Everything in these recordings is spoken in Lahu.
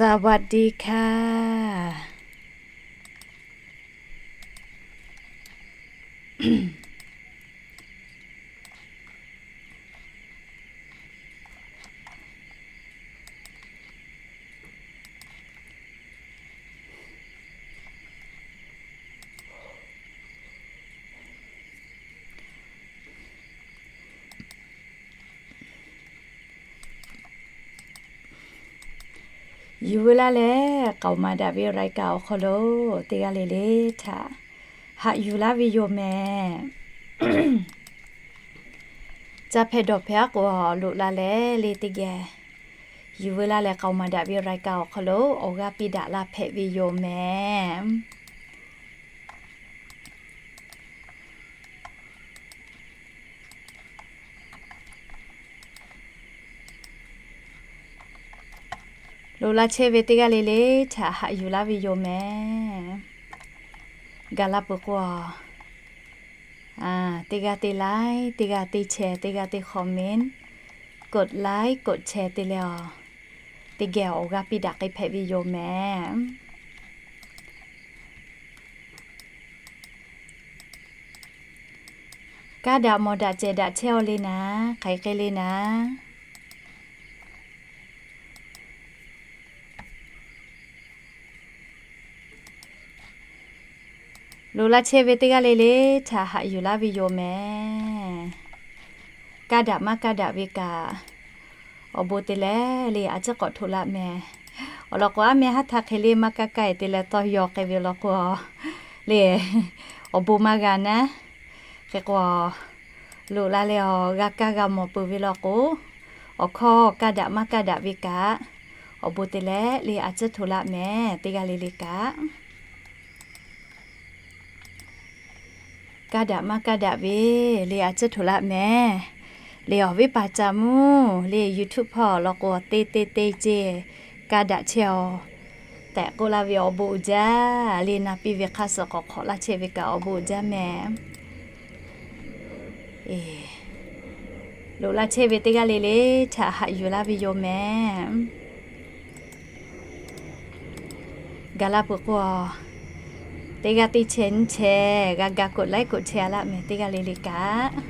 สวัสดีค่ะ Yuˬ veu laˇ leh k'aoˍ maˍ daꞈ ve รายการ awˬ hk'aw lo teˇ g'aˇ le le htaꞈ haꞈ yuˬ laˇ ve yoˬ mehˍ. Ca hpehꞈ dawˬ hpehꞈ aˉ k'o loꞈ la leh le teˇ geh yuˬ veu laˇ leh k'aoˍ maˍ daꞈ ve รายการ awˬ hk'aw lo awˬ g'aˇ piˇ daꞈ la hpehꞈ ve yoˬ mehˍ. Loꞈ la chehˇ ve teˇ g'aˇ le le htaꞈ haꞈ yuˬ laˇ ve yoˬ mehˍ. Gaˬ la peuˬ k'o, teˇ g'aˇ teˇ like, teˇ g'aˇ teˇ share, teˇ g'aˇ teˇ comment, กดไลค์ กดแชร์ te leh a, teˇ geh awˬ g'aˇ piˇ daꞈ k'ai hpehꞈ ve yoˬ mehˍ. Kaˇ daꞈ mawˬ daꞈ cehˬ daꞈ chehˇ aw le naˍ, hk'aˬ hk'e le naˍ. Loꞈ la chehˇ ve teˇ g'aˇ le le htaꞈ haꞈ yuˬ laˇ ve yoˬ mehˍ. Kaˇ daꞈ maˇ kaˇ daꞈ ve kaꞈ, awˬ bon te leh le a ciˉ k'awꞈ htoꞈ laˇ mehˍ. Awˬ lawn k'o, aˉ meh haˉ htaˇ hk'e le maˇ kaˇ kaˇ e te leh tawˇ yaw k'ai ve law k'o, le awˬ bon maˇ g'a naˉ. Hk'e k'o, loꞈ la leh awˬ g'a kaˇ g'a mawˬ peuˬ ve law k'o, awˬ hkawˇ kaˇ daꞈ maˇ kaˇ daꞈ ve kaꞈ, awˬ bon te leh le a ciˉ htoꞈ laˇ mehˍ teˇ g'aˇ le le kaꞈ. Kaˇ daꞈ maˇ kaˇ daꞈ ve le a ciˉ htoꞈ laˇ mehˍ. Le awˬ viˉ paˍ ca mvuhˇ le YouTube hpawˇ law k'o, te te te ce kaˇ daꞈ chehˇ aw tehꞈ k'oˆ laˇ ve awˬ bon uiˍ jaˇ. Le na piˇ ve hk'aˇ suh k'awꞈ hk'awꞈ laˇ chehˇ ve kaꞈ awˬ bon uiˍ jaˇ mehˍ. Loꞈ la chehˇ ve teˇ g'aˇ le le htaꞈ haꞈ yuˬ laˇ ve yoˬ mehˍ. Gaˬ la peuˬ k'o, teˇ g'aˇ teˇ chehˇ nyiˇ chehˇ g'a ga กดไลค์ กดแชร์ a laˇ mehˍ teˇ g'aˇ le le kaꞈ.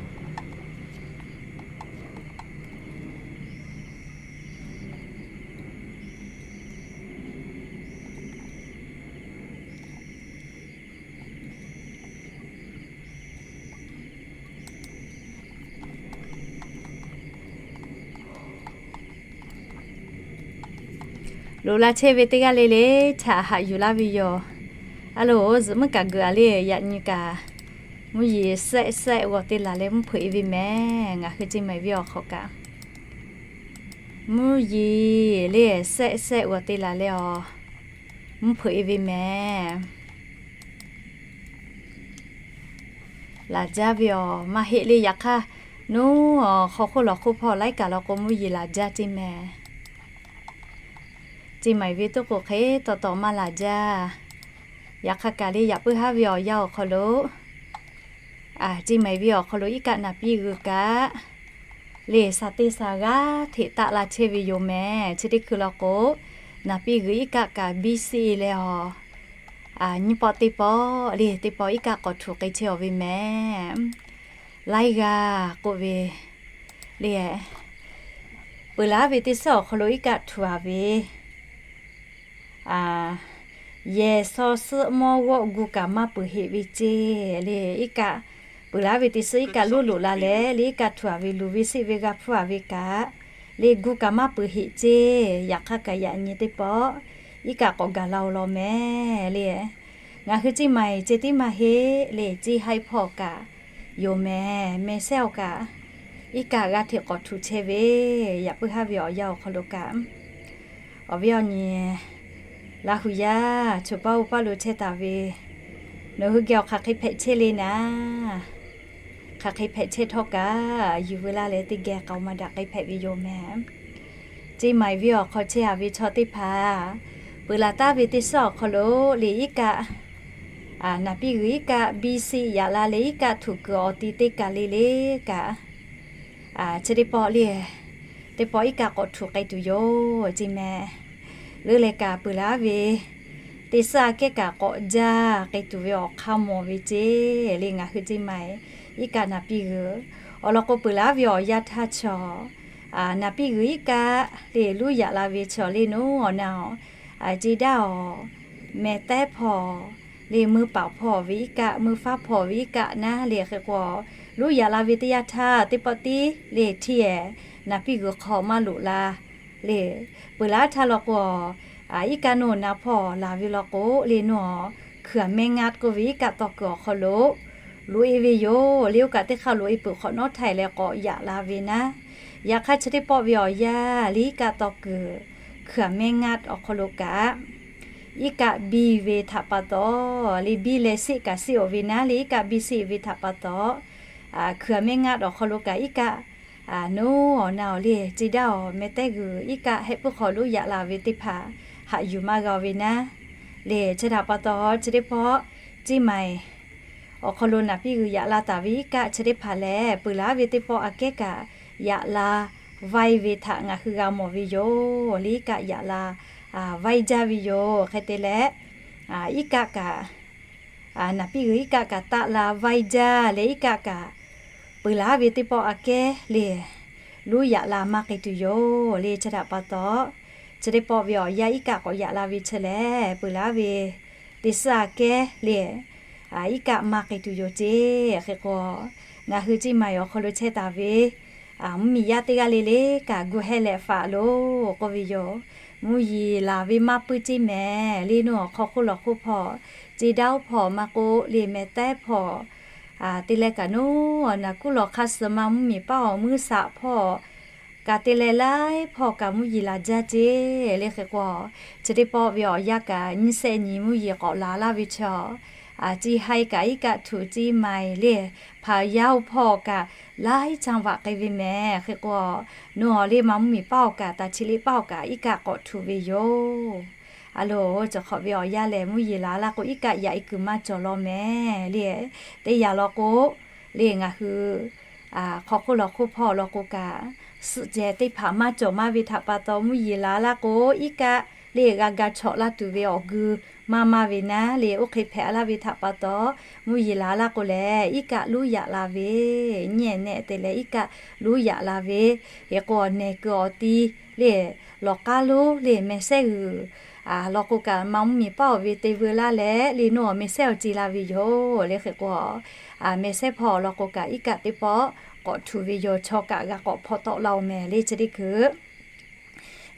Loꞈ la chehˇ ve teˇ g'aˇ le le htaꞈ haꞈ yuˬ laˇ ve yoˬ. A loˍ, zuhꞈ meuˇ kaꞈ geuꞈ a le, yaꞈ nyi kaꞈ mvuhˇ yeˬ sehˆ sehˆ g'awˬ te laˬ leh mvuhˇ hpeuꞈ e ve mehˍ. Ngaˬ hui Ceˇ maiˍ venˇ awˬ hk'aw kaꞈ mvuhˇ yeˬ le sehˆ sehˆ g'awˬ te laˬ leh a, mvuhˇ hpeuꞈ e ve mehˍ. Laˬ jaˇ ve awˬ maˇ heˆ le. Yaꞈ hk'aˇ, nuˉ awˬ hk'aw hk'oˆ lawˬ hk'oˆ hpawˇ laiˉ kaꞈ law k'o mvuhˇ yeˬ laˬ jaˇ ceˇ mehˍ. Ceˇ maiˍ venˇ tuˉ k'o hk'e taw taw maˇ laˬ jaˇ. Yaꞈ hk'aˇ kaꞈ le, yaꞈ puiˉ haˉ ve awˬ yanˇ awˬ hk'aw lo, a, Ceˇ maiˍ venˇ awˬ hk'aw lo iˉ kaˆ naˍ piˇ g'uiˬ kaꞈ, le sha teˇ sha g'aˇ hteꞈ taˆ la chehˇ ve yoˬ mehˍ. Chi teˇ hkui law k'o, naˍ piˇ g'uiˬ iˉ kaˆ kaꞈ biˇ siˆ leh a, nyiˇ pawˆ teˇ pawˆ le teˇ pawˆ iˉ kaˆ k'awꞈ htuꞈ k'ai chehˇ aw ve mehˍ. Laiˉ g'aˇ k'oˆ ve le, peuˬ laˬ ve teˇ suhˉ awˬ hk'aw lo iˉ kaˆ htuꞈ a ve, yehˬ shaw suhˆ mawˇ g'awˆ gu kaꞈ maˇ peuˬ heꞈ ve ceˇ le. Iˉ kaˆ peuˬ laˬ ve teˇ suhˉ iˉ kaˆ loˉ loꞈ la leh le iˉ kaˆ htuꞈ a ve luˬ ve siˆ ve g'a hpuˇ a ve kaꞈ, le gu kaꞈ maˇ peuˬ heꞈ ceˇ. Yaꞈ hk'aˇ kaꞈ yaꞈ nyi teˇ pawˆ iˉ kaˆ k'awꞈ gaˬ la oˬ law mehˍ le. Ngaˬ hui Ceˇ maiˍ ceh tiˉ maˇ heˆ le, Ceˇ haiˆ hpawˇ kaꞈ yoˬ mehˍ. Meh sehˉ awˬ kaꞈ iˉ kaˆ g'aˇ hteꞈ k'awꞈ htuꞈ chehˇ ve, yaꞈ puiˉ haˉ ve awˬ yanˇ awˬ hk'aw lo kaꞈ, awˬ viˉ awˬ nyi Laˇ hu yaˇ choˬ paˇ oˇ paˇ lo chehˇ taˍ ve, nawˬ hui geh awˬ hk'aˬ hk'e hpehꞈ chehˇ le naˍ. Hk'aˬ hk'e hpehꞈ chehˇ htawˇ kaꞈ, yuˬ veu laˇ leh teˇ geh k'aoˍ maˍ daꞈ k'ai hpehꞈ ve yoˬ mehˍ. Ceˇ maiˍ venˇ awˬ hk'aw chehˇ a ve chaw teˇ hpaˍ, peuˬ laˬ taˍ ve teˇ suhˉ awˬ hk'aw lo le iˉ kaˆ, naˍ piˇ g'uiˬ iˉ kaˆ biˇ siˆ yaꞈ la leh iˉ kaˆ htuꞈ kuiˬ awˬ ti teˇ kaˬ le le kaꞈ, chi teˇ pawˆ le, teˇ pawˆ iˉ kaˆ k'awꞈ htuꞈ k'ai tuˬ yoˬ ceˇ mehˍ. leuˉ leh kaꞈ peuˬ laˉ ve teˇ suhˉ aꞈ kehˉ kaꞈ k'awꞈ jaˇ k'ai tuˬ ve awˬ hk'aˇ mawˬ ve ceˇ le. Ngaˬ hui ceˇ maˬ iˉ kaˆ naˍ piˇ g'uiˬ awˬ lawn k'o, peuˬ laˉ ve awˬ yanˇ htaˇ chaw naˍ piˇ g'uiˬ iˉ kaˆ le luˇ yaꞈ la ve chaw le naˉ awˬ na awˬ ceˇ daˇ awˬ meh tehˉ hpawˇ le meuˇ paˍ hpawˇ ve iˉ kaˆ, meuˇ faˉ hpawˇ ve iˉ kaˆ naˉ le hk'e k'o, luˇ yaꞈ la ve teˇ yanˇ htaˇ teˇ pawˆ tiˉ le htiˇ ehˍ naˍ piˇ g'uiˬ hk'aw maˇ loꞈ la le. Peuˬ laˉ htaˇ law k'o, iˉ kaˆ naˉ awˬ na hpawˇ laˬ ve law k'o le naˉ awˬ hkui aˬ mehˇ ngaˆ k'oˆ ve iˉ kaˆ taw kuiˬ awˬ hk'aw lo loꞈ e ve yoˬ le. Oˇ kaꞈ teˇ hk'aˇ loꞈ e peuˬ hk'awꞈ nawˉ htaiˍ leh k'awꞈ yaꞈ la ve naˉ. Yaꞈ hk'aˇ chi teˇ pawˆ ve awˬ yanˇ le iˉ kaˆ taw kuiˬ hkui aˬ mehˇ ngaˆ awˬ hk'aw lo kaꞈ iˉ kaˆ biˇ ve htaꞈ pa taw le biˇ leh seˆ kaꞈ seˆ awˬ ve naˉ le iˉ kaˆ biˇ seˆ ve htaꞈ pa taw hkui aˬ mehˇ ngaˆ awˬ hk'aw lo kaꞈ iˉ kaˆ naˉ awˬ na awˬ le ceˇ daˇ awˬ meh tehˉ g'uiˬ iˉ kaˆ heh puiˉ hk'aw loˉ yaꞈ la ve teˇ hpaˍ haꞈ yuˬ maˇ g'a ve naˉ le. Chi htaꞈ pa taw chi teˇ pawˆ ceˇ maˬ awˬ hk'aw lo naˍ piˇ g'uiˬ yaꞈ la taˍ ve iˉ kaˆ chi teˇ hpaˍ lehˬ, peuˬ laˉ ve teˇ pawˆ aꞈ kehˉ kaꞈ yaꞈ la vaiˇ ve htaꞈ ngaˬ hui g'a mawˬ ve yoˬ le. Iˉ kaˆ yaꞈ la vaiˇ jaˇ ve yoˬ. Hk'e te leh iˉ kaˆ kaꞈ naˍ piˇ g'uiˬ iˉ kaˆ kaꞈ taˆ la vaiˇ jaˇ leh iˉ kaˆ kaꞈ peuˬ laˉ ve teˇ pawˆ aꞈ kehˉ le luˇ yaꞈ la maˇ k'ai tuˬ yoˬ le. Chi htaꞈ pa taw chi teˇ pawˆ ve awˬ yanˇ iˉ kaˆ k'awꞈ yaꞈ la ve chi lehˬ, peuˬ laˉ ve teˇ suhˉ aꞈ kehˉ le iˉ kaˆ maˇ k'ai tuˬ yoˬ ceˇ. Hk'e k'o, ngaˬ hui ceˇ maˬ awˬ hk'aw lo chehˇ taˍ ve mvuhˇmiˬ yaˇ teˇ g'aˇ le le kaꞈ gu heh leh faˍ lo k'oˆ ve yoˬ. Mvuhˇ yeˬ laˬ ve maˇ puiˉ ceˇ mehˍ le naˉ awˬ hk'aw hk'oˆ lawˬ hk'oˆ hpawˇ ceˇ daˇ oˇ hpawˇ maˇ k'oˆ le meh tehˉ hpawˇ te leh kaꞈ naˉ awˬ naˬ kuˉ lawˬ hk'aˇ suh ma mvuhˇmiˬ paˉ awˬ meuˇ saꞈ hpawˇ kaꞈ te leh laiˉ hpawˇ kaꞈ mvuhˇ yeˬ laˬ jaˇ ceˇ le. Hk'e k'o, chi teˇ pawˆ ve awˬ yanˇ kaꞈ nyiˇ shehˆ nyi mvuhˇ yeˬ k'awꞈ laˬ laˇ ve chaw ceˇ haiˇ kaꞈ iˉ kaˆ htuꞈ ceˇ maˬ le hpaˍ yaˇ oˇ hpawˇ kaꞈ laiˉ caˇ vaꞈ k'ai ve mehˍ. Hk'e k'o, naˉ awˬ le ma mvuhˇmiˬ paˉ awˬ kaꞈ taˍ chi le paˉ awˬ kaꞈ iˉ kaˆ k'awꞈ htuꞈ ve yoˬ. A loˬ, cawˬ hk'awꞈ ve awˬ yanˇ lehˬ mvuhˇ yeˬ laˬ laˇ k'o iˉ kaˆ yaꞈ e kuiˬ maˇ cawˬ law mehˍ le. Teˇ yanˇ law k'o le ngaˬ hui hk'aw hk'oˆ lawˬ hk'oˆ hpawˇ law k'o kaꞈ suhˆ cehˬ teˇ hpaˍ maˇ cawˬ maˇ ve htaꞈ pa taw mvuhˇ yeˬ laˬ laˇ k'o iˉ kaˆ le g'a ga chawꞈ laˇ tuˬ ve awˬ gui maˇ maˇ ve naˉ le. Oˇ hk'e hpehꞈ laˇ ve htaꞈ pa taw mvuhˇ yeˬ laˬ laˇ k'o lehˬ iˉ kaˆ luˉ yaꞈ la ve nyi nehˆ te leh iˉ kaˆ luˉ yaꞈ la ve. Hk'e k'o, awˬ nehˬ kuiˬ awˬ ti le lawˬ k'aˉ lonˉ le meh sehˉ g'uiˬ law k'o kaꞈ ma mvuhˇmiˬ paˉ awˬ ve te veu laˇ leh le naˉ awˬ meh sehˉ awˬ ceˇ la ve yoˬ le. Hk'e k'o, meh sehˉ hpawˇ law k'o kaꞈ iˉ kaˆ teˇ pawˆ k'awꞈ htuꞈ ve yoˬ. Chaw kaꞈ g'a k'awꞈ hpaw tawˆ la oˬ mehˍ le. Chi teˇ hkui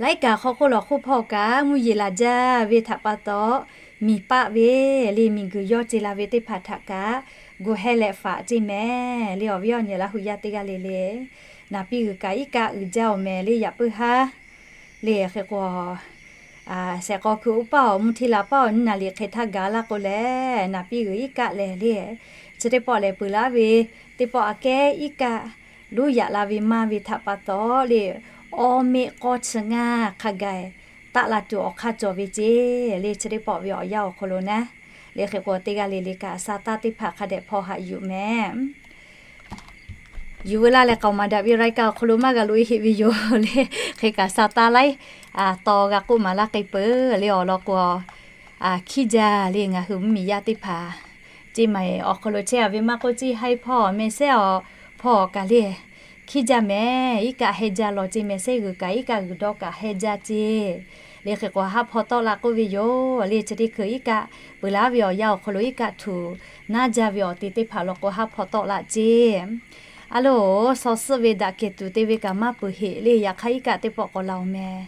laiˉ kaꞈ hk'aw hk'oˆ lawˬ hk'oˆ hpawˇ kaꞈ mvuhˇ yeˬ laˬ jaˇ ve htaꞈ pa taw miˬ paˆ ve le miˬ guiˬ yawˇ ceˇ la ve teˇ hpaˍ htaꞈ kaꞈ gu heh leh faˍ ceˇ mehˍ le. Awˬ viˉ awˬ nyi Laˇ hu yaˇ teˇ g'aˇ le le, naˍ piˇ g'uiˬ kaꞈ iˉ kaˆ uiˍ jaˇ oˬ mehˍ le. Yaꞈ puiˉ haˉ le hk'e k'o, shehˍ k'aw hkui uˉ paˇ awˬ mvuhˇ hteˇ la paˇ awˬ nyiˇ naˍ liꞈ hk'e htaˇ gaˬ laˇ k'o lehˬ, naˍ piˇ g'uiˬ iˉ kaˆ lehˬ le, chi teˇ pawˆ lehˬ peuˬ laˇ ve teˇ pawˆ aꞈ kehˉ iˉ kaˆ luˉ yaꞈ la ve maˇ ve htaꞈ pa taw le, awˇ meˆ k'awˇ chi ngaˇ hk'a gaˬ taˆ la tuˬ awˬ hk'aˇ cawˬ ve ceˇ le. Chi teˇ pawˆ ve awˬ yanˇ awˬ hk'aw lo naˉ le hk'e k'o, teˇ g'aˇ le le kaꞈ sa taˇ teˇ hpaˍ hk'a dehꞈ hpaw haꞈ yuˬ mehˍ. Yuˬ veu laˇ leh k'aoˍ maˍ daꞈ ve รายการ awˬ hk'aw lo maˇ g'a loꞈ e heꞈ ve yoˬ le. Hk'e kaꞈ sa taˇ laiˉ taw g'a k'oˆ maˍ laˇ k'ai peuˬ le. Awˬ lawn k'o, hkiˇ jaˇ le ngaˬ hui mvuhˇmiˬ yaˇ teˇ hpaˍ ceˇ maˬ awˬ hk'aw lo chehˇ a ve maˇ k'oˆ, ceˇ haiˇ hpawˇ meh sehˉ awˬ hpawˇ kaꞈ le hkiˇ jaˇ mehˍ. Iˉ kaˆ heh jaˇ law ceˇ, meh sehˉ g'uiˬ kaꞈ iˉ kaˆ g'uiˬ dawˇ kaꞈ heh jaˇ ceˇ le. Hk'e k'o, haˉ hpaw tawˆ la k'oˆ ve yoˬ le. Chi teˇ hkui iˉ kaˆ peuˬ laˇ ve awˬ yanˇ awˬ hk'aw lo iˉ kaˆ htuꞈ naˉ jaˇ ve awˬ te teˇ hpaˍ law k'o haˉ hpaw tawˆ la ceˇ. A loˬ, shaw suhˆ ve daꞈ kehˬ tuˬ te ve kaꞈ maˇ peuˬ heꞈ le. Yaꞈ hk'aˇ iˉ kaˆ teˇ pawˆ k'awꞈ la oˬ mehˍ.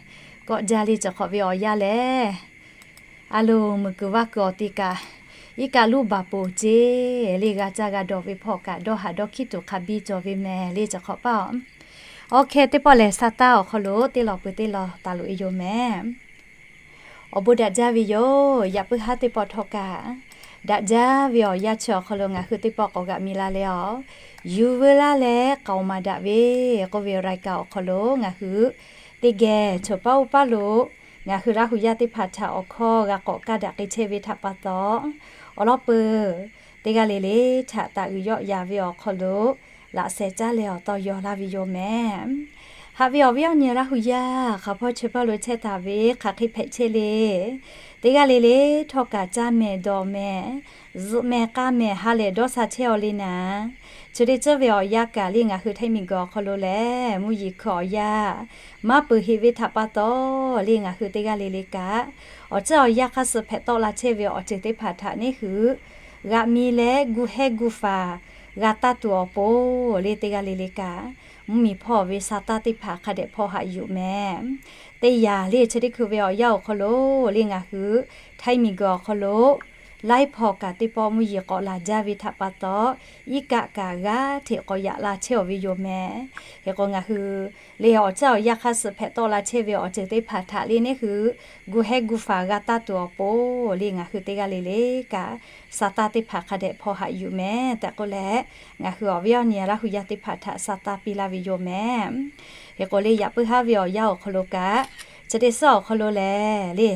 Kawˆ jaˇ le. Cawˬ hk'awꞈ ve awˬ yanˇ lehˬ, a loˬ, muiˬ kuiˬ vaˇ kuiˬ awˬ te kaꞈ iˉ kaˆ luˉ baˬ poˬ ceˇ le. G'a caˇ g'a dawˬ ve hpawˇ kaꞈ dawˇ haꞈ dawˇ hkiˉ tuˬ hk'a biˇ cawˬ ve mehˍ le. Cawˬ hk'awꞈ paˇ awˬ, awˬ hkeh teˇ pawˆ lehˬ sa taˇ awˬ hk'aw lo teˇ lawˬ peuˬ teˇ lawˬ taˍ loꞈ e yoˬ mehˍ. Awˬ bon daꞈ jaˇ ve yoˬ. Yaꞈ puiˉ haˉ teˇ pawˆ htawˇ kaꞈ daꞈ jaˇ ve awˬ yanˇ chi awˬ hk'aw lo ngaˬ hui teˇ pawˆ k'awꞈ g'aꞈ mi la leh awˬ, yuˬ veu laˇ leh k'aoˍ maˍ daꞈ ve k'oˆ ve รายการ awˬ hk'aw lo ngaˬ hui teˇ geh choˬ paˉ oˇ paˉ lo ngaˬ hui Laˇ hu yaˇ teˇ hpaˍ htaꞈ awˬ hkawˇ g'a k'awꞈ kaˇ daꞈ k'ai chehˇ ve htaꞈ pa taw, awˬ lawn peuˬ teˇ g'aˇ le le htaꞈ taˍ uiˍ yawˆ yan ve awˬ hk'aw lo laꞈ sheh caˉ leh awˬ taw yaw laˇ ve yoˬ mehˍ. Haꞈ ve awˬ viˉ awˬ nyi Laˇ hu yaˇ, hk'aˬ hpawˇ chi hpawˇ lo chehˇ taˍ ve hk'aˬ hk'e hpehꞈ chehˇ le. Teˇ g'aˇ le le htawˇ kaꞈ caˇ mehˍ dawˬ mehˍ, zuhꞈ mehˍ k'aˇ mehˍ ha lehˬ dawˇ sha chehˇ aw le naˍ. Chi teˇ tcuhˉ ve awˬ yanˇ kaꞈ le ngaˬ hui htaiˇ miˬguiˬ awˬ hk'aw lo lehˬ mvuhˇ yeˬ hkui awˬ yanˇ maˇ peuˬ heꞈ ve htaꞈ pa taw le ngaˬ hui teˇ g'aˇ le le kaꞈ awˬ ceuˬ awˬ yanˇ hk'aˇ suh hpehꞈ tawˆ la chehˇ ve awˬ ceuˬ teˇ hpaˍ htaꞈ neˉ hui g'aꞈ mi leh gu heh gu faˍ g'a taˇ tuˬ awˬ pon le teˇ g'aˇ le le kaꞈ mvuhˇ miˬ hpawˇ ve sa taˇ teˇ hpaˍ hk'a dehꞈ hpaw haꞈ yuˬ mehˍ. Teˇ yanˇ le chi teˇ hkui ve awˬ yanˇ awˬ hk'aw lo le ngaˬ hui htaiˇ miˬguiˬ awˬ hk'aw lo laiˉ hpawˇ kaꞈ teˇ pawˆ mvuhˇ yeˬ k'awꞈ laˬ jaˇ ve htaꞈ pa taw, iˉ kaˆ kaꞈ g'aˇ hteꞈ k'awꞈ yaꞈ la chehˇ aw ve yoˬ mehˍ. Hk'e k'o ngaˬ hui le awˬ ceuˬ awˬ yanˇ hk'aˇ suh hpehꞈ tawˆ la chehˇ ve awˬ ceuˬ teˇ hpaˍ htaꞈ le neˉ hui gu heh gu faˍ g'a taˇ tuˬ awˬ pon le ngaˬ hui teˇ g'aˇ le le kaꞈ sa taˇ teˇ hpaˍ hk'a dehꞈ hpaw haꞈ yuˬ mehˍ tehꞈ k'oˆ leh, ngaˬ hui awˬ viˉ awˬ nyi Laˇ hu yaˇ teˇ hpaˍ htaꞈ sa taˇ piˇ laˇ ve yoˬ mehˍ. Hk'e k'o le yaꞈ puiˉ haˉ ve awˬ yanˇ awˬ hk'aw lo kaꞈ chi teˇ suhˉ awˬ hk'aw lo lehˬ le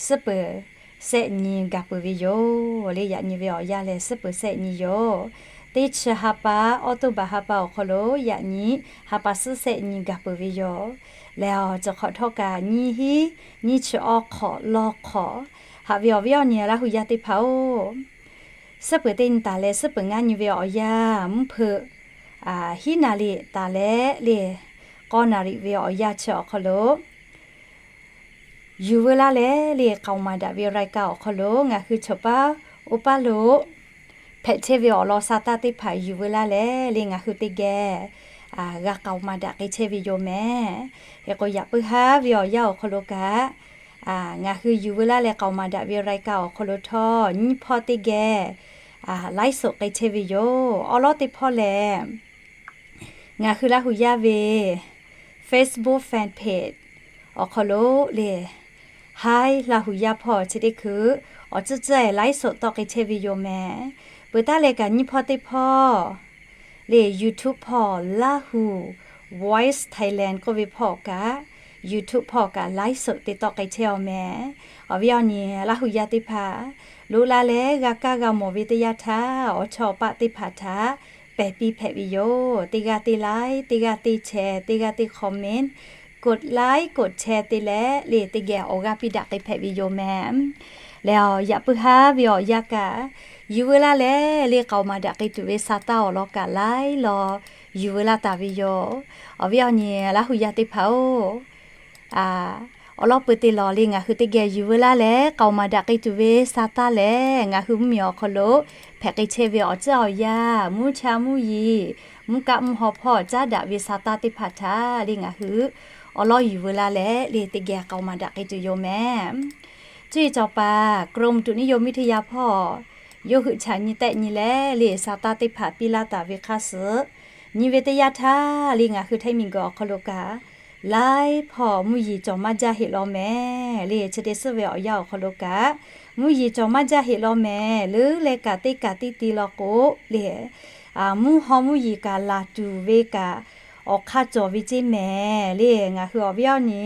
suhˉ peuˬ sehˆ nyi gaˬ peuˬ ve yoˬ. Le yaꞈ nyi ve awˬ yanˇ lehˬ suhˉ peuˬ sehˆ nyi yoˬ. Teˇ chi ha pa, October ha pa awˬ hk'aw lo yaꞈ nyi ha pa suhˉ sehˆ nyi gaˬ peuˬ ve yoˬ. Lehˬ awˬ ceuˬ hk'awꞈ htawˇ kaꞈ nyiˇ hinˉ nyiˇ chi awˇ hk'awꞈ lawˇ hk'awꞈ, haꞈ ve awˬ viˉ awˬ nyi Laˇ hu yaˇ teˇ hpaˍ-oˬ, suhˉ peuˬ teˇ nyi taˍ leh suhˉ peuˬ ngaˇ nyi ve awˬ yanˇ mvuhˇ hpeuꞈ hiˉ naˍ riˍ taˍ leh le k'awˇ naˍ riˍ ve awˬ yanˇ chi awˬ hk'aw lo yuˬ veu laˇ leh le k'aoˍ maˍ daꞈ ve รายการ awˬ hk'aw lo ngaˬ hui chaw paˉ oˇ paˉ lo hpehꞈ chehˇ ve awˬ lawn sa taˇ teˇ hpaˍ yuˬ veu laˇ leh le ngaˬ hui teˇ geh g'a k'aoˍ maˍ daꞈ k'ai chehˇ ve yoˬ mehˍ. Hk'e k'o yaꞈ puiˉ haˉ ve awˬ yanˇ awˬ hk'aw lo kaꞈ ngaˬ hui yuˬ veu laˇ leh k'aoˍ maˍ daꞈ ve รายการ awˬ hk'aw lo htawˇ nyiˇ hpawˇ teˇ geh ไลฟ์สด k'ai chehˇ ve yoˬ. Awˉ lawˉ teˇ hpawˇ lehˬ ngaˬ hui Laˇ hu yaˇ ve Facebook fan page awˬ hk'aw lo le Hi Laˇ hu yaˇ hpawˇ chi teˇ hkui awˬ tcuhˉ tcuhˉ ไลฟ์สด tawˆ k'ai chehˇ ve yoˬ mehˍ. Peuˬ taˉ leh kaꞈ nyiˇ hpawˇ teˇ hpawˇ le YouTube hpawˇ Laˇ hu Voice Thailand k'oˆ ve hpawˇ kaꞈ YouTube hpawˇ kaꞈ ไลฟ์สด te tawˆ k'ai chehˇ aw mehˍ. Awˬ viˉ awˬ nyi Laˇ hu yaˇ teˇ hpaˍ, loꞈ la leh g'a kaˇ g'a mawˬ ve teˇ yanˇ htaˇ awˬ chawˇ awˬ paˆ teˇ hpaˍ htaꞈ pehˬ piˇ hpehꞈ ve yoˬ. Teˇ g'aˇ teˇ like, teˇ g'aˇ teˇ share, teˇ g'aˇ teˇ comment, กดไลค์ กดแชร์ te leh le teˇ geh awˬ g'aˇ piˇ daꞈ k'ai hpehꞈ ve yoˬ mehˍ. Lehˬ awˬ yaꞈ puiˉ haˉ ve awˬ yanˇ kaꞈ yuˬ veu laˇ leh le k'aoˍ maˍ daꞈ k'ai tuˬ ve sa taˇ awˬ lawn kaꞈ laiˉ law yuˬ veu laˇ taˍ ve yoˬ. Awˬ viˉ awˬ nyi Laˇ hu yaˇ teˇ hpaˍ-oˬ, awˬ lawn peuˬ te lawˬ le ngaˬ hui teˇ geh yuˬ veu laˇ leh k'aoˍ maˍ daꞈ k'ai tuˬ ve sa taˇ lehˬ ngaˬ hui mvuhˇ miˬ awˬ hk'aw lo hpehꞈ k'ai chehˇ ve awˬ tcuhˉ awˬ yanˇ, mvuhˇ cha mvuhˇ yeˬ, mvuhˇ kaˆ mvuhˇ haw hpawˇ caˉ daꞈ ve sa taˇ teˇ hpaˍ htaꞈ le ngaˬ hui awˬ lawn yuˬ veu laˇ leh le teˇ geh k'aoˍ maˍ daꞈ k'ai tuˬ yoˬ mehˍ. Cuˇ yiˍ cawˬ paˍ กรมอุตุนิยมวิทยา hpawˇ yawˇ hui chaꞈ nyi tehˆ nyi leh le sa taˇ teˇ hpaˍ piˇ laˇ taˍ ve hk'aˇ suh nyi ve teˇ yanˇ htaˇ le ngaˬ hui htaiˇ miˬguiˬ awˬ hk'aw lo kaꞈ laiˉ hpawˇ mvuhˇ yeˬ cawˬ maˇ jaˇ heˆ law mehˍ. Le chi teˇ suhˉ ve awˬ yanˇ awˬ hk'aw lo kaꞈ mvuhˇ yeˬ cawˬ maˇ jaˇ heˆ law mehˍ. Leuˉ leh kaꞈ teˇ kaꞈ teˇ ti law k'o le mvuhˇ haw mvuhˇ yeˬ kaꞈ laˬ tuˬ ve kaꞈ awˬ hk'aˇ cawˬ ve ceˇ mehˍ. Le ngaˬ hui awˬ viˉ awˬ nyi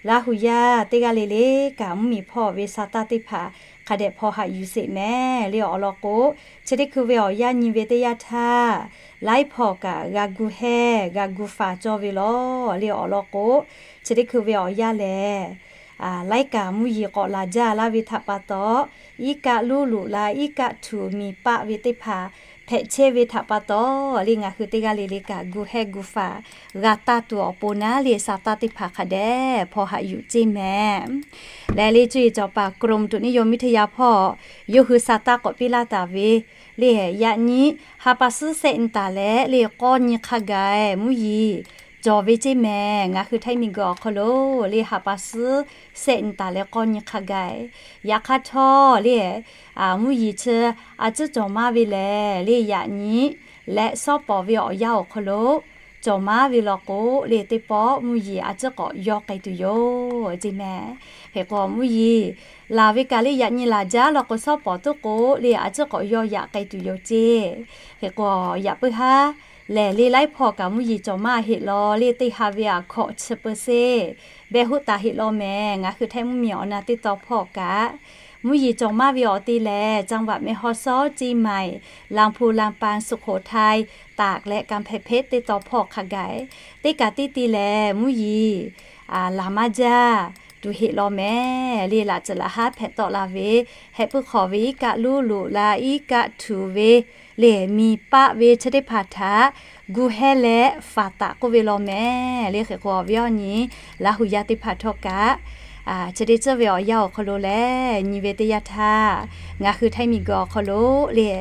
Laˇ hu yaˇ teˇ g'aˇ le le kaꞈ mvuhˇ miˬ hpawˇ ve sa taˇ teˇ hpaˍ hk'a dehꞈ hpaw haꞈ yuˬ sheˍ mehˍ. Le awˬ lawn k'o chi teˇ hkui ve awˬ yanˇ nyi ve teˇ yanˇ htaˇ laiˉ hpawˇ kaꞈ g'a gu heh g'a gu faˍ cawˇ ve lawˬ. Le awˬ lawn k'o chi teˇ hkui ve awˬ yanˇ lehˬ laiˉ kaꞈ mvuhˇ yeˬ k'awꞈ laˬ jaˇ laˇ ve htaꞈ pa taw, iˉ kaˆ luˇ loꞈ la iˉ kaˆ htuꞈ miˬ paˆ ve teˇ hpaˍ hpehꞈ chehˇ ve htaꞈ pa taw, le ngaˬ hui teˇ g'aˇ le le kaꞈ gu heh gu faˍ g'a taˇ tuˬ awˬ pon naˉ le sa taˇ teˇ hpaˍ hk'a dehꞈ hpaw haꞈ yuˬ ceˇ mehˍ. Lehˬ le cuˇ yiˍ cawˬ paˍ กรมอุตุนิยมวิทยา hpawˇ yawˇ hui sa taˇ k'awꞈ piˇ laˇ taˍ ve le yaꞈ nyi ha pa suhˉ sehˆ nyi taˍ leh le k'awˇ nyi hk'a gaˬ mvuhˇ yeˬ cawˬ ve ceˇ mehˍ. Ngaˬ hui htaiˇ miˬguiˬ awˬ hk'aw lo le ha pa suhˉ sehˆ nyi taˍ leh k'awˇ nyi hk'a gaˬ. Yaꞈ hk'aˇ htawˇ le mvuhˇ yeˬ chi a ciˉ cawˬ maˇ ve lehˬ le yaꞈ nyi leh shawˉ pawˍ ve awˬ yanˇ awˬ hk'aw lo cawˬ maˇ ve law k'o le teˇ pawˆ mvuhˇ yeˬ a ciˉ k'awꞈ yawˇ k'ai tuˬ yoˬ ceˇ mehˍ. Hk'e k'o mvuhˇ yeˬ laˬ ve kaꞈ le yaꞈ nyi laˬ jaˇ law k'o shawˉ pawˍ tuˉ k'o le a ciˉ k'awꞈ yawˇ yaꞈ k'ai tuˬ yoˬ ceˇ. Hk'e k'o yaꞈ puiˉ haˉ lehˬ le laiˉ hpawˇ kaꞈ mvuhˇ yeˬ cawˬ maˇ heˆ law le teˇ ha ve aꞈ hkawꞈ chi peu se behˬ hoˆ taˍ heˆ law mehˍ. Ngaˬ hui htaiˇ mvuhˇ miˬ awˬ na teˇ taw hpawˇ kaꞈ Mvuhˇ yeˬ cawˬ maˇ ve awˬ te lehˬ, จังหวัดแม่ฮ่องสอน Chiang Mai, Lambung, Lampang, Sukhothae, Tagh leh Kanpetpet teˇ tawn hpawˇ hk'a gaˬ. Teˇ kaꞈ teˇ te lehˬ, mvuhˇ yeˬ laˬ maˇ jaˇ tuˬ heˆ law mehˍ le. Laꞈ tcuhˍ laꞈ haˉ hpehꞈ tawˆ la ve, heh puiˉ hk'awꞈ ve iˉ kaˆ luˉ loꞈ la, iˉ kaˆ htuꞈ ve le, miˬ paˆ ve chi teˇ hpaˍ htaꞈ gu hehˇ leh faˍ taˍ k'oˆ ve law mehˍ le. Hk'e k'o, awˬ viˉ awˬ nyi Laˇ huˍ yaˇ teˇ hpaˍ htawˇ kaꞈ, chi teˇ tcuhˉ ve awˬ yanˇ awˬ hk'aw lo lehˬ, nyi ve teˇ yanˇ htaˇ, ngaˬ hui Htaiˇ miˬguiˬ awˬ hk'aw lo le,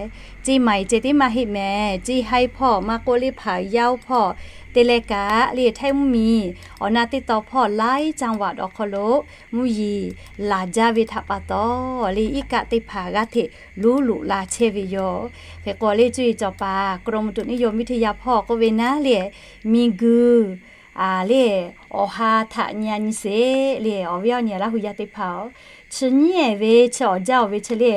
Chiang Mai ceh tiˉ maˇ heˆ mehˍ, Chiang Haiˇ hpawˇ maˇ k'oˆ, Liˇ hpaˍ yaˇ oˇ hpawˇ te leh kaꞈ le, Htaiˇ mvuhˇ miˬ awˬ na teˇ tawn hpawˇ laiˉ จังหวัด awˬ hk'aw lo mvuhˇ yeˬ laˬ jaˇ ve htaꞈ pa taw le, iˉ kaˆ teˇ hpaˍ g'aˇ hteꞈ luˉ loꞈ la chehˇ ve yoˬ. Hk'e k'o, le cuˇ yiˍ cawˬ paˍ กรมอุตุนิยมวิทยา hpawˇ k'oˆ ve naˉ le, miˬguiˬ le awˬ ha htaꞈ nyi a nyi sheˍ le, awˬ viˉ awˬ nyi Laˇ huˍ yaˇ teˇ hpaˍ-oˬ, chi nyiˉ ehˍ ve chi awˬ jaˇ-oˬ ve chi le,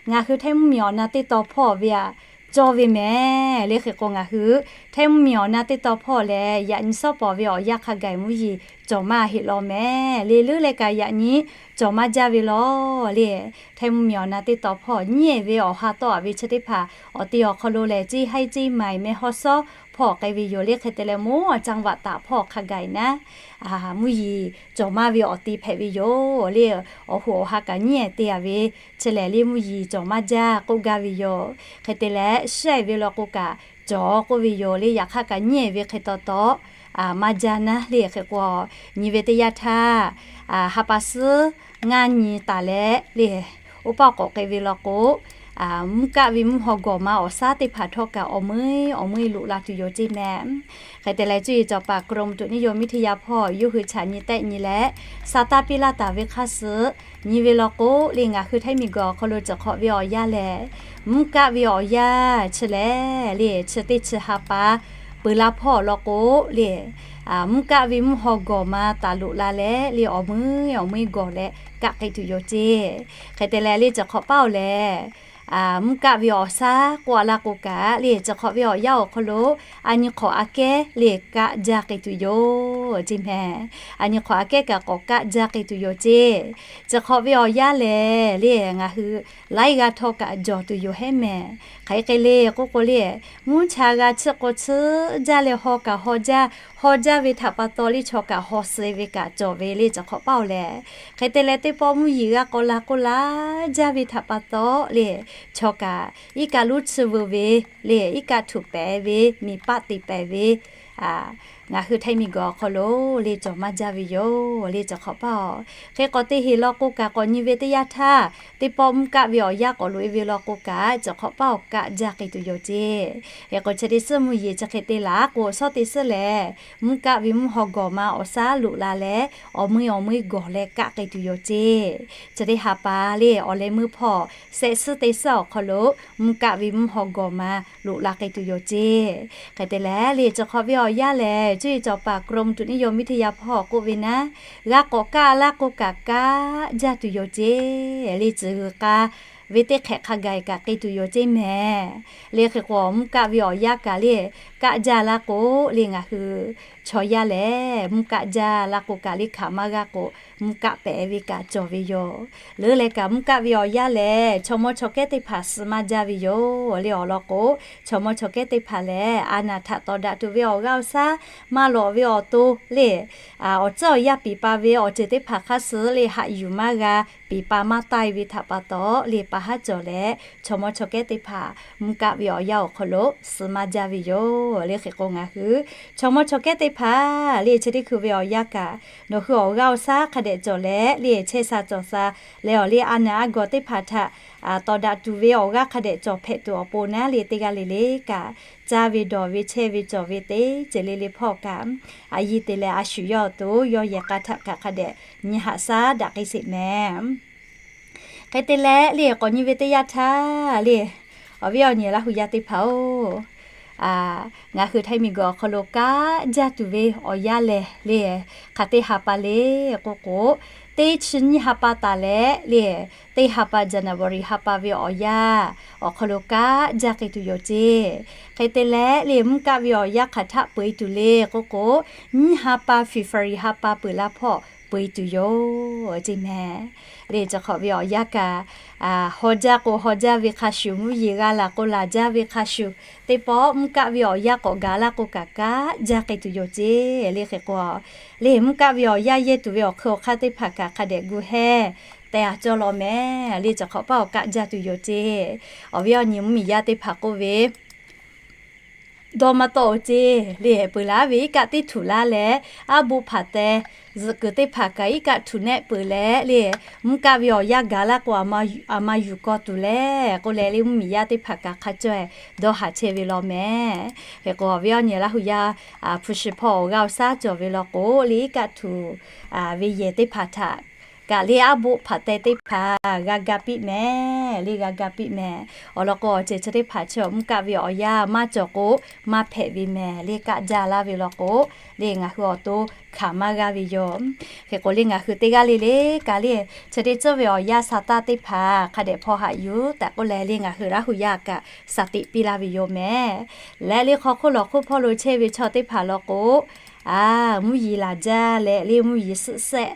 ngaˬ hui Htaiˇ mvuhˇ miˬ awˬ na teˇ tawn hpawˇ ve aꞈ cawˇ ve mehˍ le. Hk'e k'o, ngaˬ hui Htaiˇ mvuhˇ miˬ awˬ na teˇ tawn hpawˇ lehˬ, yaꞈ nyi shawˉ pawˍ ve awˬ yanˇ hk'a gaˬ mvuhˇ yeˬ cawˬ maˇ heˆ law mehˍ le. Leuˉ leh kaꞈ yaꞈ nyi cawˬ maˇ jaˇ ve law le. Htaiˇ mvuhˇ miˬ awˬ na teˇ tawn hpawˇ nyiˉ ehˍ ve awˬ ha tawˆ a ve chi teˇ hpaˍ awˬ te awˬ hk'aw lo lehˬ, Chiang Haiˇ, Chiang Mai, แม่ฮ่องสอน hpawˇ k'ai ve yoˬ le. Hk'e te leh, moˉ จังหวัด taꞈ hpawˇ hk'a gaˬ naˉ mvuhˇ yeˬ cawˬ maˇ ve awˬ te hpehꞈ ve yoˬ le. Awˬ hoꞈ awˬ ha kaꞈ nyiˉ ehˍ te a ve chi lehˬ le, mvuhˇ yeˬ cawˬ maˇ jaˇ k'oˆ gaˇ ve yoˬ. Hk'e te leh, shiˉ ehˍ ve law k'o kaꞈ cawˬ k'oˆ ve yoˬ le. Yaꞈ hk'aˇ kaꞈ nyiˉ ehˍ ve hk'e taw taw maˇ jaˇ naˉ le. Hk'e k'o, nyi ve teˇ yanˇ htaˇ, ha pa suhˉ ngaˇ nyi taˍ leh le, oˇ paˆ k'awꞈ k'ai ve law k'o, mvuhˇ kaˆ ve mvuhˇ haw gawˬ ma awˬ shaˉ teˇ hpaˍ htawˇ kaꞈ awˬ meuˇ awˬ meuˇ loꞈ la tuˬ yoˬ ceˇ mehˍ. Hk'e te leh, cuˇ yiˍ cawˬ paˍ กรมอุตุนิยมวิทยา hpawˇ yawˇ hui chaꞈ nyi tehˆ nyi leh, sa taˇ piˇ laˇ taˍ ve hk'aˇ suh nyi ve law k'o le, ngaˬ hui Htaiˇ miˬguiˬ awˬ hk'aw lo ceuˬ hk'awꞈ ve awˬ yanˇ lehˬ, mvuhˇ kaˆ ve awˬ yanˇ chi lehˬ le, chi teˇ chi ha pa peuˬ la hpawˇ law k'o le, mvuhˇ kaˆ ve mvuhˇ haw gawˬ ma taˍ loꞈ la leh le, awˬ meuˇ awˬ meuˇ gawˬ leh kaˆ k'ai tuˬ yoˬ ceˇ. Hk'e te leh le, ceuˬ hk'awꞈ paˉ-oˬ lehˬ, mvuhˇ kaˆ ve awˬ shaˉ k'oˆ a laˇ k'o kaꞈ le, ceuˬ hk'awꞈ ve awˬ yanˇ awˬ hk'aw lo a nyi hk'awꞈ aꞈ kehˉ le kaˆ jaˇ k'ai tuˬ yoˬ ceˇ mehˍ. A nyi hk'awꞈ aꞈ kehˉ kaꞈ k'awꞈ kaˆ jaˇ k'ai tuˬ yoˬ ceˇ. Ceuˬ hk'awꞈ ve awˬ yanˇ lehˬ le, ngaˬ hui laiˉ g'aˇ htawˇ kaꞈ jawˬ tuˬ yoˬ hehˉ mehˍ. Hk'aˬ hk'e le k'oˆ k'o le, mvuhˇ cha g'a chiˇ k'o chiˇ jaˇ leh haw kaꞈ haw jaˇ, haw jaˇ ve htaꞈ pa taw le chaw kaꞈ haw suh ve kaꞈ cawˬ ve le, ceuˬ hk'awꞈ paˉ-oˬ lehˬ. Hk'e te leh, teˇ pawˆ mvuhˇ yeˬ g'a k'aw la k'oˆ la jaˇ ve htaꞈ pa taw le, chaw kaꞈ iˉ kaˆ luˉ chiˇ veu ve le, iˉ kaˆ htuꞈ pehˍ ve, miˬ paˆ te pehˍ ve, ngaˬ hui Htaiˇ miˬguiˬ awˬ hk'aw lo le cawˬ maˇ jaˇ ve yoˬ le, ceuˬ hk'awꞈ paˉ-oˬ. Hk'e k'awꞈ te heˍ law k'o kaꞈ, k'awꞈ nyi ve teˇ yanˇ htaˇ, teˇ pawˆ mvuhˇ kaˆ ve awˬ yanˇ k'awꞈ loꞈ e ve law k'o kaꞈ, ceuˬ hk'awꞈ paˉ awˬ kaˆ jaˇ k'ai tuˬ yoˬ ceˇ. Hk'e k'o, chi teˇ suhˉ mvuhˇ yeˬ chi hk'e te laˬ k'o, shawˉ teˇ suhˉ lehˬ, mvuhˇ kaˆ ve mvuhˇ haw gawˬ ma awˬ shaˉ loꞈ la leh, awˬ meuˇ awˬ meuˇ gawˬ leh kaˆ k'ai tuˬ yoˬ ceˇ. Chi teˇ ha pa le, awˬ leh meuˇ hpawˇ shehˆ suhˉ teˇ suhˉ awˬ hk'aw lo mvuhˇ kaˆ ve mvuhˇ haw gawˬ ma loꞈ la k'ai tuˬ yoˬ ceˇ. Hk'e te leh le, ceuˬ hk'awꞈ ve awˬ yanˇ lehˬ, cuˇ yiˍ cawˬ paˍ กรมอุตุนิยมวิทยา hpawˇ k'oˆ ve naˉ, g'a k'awꞈ kaˆ laˇ k'o kaꞈ kaˆ jaˇ tuˬ yoˬ ceˇ. Le tcuhˍ g'uiˬ k'a ve teˇ hk'ehꞈ hk'a gaˬ kaꞈ k'ai tuˬ yoˬ ceˇ mehˍ. Le hk'e k'o, mvuhˇ kaˆ ve awˬ yanˇ kaꞈ le kaˆ jaˇ laˇ k'o le, ngaˬ hui chaw yaˇ lehˬ mvuhˇ kaˆ jaˇ laˇ k'o kaꞈ le hkanˍ maˇ g'a k'o, mvuhˇ kaˆ pehˍ ve kaꞈ cawˬ ve yoˬ. Leuˉ leh kaꞈ, mvuhˇ kaˆ ve awˬ yanˇ lehˬ, chaw mawˇ chaw kehˉ teˇ hpaˍ suh maˇ jaˇ ve yoˬ le. Awˬ lawn k'o, chaw mawˇ chaw kehˉ teˇ hpaˍ lehˬ, a naˍ htaꞈ tawˍ daꞈ tuˬ ve awˬ g'aˇ awˬ shaˉ maˇ lawꞈ ve awˬ to le, awˬ tcuhˉ awˬ yanˇ piˍ pa ve awˬ ceuˬ teˇ hpaˍ hk'aˇ suh le haꞈ yuˬ maˇ g'a, piˍ pa maˇ taiˇ ve htaꞈ pa taw le, pa haˉ cawˬ leh chaw mawˇ chaw kehˉ teˇ hpaˍ mvuhˇ kaˆ ve awˬ yanˇ awˬ hk'aw lo suh maˇ jaˇ ve yoˬ le. Hk'e k'o, ngaˬ hui chaw mawˇ chaw kehˉ teˇ hpaˍ le chi teˇ hkui ve awˬ yanˇ kaꞈ, nawˬ hui awˬ g'aˇ awˬ shaˉ hk'a dehꞈ cawˬ leh le, chehˇ sha cawˬ sha leh awˬ le a naˍ a gawˬ teˇ hpaˍ htaꞈ tawˍ daꞈ tuˬ ve awˬ g'aˇ hk'a dehꞈ cawˬ hpehꞈ tuˬ awˬ pon naˉ le, teˇ g'aˇ le le kaꞈ caˇ ve dawˬ ve chehˇ ve cawˬ ve teˇ ceuˬ le le hpawˇ kaꞈ, a yiˇ te leh a shu yawˇ awˬ to yawˇ yehˬ k'a htaꞈ kaꞈ hk'a dehꞈ nyi haꞈ shaˉ daꞈ k'ai sheˍ mehˍ. Hk'e te leh le, k'awꞈ nyi ve teˇ yanˇ htaˇ le, awˬ viˉ awˬ nyi Laˇ huˍ yaˇ teˇ hpaˍ-oˬ, ngaˬ hui Htaiˇ miˬguiˬ awˬ hk'aw lo kaˆ jaˇ tuˬ ve awˬ yanˇ lehˬ le, hk'aˬ teˇ ha pa le k'oˆ k'o, teˇ chi nyiˇ ha pa taˍ leh le, teˇ ha pa January ha pa ve awˬ yanˇ awˬ hk'aw lo kaˆ jaˇ k'ai tuˬ yoˬ ceˇ. Hk'e te leh le, mvuhˇ kaˆ ve awˬ yanˇ hk'aˬ htaˆ peu e tuˬ le k'oˆ k'o, nyiˇ ha pa February ha pa peuˬ la hpawˇ peu e tuˬ yoˬ ceˇ mehˍ. Lehˬ, chi hk'awꞈ ve awˬ yanˇ kaꞈ, haw jaˇ k'o haw jaˇ ve hk'a shuˍ, mvuhˇ yeˬ g'a laˬ k'o laˬ jaˇ ve hk'a shuˍ, teˇ pawˆ mvuhˇ kaˆ ve awˬ yanˇ k'awꞈ gaˬ laˇ k'o kaꞈ kaˆ jaˇ k'ai tuˬ yoˬ ceˇ. Lehˬ, hk'e k'o, lehˬ, mvuhˇ kaˆ ve awˬ yanˇ yehˇ tuˬ ve awˬ hk'eun awˬ hk'aˇ teˇ hpaˍ kaꞈ hk'a dehꞈ gu hehˇ tehꞈ a cawˇ law mehˍ. Lehˬ, chi hk'awꞈ paˇ awˬ kaˆ jaˇ tuˬ yoˬ ceˇ. Awˬ viˉ awˬ nyi mvuhˇmiˬ yaˇ teˇ hpaˍ k'oˆ ve, dawˇ maˇ tawˆ-oˬ ceˇ. Lehˬ, peuˬ laˉ ve iˉ kaˆ tiˉ htuꞈ laˇ leh, aˉ boˆ hpaˍ teh zuhꞈ kuiˬ teˇ hpaˍ kaꞈ iˉ kaˆ htuꞈ nehˆ peuˬ leh, lehˬ, mvuhˇ kaˆ ve awˬ yanˇ gaˬ laˇ k'o, a ma yuˬ kawˇ tuˬ leh k'oˆ leh, lehˬ, mvuhˇmiˬ yaˇ teˇ hpaˍ kaꞈ hk'a cawˇ-e dawˇ haˍ chehˇ ve law mehˍ. Hk'e k'o, awˬ viˉ awˬ nyi Laˇ hu yaˇ hpu shi hpawˇ awˬ g'aˇ awˬ shaˉ cawˬ ve law k'o, lehˬ, iˉ kaˆ htuꞈ ve yehˬ teˇ hpaˍ htaꞈ kaꞈ lehˬ, aˉ boˆ hpaˍ teh teˇ hpaˍ g'a ga piˇ mehˍ. Lehˬ, g'a ga piˇ mehˍ. Awˬ lawn k'o, awˬ ceuˬ chi teˇ hpaˍ chi mvuhˇ kaˆ ve awˬ yanˇ maˇ cawˬ k'o, maˇ hpehꞈ ve mehˍ. Lehˬ, kaˆ jaˇ laˇ ve law k'o, lehˬ, ngaˬ hui awˬ to hkanˍ maˇ g'aˇ ve yoˬ. Hk'e k'o, lehˬ, ngaˬ hui teˇ g'aˇ le le kaꞈ lehˬ, chi teˇ ceuˬ ve awˬ yanˇ sa taˇ teˇ hpaˍ hk'a dehꞈ hpaw haꞈ yuˬ tehꞈ k'oˆ leh, lehˬ, ngaˬ hui Laˇ hu yaˇ kaꞈ shaˍ tiꞈ piˇ laˇ ve yoˬ mehˍ. Lehˬ, lehˬ, hk'aw hk'oˆ lawˬ hk'oˆ hpawˇ lo chehˇ ve chaw teˇ hpaˍ law k'o, a, mvuhˇ yeˬ laˬ jaˇ leh, lehˬ, mvuhˇ yeˬ suhˆ sehˆ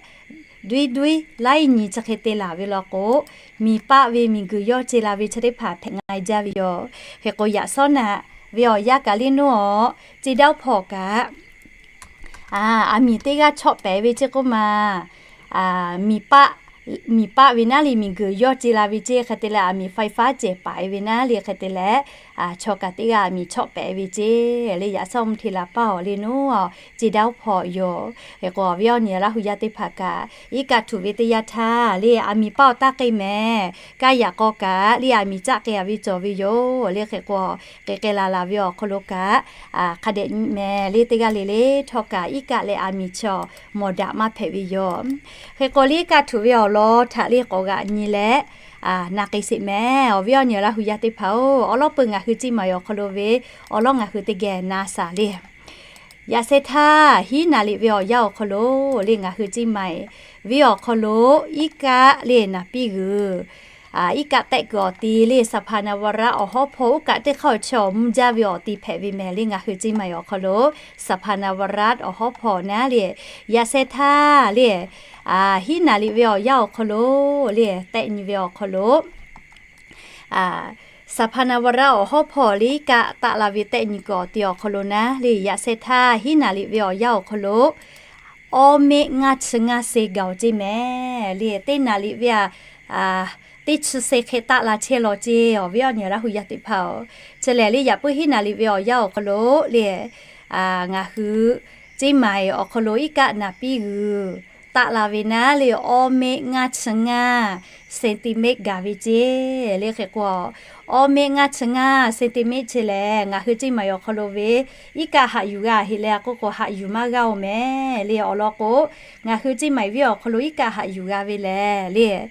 duiˉ duiˉ laiˉ nyi chi hk'e te laˬ ve law k'o, miˬ paˆ ve miˬ guiˬ yawˇ ce la ve chi teˇ hpaˍ hpehꞈ nga jaˇ ve yoˬ. Hk'e k'o, yaꞈ shawˉ naꞈ ve awˬ yanˇ kaꞈ lehˬ, nawˬ aw, ceˇ daˇ hpawˇ kaꞈ, a, miˬ teˇ g'aˇ chawˆ pehˍ ve ceˇ k'oˆ ma, miˬ paˆ, miˬ paˆ ve naˉ lehˬ miˬ guiˬ yawˇ ce la ve ceˇ hk'e te leh, a miˬ faiˇ faˉ cehˬ paˍ ve naˉ lehˬ hk'e te leh, chaw kaꞈ teˇ g'aˇ a miˬ chawˆ pehˍ ve ceˇ. Lehˬ, yaꞈ shawˉ mvuhˇ hteˇ la paˇ awˬ lehˬ nawˬ aw, ceˇ daˇ hpawˇ yoˬ. Hk'e k'o, awˬ viˉ awˬ nyi Laˇ hu yaˇ teˇ hpaˍ kaꞈ iˉ kaˆ htuꞈ ve teˇ yanˇ htaˇ lehˬ, a miˬ paˆ awˬ taˇ k'e mehˍ. Kaˇ yaꞈ k'aw kaꞈ lehˬ, a miˬ caˆ k'e a ve cawˬ ve yoˬ. Lehˬ, hk'e k'o, k'e k'e laˬ laˬ ve awˬ hk'aw lo kaꞈ, a, hk'a dehꞈ nyi mehˍ. Lehˬ, teˇ g'aˇ le le htawˇ kaꞈ iˉ kaˆ leh a miˬ chaw mawˬ daꞈ maˇ hpehꞈ ve yoˬ. Hk'e k'o, lehˬ iˉ kaˆ htuꞈ ve awˬ lawn htaꞈ lehˬ k'awꞈ g'aꞈ nyi leh, a, na k'e sheˍ mehˍ. Awˬ viˉ awˬ nyi Laˇ hu yaˇ teˇ hpaˍ-oˬ, awˬ lawˉ peuˬ ngaˬ hui ceˇ maˬ awˬ hk'aw lo ve awˬ lawˉ ngaˬ hui teˇ geh na shaˍ lehˬ, yaꞈ sheh htaˇ hiˉ naˍ liꞈ ve awˬ yanˇ awˬ hk'aw lo lehˬ, ngaˬ hui ceˇ maˬ ve awˬ hk'aw lo iˉ kaˆ lehˬ naˍ piˇ g'uiˬ, iˉ kaˆ tehˆ kuiˬ awˬ ti lehˬ, สถาปนาวัตร awˬ hawˉ hpawˇ oˇ kaꞈ teˇ hk'aˇ awˬ chaw mvuh jaˇ ve awˬ ti hpehꞈ ve mehˍ. Lehˬ, ngaˬ hui ceˇ maˬ awˬ hk'aw lo สถาปนาวัตร awˬ hawˉ hpawˇ naˉ lehˬ, yaꞈ sheh htaˇ lehˬ, hiˉ naˍ liꞈ ve awˬ yanˇ awˬ hk'aw lo lehˬ, tehˆ nyi ve awˬ hk'aw lo สถาปนาวัตร awˬ hawˉ hpawˇ lehˬ iˉ kaˆ taˆ la ve tehˆ nyi kuiˬ awˬ ti awˬ hk'aw lo naˉ lehˬ, yaꞈ sheh htaˇ hiˉ naˍ liꞈ ve awˬ yanˇ awˬ hk'aw lo awˇ meˆ ngaˇ chi ngaˇ se gaˬ-oˬ ceˇ mehˍ. Lehˬ, teˇ naˍ liꞈ ve a, teˇ chi se hk'e taˆ la chehˇ law ceˇ. Awˬ viˉ awˬ nyi Laˇ hu yaˇ teˇ hpaˍ-oˬ, chi lehˬ lehˬ, yaꞈ puiˉ hiˉ naˍ liꞈ ve awˬ yanˇ awˬ hk'aw lo lehˬ, ngaˬ hui ceˇ maˬ awˬ hk'aw lo iˉ kaˆ naˍ piˇ g'uiˬ taˆ la ve naˉ lehˬ, awˇ meˆ ngaˇ chi ngaˇ เซนติเมตร gaˬ ve ceˇ. Lehˬ, hk'e k'o, awˇ meˆ ngaˇ chi ngaˇ เซนติเมตร chi lehˬ, ngaˬ hui ceˇ maˬ awˬ hk'aw lo ve iˉ kaˆ haꞈ yuˬ g'a heˆ leh k'oˆ k'o, haꞈ yuˬ maˇ g'a-oˬ mehˍ. Lehˬ, awˬ lawn k'o, ngaˬ hui ceˇ maˬ viˉ awˬ hk'aw lo iˉ kaˆ haꞈ yuˬ g'a ve lehˬ lehˬ,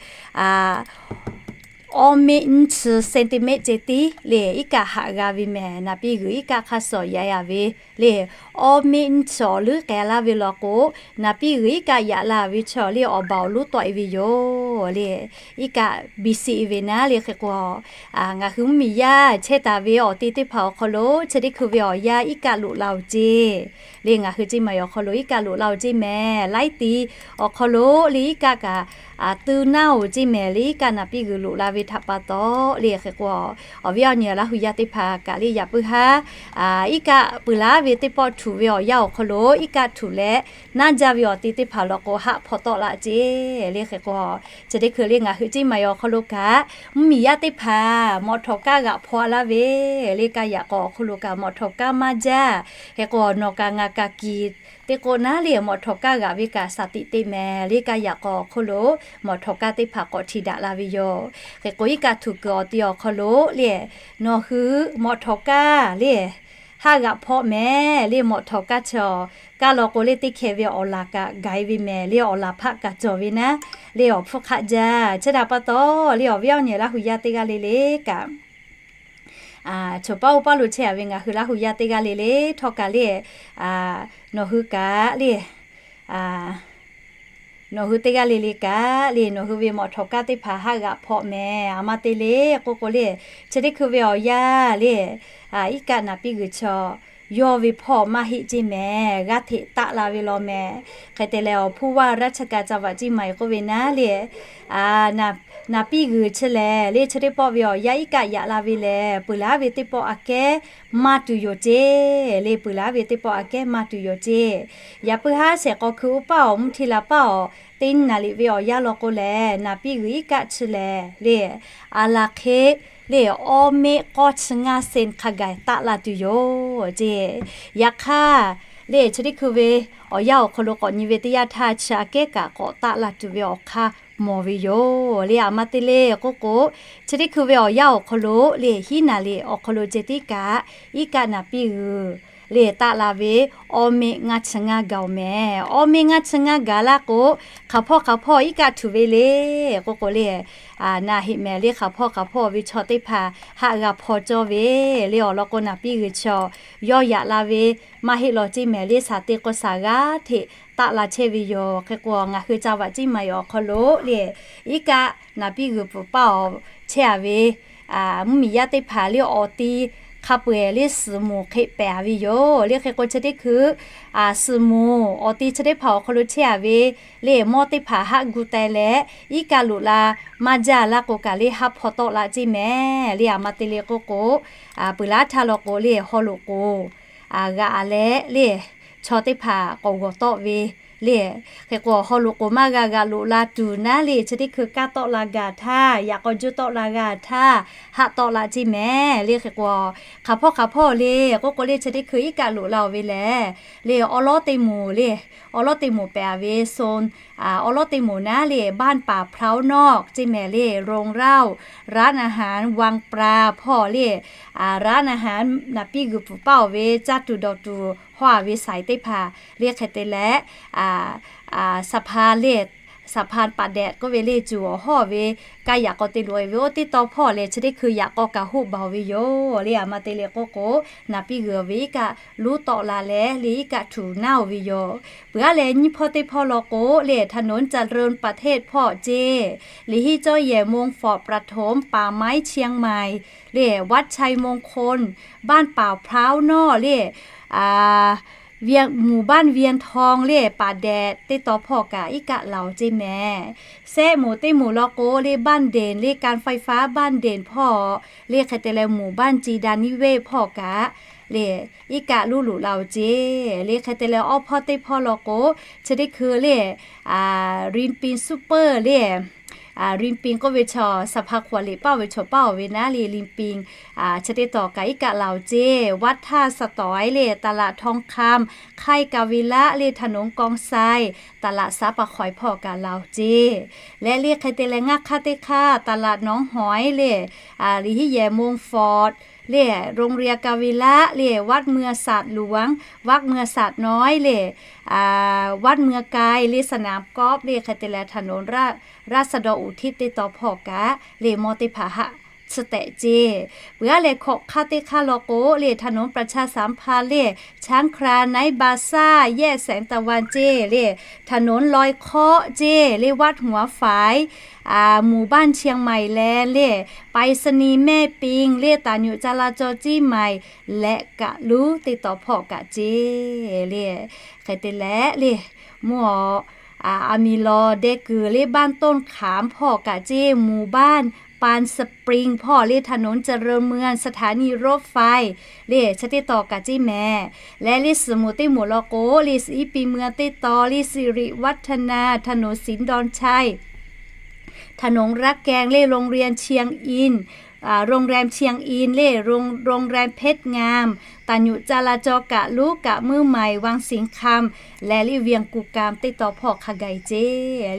awˇ meˆ nyiˇ chi เซนติเมตร ceh tiˉ lehˬ, iˉ kaˆ haꞈ g'a ve mehˍ. Naˍ piˇ g'uiˬ iˉ kaˆ hk'a shuˍ yaꞈ yaꞈ ve lehˬ, awˇ meˆ nyiˇ chi awˬ leuˉ k'ai laˇ ve law k'o, naˍ piˇ g'uiˬ iˉ kaˆ yaꞈ la ve chaw lehˬ, awˬ baˬ awˬ lonˉ tawˆ-e ve yoˬ. Lehˬ, iˉ kaˆ biˇ shiˆ ve naˉ lehˬ, hk'e k'o, ngaˬ hui mvuhˇmiˬ yaˇ chehˇ taˍ ve awˬ ti teˇ hpaˍ awˬ hk'aw lo chi teˇ hkui ve awˬ yanˇ iˉ kaˆ loꞈ la-oˬ ceˇ. Lehˬ, ngaˬ hui ceˇ maˬ awˬ hk'aw lo iˉ kaˆ loꞈ la-oˬ ceˇ mehˍ. Laiˉ ti awˬ hk'aw lo lehˬ, iˉ kaˆ kaꞈ tuꞈ naˉ-oˬ ceˇ mehˍ. Lehˬ, iˉ kaˆ naˍ piˇ g'uiˬ loꞈ la ve htaꞈ pa taw lehˬ, hk'e k'o, awˬ viˉ awˬ nyi Laˇ hu yaˇ teˇ hpaˍ kaꞈ lehˬ, yaꞈ puiˉ haˉ iˉ kaˆ peuˬ laˉ ve teˇ pawˆ htuꞈ ve awˬ yanˇ awˬ hk'aw lo iˉ kaˆ htuꞈ leh naˉ jaˇ ve awˬ ti teˇ hpaˍ law k'o, haˆ hpaw tawˆ la ceˇ. Lehˬ, hk'e k'o, chi teˇ hkui lehˬ, ngaˬ hui ceˇ maˬ awˬ hk'aw lo kaꞈ mvuhˇmiˬ yaˇ teˇ hpaˍ mawꞈ htawˍ kaˇ g'aꞈ hpaw laˇ ve lehˬ, kaˇ yaꞈ k'aw awˬ hk'aw lo kaꞈ mawꞈ htawˍ kaˇ maˇ jaˇ. Hk'e k'o, nawˬ kaꞈ ngaˬ kaꞈ kiˬ teˇ k'o naˉ lehˬ, mawꞈ htawˍ kaˇ g'aꞈ ve kaꞈ shaˍ tiꞈ te mehˍ. Lehˬ, kaˇ yaꞈ k'aw awˬ hk'aw lo mawꞈ htawˍ kaˇ teˇ hpaˍ k'awꞈ hti daꞈ la ve yoˬ. Hk'e k'o, iˉ kaˆ htuꞈ kuiˬ awˬ ti awˬ hk'aw lo lehˬ, nawˬ hui mawꞈ htawˍ kaˇ lehˬ haˆ g'aꞈ hpaw mehˍ. Lehˬ, mawꞈ htawˍ kaˇ chaw kaˇ law k'o lehˬ, teˇ hkeh ve awˬ laˬ kaꞈ gaˬ-e ve mehˍ. Lehˬ, awˬ laˬ hpaˆ kaꞈ cawˬ ve naˉ lehˬ, awˬ hpfuhˇ hk'aˆ jaˇ. Chi htaꞈ pa taw lehˬ, awˬ viˉ awˬ nyi Laˇ hu yaˇ teˇ g'aˇ le le kaꞈ, choˬ paˇ oˇ paˇ lo chehˇ-a ve ngaˬ hui Laˇ hu yaˇ teˇ g'aˇ le le htawˇ kaꞈ lehˬ, nawˬ hui kaꞈ lehˬ, nawˬ hui teˇ g'aˇ le le kaꞈ lehˬ, nawˬ hui ve mawꞈ htawˍ kaˇ teˇ hpaˍ haˆ g'aꞈ hpaw mehˍ. A ma te lehˬ k'oˆ k'o lehˬ, chi teˇ hkui ve awˬ yanˇ lehˬ, iˉ kaˆ naˍ piˇ g'uiˬ chaw yawˇ ve hpawˇ maˇ heˆ ceˇ mehˍ. G'aˇ hteꞈ taˆ la ve law mehˍ. Hk'e te leh awˬ ผู้ว่าราชการจังหวัดเชียงใหม่ k'oˆ ve naˉ le, naˍ piˇ g'uiˬ chi lehˬ le chi teˇ pawˆ ve awˬ yanˇ iˉ kaˆ yaꞈ la ve lehˬ, peuˬ laˉ ve teˇ pawˆ aꞈ kehˉ maˇ tuˬ yoˬ ceˇ le, peuˬ laˉ ve teˇ pawˆ aꞈ kehˉ maˇ tuˬ yoˬ ceˇ. Yaꞈ puiˉ haˉ shehˍ k'aw hkui oˇ paˇ awˬ mvuhˇ hti la paˇ awˬ teˇ naˍ liꞈ ve awˬ yanˇ law k'o lehˬ, naˍ piˇ g'uiˬ iˉ kaˆ chi lehˬ le, aˬ laˬ hk'e le awˇ meˆ k'awˇ chi ngaˇ เซน hk'a gaˬ taˆ la tuˬ yoˬ ceˇ. Yaꞈ hk'aˇ le chi teˇ hkui ve awˬ yanˇ awˬ hk'aw lo k'awꞈ nyi ve teˇ yanˇ htaˇ, chi aꞈ kehˉ kaꞈ k'awꞈ taˆ la tuˬ ve awˬ hk'aˇ mawˬ ve yoˬ le. Aˬ ma te le k'oˆ k'o, chi teˇ hkui ve awˬ yanˇ awˬ hk'aw lo le hiˉ naˍ liꞈ awˬ hk'aw lo ceh tiˉ kaꞈ, iˉ kaˆ naˍ piˇ g'uiˬ le taˆ la ve awˇ meˆ ngaˇ chi ngaˇ gaˬ awˬ mehˍ. Awˇ meˆ ngaˇ chi ngaˇ gaˬ laˇ k'o, hk'aˬ hpawˇ hk'aˬ hpawˇ iˉ kaˆ htuꞈ ve le k'oˆ k'o le, naˬ heꞈ mehˍ le hk'aˬ hpawˇ hk'aˬ hpawˇ ve chaw teˇ hpaˍ haˆ g'a hpaw cawˇ ve le. Awˬ lawn k'o, naˍ piˇ g'uiˬ chi awˬ yawˇ yaꞈ la ve maˇ heˆ law ceˇ mehˍ le. Shaˍ te k'o shaˍ g'aˇ hteꞈ taˆ la chehˇ ve yoˬ. Hk'e k'o, ngaˬ hui จังหวัดเชียงใหม่ awˬ hk'aw lo le iˉ kaˆ naˍ piˇ g'uiˬ pfuhˍ paˇ awˬ chehˇ a ve mvuhˇmiˬ yaˇ teˇ hpaˍ le awˬ ti hk'a peu-eˬ le suhˍ moˍ hk'e pehˍ a ve yoˬ le. Hk'e k'o, chi teˇ hkui suhˍ moˍ awˬ ti chi teˇ hpaˍ awˬ hk'aw lo chehˇ a ve le mawˇ teˇ hpaˍ haˆ gu teh leh, iˉ kaˆ loꞈ la maˇ jaˇ laˇ k'o kaꞈ le haˆ hpaw tawˆ la ceˇ mehˍ le. Aˬ ma te le k'oˆ k'o, peuˬ laˉ htaˇ law k'o le haw loꞈ k'oˍ g'aꞈ leh le chaw teˇ hpaˍ k'awꞈ g'awˬ tawˆ ve le. Hk'e k'o, haw loꞈ k'oˍ maˇ g'a g'aꞈ loꞈ la tuˬ naˉ le chi teˇ hkui kaˇ tawˆ la g'a htaˇ, yaꞈ k'aw juˇ tawˆ la g'a htaˇ, haˆ tawˆ la ceˇ mehˍ le. Hk'e k'o, hk'aˬ hpawˇ hk'aˬ hpawˇ le k'oˆ k'o le chi teˇ hkui iˉ kaˆ loꞈ la-oˬ ve lehˬ le, awˉ lawˉ teˇ moˍ le, awˉ lawˉ teˇ moˍ pehˍ a ve โซน awˉ lawˉ teˇ moˍ naˉ le บ้านป่าพร้าวนอก ceˇ mehˍ le โรงเหล้า ร้านอาหาร วังปลา hpawˇ le, ร้านอาหาร naˍ piˇ g'uiˬ pfuhˍ paˇ awˬ ve caˇ tuˬ dawˬ tuˬ haw a ve saiˍ teˇ hpaˍ le. Hk'e te leh สะพาน le สะพานป่าแดด k'oˆ ve le cuˬ awˬ hawˇ ve kaˇ yaꞈ k'aw te loꞈ e ve oˇ teˇ taw hpawˇ lehˬ chi teˇ hkui yaꞈ k'aw kaꞈ hoˆ baˬ-oˬ ve yoˬ le. Aˬ ma te le k'oˆ k'o, naˍ piˇ g'uiˬ ve iˉ kaˆ luˉ tawˆ la leh le iˉ kaˆ htuꞈ naˉ-oˬ ve yoˬ. Peuˬ aˉ leh nyiˇ hpawˇ teˇ hpawˇ law k'o le ถนนเจริญประเทศ hpawˇ ceˇ, liꞈ hiˆ cawˇ yehˬ มงฟอร์ด ประถม ป่าไม้เชียงใหม่ le วัดชัยมงคล บ้านป่าพร้าวนอก le หมู่บ้าน เวียงทอง le ป่าแดด teˇ taw hpawˇ kaꞈ iˉ kaˆ laˬ-oˬ ceˇ mehˍ. Sehˆ moˍ teˇ moˍ law k'o le บ้านเด่น le การไฟฟ้าบ้านเด่น hpawˇ le hk'e te leh หมู่บ้านจีดานิเวศ hpawˇ kaꞈ le iˉ kaˆ luˉ loꞈ la-oˬ ceˇ le. Hk'e te leh awˉ hpawˇ teˇ hpawˇ law k'o, chi teˇ hkui le ริมปิง ซูเปอร์ le ริมปิง k'oˆ ve chaw สะพานขวดเหล็ก paˇ oˬ ve chaw paˇ oˬ ve naˉ le ริมปิง chi teˇ taw kaꞈ iˉ kaˆ laˬ-oˬ ceˇ. วัดท่าสะตอย le ตลาดทองคำ ค่ายกาวิระ le ถนนกองทราย ตลาดสาปะขอย hpawˇ kaꞈ laˬ-oˬ ceˇ. Leh le hk'e te leh ngaˇ hk'aˇ teˇ hk'aˇ ตลาดหนองหอย le liꞈ hiˆ yehˬ มงฟอร์ด le โรงเรียนกาวิระ le วัดเมืองสาดหลวง วัดเมืองสาดน้อย le วัดเมืองไกล le สนามกอล์ฟ le hk'e te leh ถนนราษฎรอุทิศ teˇ taw hpawˇ kaꞈ le mawˇ teˇ hpaˍ haˆ tsuhˇ tehꞈ ceˇ. Peuˬ aˉ leh hkawꞈ hk'aˇ teˇ hk'aˇ law k'o le ถนนประชาสัมพันธ์ le ช้างคลาน ไนท์บาซ่า แยกแสงตะวัน ceˇ, le ถนนลอยเคราะห์ ceˇ, le วัดหัวฝาย หมู่บ้านเชียงใหม่แลนด์ le ไปรษณีย์แม่ปิง le ต่างจุดจราจรเชียงใหม่ leh kaꞈ luˉ teˇ taw hpawˇ kaꞈ ceˇ le. Hk'e te leh le mvuhˇ awˬ อามีลอ deh kuiˬ le บ้านต้นขาม hpawˇ kaꞈ ceˇ, หมู่บ้านปานสปริง hpawˇ le ถนนเจริญเมือง สถานีรถไฟ le chi teˇ taw kaꞈ ceˇ mehˍ. Leh le suhˍ moˍ teˇ moˍ law k'o le ศรีปีเมือง teˇ taw le สิริวัฒนา ถนนศรีดอนชัย ถนนรักแกง le โรงเรียนเชียงอิน โรงแรมเชียงอิน le โรงแรมเพชรงาม ต่างจุดจราจร กะลุ กะมื้อใหม่ วังสิงห์คำ leh le เวียงกุมกาม teˇ taw hpawˇ hk'a gaˬ ceˇ.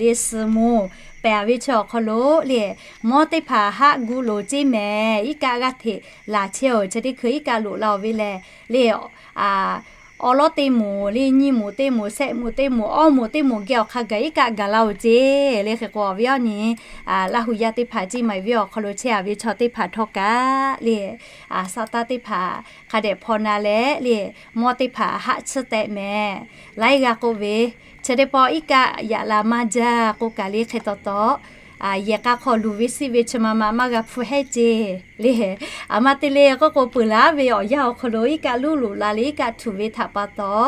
Le suhˍ moˍ pehˍ ve chaw awˬ hk'aw lo le mawˇ teˇ hpaˍ haˆ gu loˍ ceˇ mehˍ. Iˉ kaˆ g'aˇ hteꞈ laˬ chehˇ-oˬ, chi teˇ hkui iˉ kaˆ loꞈ la-oˬ ve lehˬ le awˉ lawˉ teˇ moˍ le nyiˇ moˍ teˇ moˍ, sehˆ moˍ teˇ moˍ, awˇ moˍ teˇ moˍ geh awˬ hk'a gaˬ iˉ kaˆ gaˬ la-oˬ ceˇ. Le hk'e k'o awˬ viˉ awˬ nyi Laˇ hu yaˇ teˇ hpaˍ ceˇ maˬ ve awˬ hk'aw lo chehˇ a ve chaw teˇ hpaˍ htawˇ kaꞈ le saˍ taˇ teˇ hpaˍ hk'a dehꞈ hpaw na leh le mawˇ teˇ hpaˍ haˆ tsuhˇ tehꞈ mehˍ. Laiˉ g'aˇ k'oˆ ve, chi teˇ pawˆ iˉ kaˆ yaꞈ la maˇ jaˇ k'o kaꞈ le hk'e taw taw yehˬ k'a hk'aw luˬ ve siˆ ve chi ma ma maˇ g'a hpu hehnˇ ceˇ le. Aˬ ma te le k'oˆ k'o peuˬ laˉ ve awˬ yanˇ awˬ hk'aw lo iˉ kaˆ luˉ loꞈ la le iˉ kaˆ htuꞈ ve htaꞈ pa taw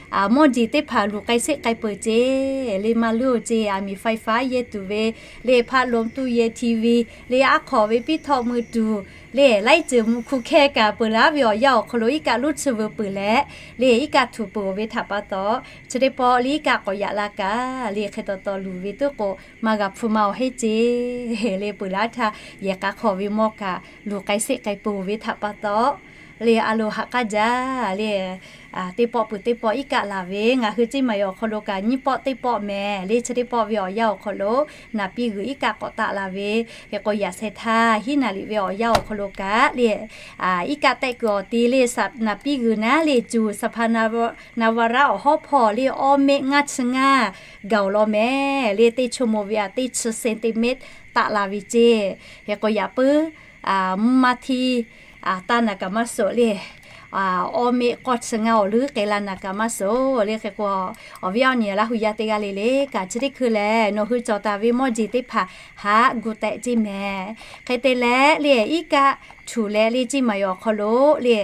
Mawˇ jeˬ teˇ hpaˍ luˬ k'ai sheˆ k'ai peuˬ ceˇ le, maˇ luˇ-oˬ ceˇ. Aˬ miˍ faiˍ faˍ yehˇ tuˬ ve le, พัดลม ตู้เย็น TV le, aˉ hk'awꞈ ve piˇ htawˆ mui tuˬ le, laiˉ ceuˬ mvuh hkuˇ hkehˇ kaꞈ peuˬ laˇ ve awˬ yanˇ awˬ hk'aw lo iˉ kaˆ luˇ tsuhˇ veu peuˬ leh le, iˉ kaˆ htuꞈ peuˬ-oˬ ve htaꞈ pa taw, chi teˇ pawˆ le iˉ kaˆ k'awꞈ yaꞈ la kaꞈ le, hk'e taw taw luˬ ve teˇ k'o maˇ g'a hpu ma-oˬ heˆ ceˇ le. Peuˬ laˇ htaˇ yehˬ k'a hk'awꞈ ve mawˇ kaꞈ luˬ k'ai sheˆ k'ai peuˬ-oˬ ve htaꞈ pa taw le, a loˍ haꞈ k'aˇ jaˇ le. Teˇ pawˆ peuˬ teˇ pawˆ iˉ kaˆ laˬ ve, ngaˬ hui Ceˇ Maiˍ awˬ hk'aw lo kaꞈ nyiˇ pawˆ teˇ pawˆ mehˍ le. Chi teˇ pawˆ ve awˬ yanˇ awˬ hk'aw lo naˍ piˇ g'uiˬ iˉ kaˆ k'awꞈ taˆ la ve, hk'e k'o yaꞈ sheh htaˇ hiˉ naˍ liꞈ ve awˬ yanˇ awˬ hk'aw lo kaꞈ le, iˉ kaˆ tehˆ kuiˬ awˬ ti le, naˍ piˇ g'uiˬ naˉ le, cuˬ สภา na va raˉ awˬ hawˉ hpawˇ le, awˇ meˆ ngaˇ chi ngaˇ gaˬ-oˬ law mehˍ le. Teˇ ชั่วโมง ve a teˇ chi centimeter taˆ la ve ceˇ. Hk'e k'o yaꞈ puiˉ mvuhˇ maˇ htiˇ taˇ naˍ kaꞈ maˇ suhˍ le. Awˇ meˆ k'awˇ chi ngaˇ awˬ leuˉ k'ai la naˍ kaꞈ maˇ suhˍ le. Hk'e k'o awˬ viˉ awˬ nyi Laˇ hu yaˇ teˇ g'aˇ le le kaꞈ, chi teˇ hkui lehˬ nawˬ hui cawˬ taˍ ve mawˇ jeˬ teˇ hpaˍ haꞈ gu tehꞈ ceˇ mehˍ. Hk'e te leh le, iˉ kaˆ htuꞈ leh le, Ceˇ Maiˍ awˬ hk'aw lo le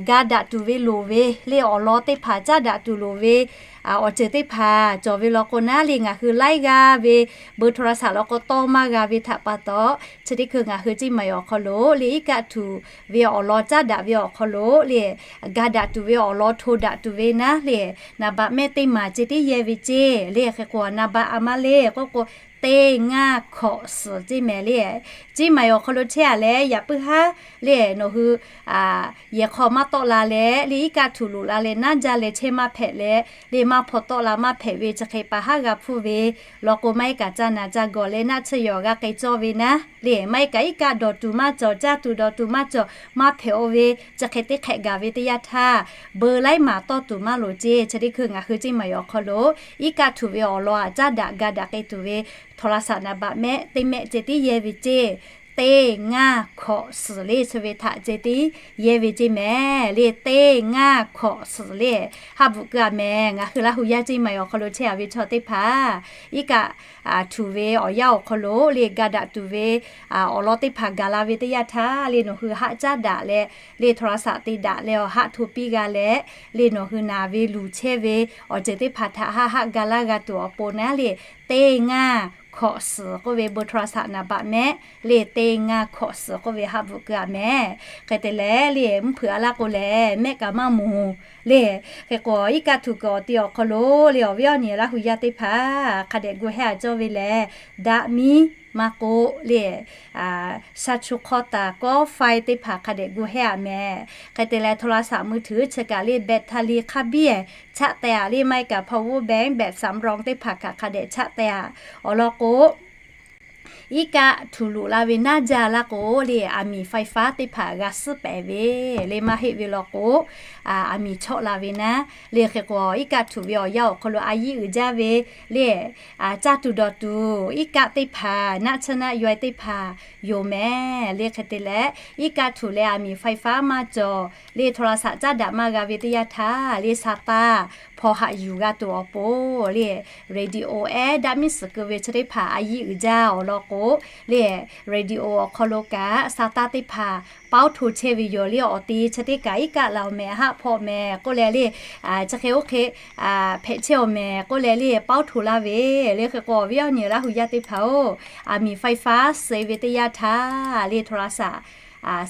ga daꞈ tuˬ ve loˍ ve le, awˬ lawn teˇ hpaˍ caˉ daꞈ tuˬ loˍ ve awˬ ceuˬ teˇ hpaˍ cawˬ ve law k'o naˉ le, ngaˬ hui laiˉ g'aˇ ve beu โทรศัพท์ law k'o tawˇ maˇ g'a ve htaꞈ pa taw, chi teˇ hkui ngaˬ hui Ceˇ Maiˍ awˬ hk'aw lo le iˉ kaˆ htuꞈ ve awˬ lawn caˉ daꞈ ve awˬ hk'aw lo le, ga daꞈ tuˬ ve awˬ lawn hto daꞈ tuˬ ve naˉ le, naˍ baꞈ mehˆ teˇ maˍ ceh tiˉ yehˇ ve ceˇ le. Hk'e k'o naˍ baꞈ a maˇ le k'oˆ k'o, teˇ ngaˇ hkawꞈ suhˍ ceˇ mehˍ le. Ceˇ Maiˍ awˬ hk'aw lo chehˇ-a leh yaꞈ puiˉ haˉ le, nawˬ hui yehˬ hk'aw maˇ tawˆ la leh le, iˉ kaˆ htuꞈ loꞈ la leh naˉ jaˇ leh chehˇ maˇ hpehꞈ leh le, maˇ hpaw tawˆ la maˇ hpehꞈ ve chi hk'e pa haˉ g'a hpfuhˇ ve law k'o, maˇ heˆ kaꞈ ca naˍ ca gawˬ leh naˆ tsuhˇ yawˬ g'a k'ai cawˇ ve naˉ le, maˇ heˆ kaꞈ iˉ kaˆ dawˬ tuˬ maˇ cawˬ, caˇ tuˬ dawˬ tuˬ maˇ cawˬ, maˇ hpehꞈ-o ve chi hk'e teˇ hk'ehꞈ gaˬ ve teˇ yanˇ htaˇ, beu laiˉ maˍ tawˇ tuˬ maˇ loˍ ceˇ. Chi teˇ hkui ngaˬ hui Ceˇ Maiˍ awˬ hk'aw lo iˉ kaˆ htuꞈ ve awˬ lawn a caˉ daꞈ ga daꞈ k'ai tuˬ ve โทรศัพท์ naˍ baꞈ mehˆ teˇ mehˆ ceh tiˉ yehˇ ve ceˇ. Teˇ ngaˇ hkawꞈ suhˍ le, chi ve htaꞈ ceh tiˉ yehˇ ve ceˇ mehˍ le. Teˇ ngaˇ hkawꞈ suhˍ le, haˆ bvuhꞈ keu-a mehˍ. Ngaˬ hui Laˇ hu yaˇ Ceˇ Maiˍ awˬ hk'aw lo chehˇ-a ve chaw teˇ hpaˍ iˉ kaˆ htuꞈ ve awˬ yanˇ awˬ hk'aw lo le ga daꞈ tuˬ ve awˬ lawn teˇ hpaˍ gaˬ la ve teˇ yanˇ htaˇ le, nawˬ hui haˆ caˉ daꞈ leh le โทรศัพท์ te daꞈ leh awˬ haˆ hto piˇ g'a leh le, nawˬ hui naˍ ve luˬ chehˇ ve awˬ ceuˬ teˇ hpaˍ htaꞈ haˆ haˆ ga laˇ g'a tuˬ awˬ pon naˉ le, teˇ ngaˇ hkawꞈ suhˍ k'oˆ ve beu โทรศัพท์ naˍ baꞈ mehˆ le, teˇ ngaˇ hkawꞈ suhˍ k'oˆ ve haˆ bvuhꞈ keu-a mehˍ. Hk'e te leh le, mvuhˇ hpeuꞈ a laˇ k'o lehˬ mehˆ kaꞈ maˇ moˍ le. Hk'e k'o iˉ kaˆ htuꞈ kuiˬ awˬ ti awˬ hk'aw lo le, awˬ viˉ awˬ nyi Laˇ hu yaˇ teˇ hpaˍ hk'a dehꞈ gu hehˇ-a cawˇ ve lehˬ, daꞈ miˉ maˇ k'oˆ le, sha chu hk'aw taˍ kawˆ faiˇ teˇ hpaˍ hk'a dehꞈ gu hehˇ-a mehˍ. Hk'e te leh โทรศัพท์มือถือ chi kaꞈ le แบตเตอรี่ hk'a biˇ-ehˍ chaˆ teh-a le, maˇ heˆ kaꞈ พาวเวอร์แบงค์ แบตสำรอง teˇ hpaˍ kaꞈ hk'a dehꞈ chaˆ teh-a. Awˬ lawn k'o, iˉ kaˆ htuꞈ loꞈ la ve naˉ jaˇ laˇ k'o le, aˬ miˍ ไฟฟ้า teˇ hpaˍ g'a suhˉ pehˍ ve le, maˇ heˆ ve law k'o, aˬ miˍ chawˆ la ve naˉ le. Hk'e k'o iˉ kaˆ htuꞈ ve awˬ yanˇ awˬ hk'aw lo a yiˇ uiˍ jaˇ ve le, caˇ tuˬ dawˬ tuˬ iˉ kaˆ teˇ hpaˍ, naˆ tsuhˇ naˆ yaweh teˇ hpaˍ yoˬ mehˍ le. Hk'e te leh, iˉ kaˆ htuꞈ leh aˬ miˍ ไฟฟ้า maˇ cawˬ le, โทรศัพท์ caˉ daꞈ maˇ g'a ve teˇ yanˇ htaˇ le, sa taˇ hpaw haꞈ yuˬ g'a tuˬ awˬ pon le, radio ehˉ daꞈ miˉ suhˍ keu ve chi teˇ hpaˍ a yiˇ uiˍ jaˇ. Awˬ lawn k'o le, radio awˬ hk'aw lo kaꞈ sa taˇ teˇ hpaˍ pawˉ hto chehˇ ve yoˬ le. Awˬ te chi teˇ kaꞈ iˉ kaˆ laˬ-oˬ mehˍ, haˆ hpawˆ mehˍ k'oˆ leh le, chi hk'e oˇ hk'e hpehꞈ chehˇ-oˬ mehˍ k'oˆ leh le, pawˉ hto laˇ ve le. Hk'e k'o awˬ viˉ awˬ nyi Laˇ hu yaˇ teˇ hpaˍ-oˬ, aˬ miˍ ไฟฟ้า suh ve teˇ yanˇ htaˇ le, โทรศัพท์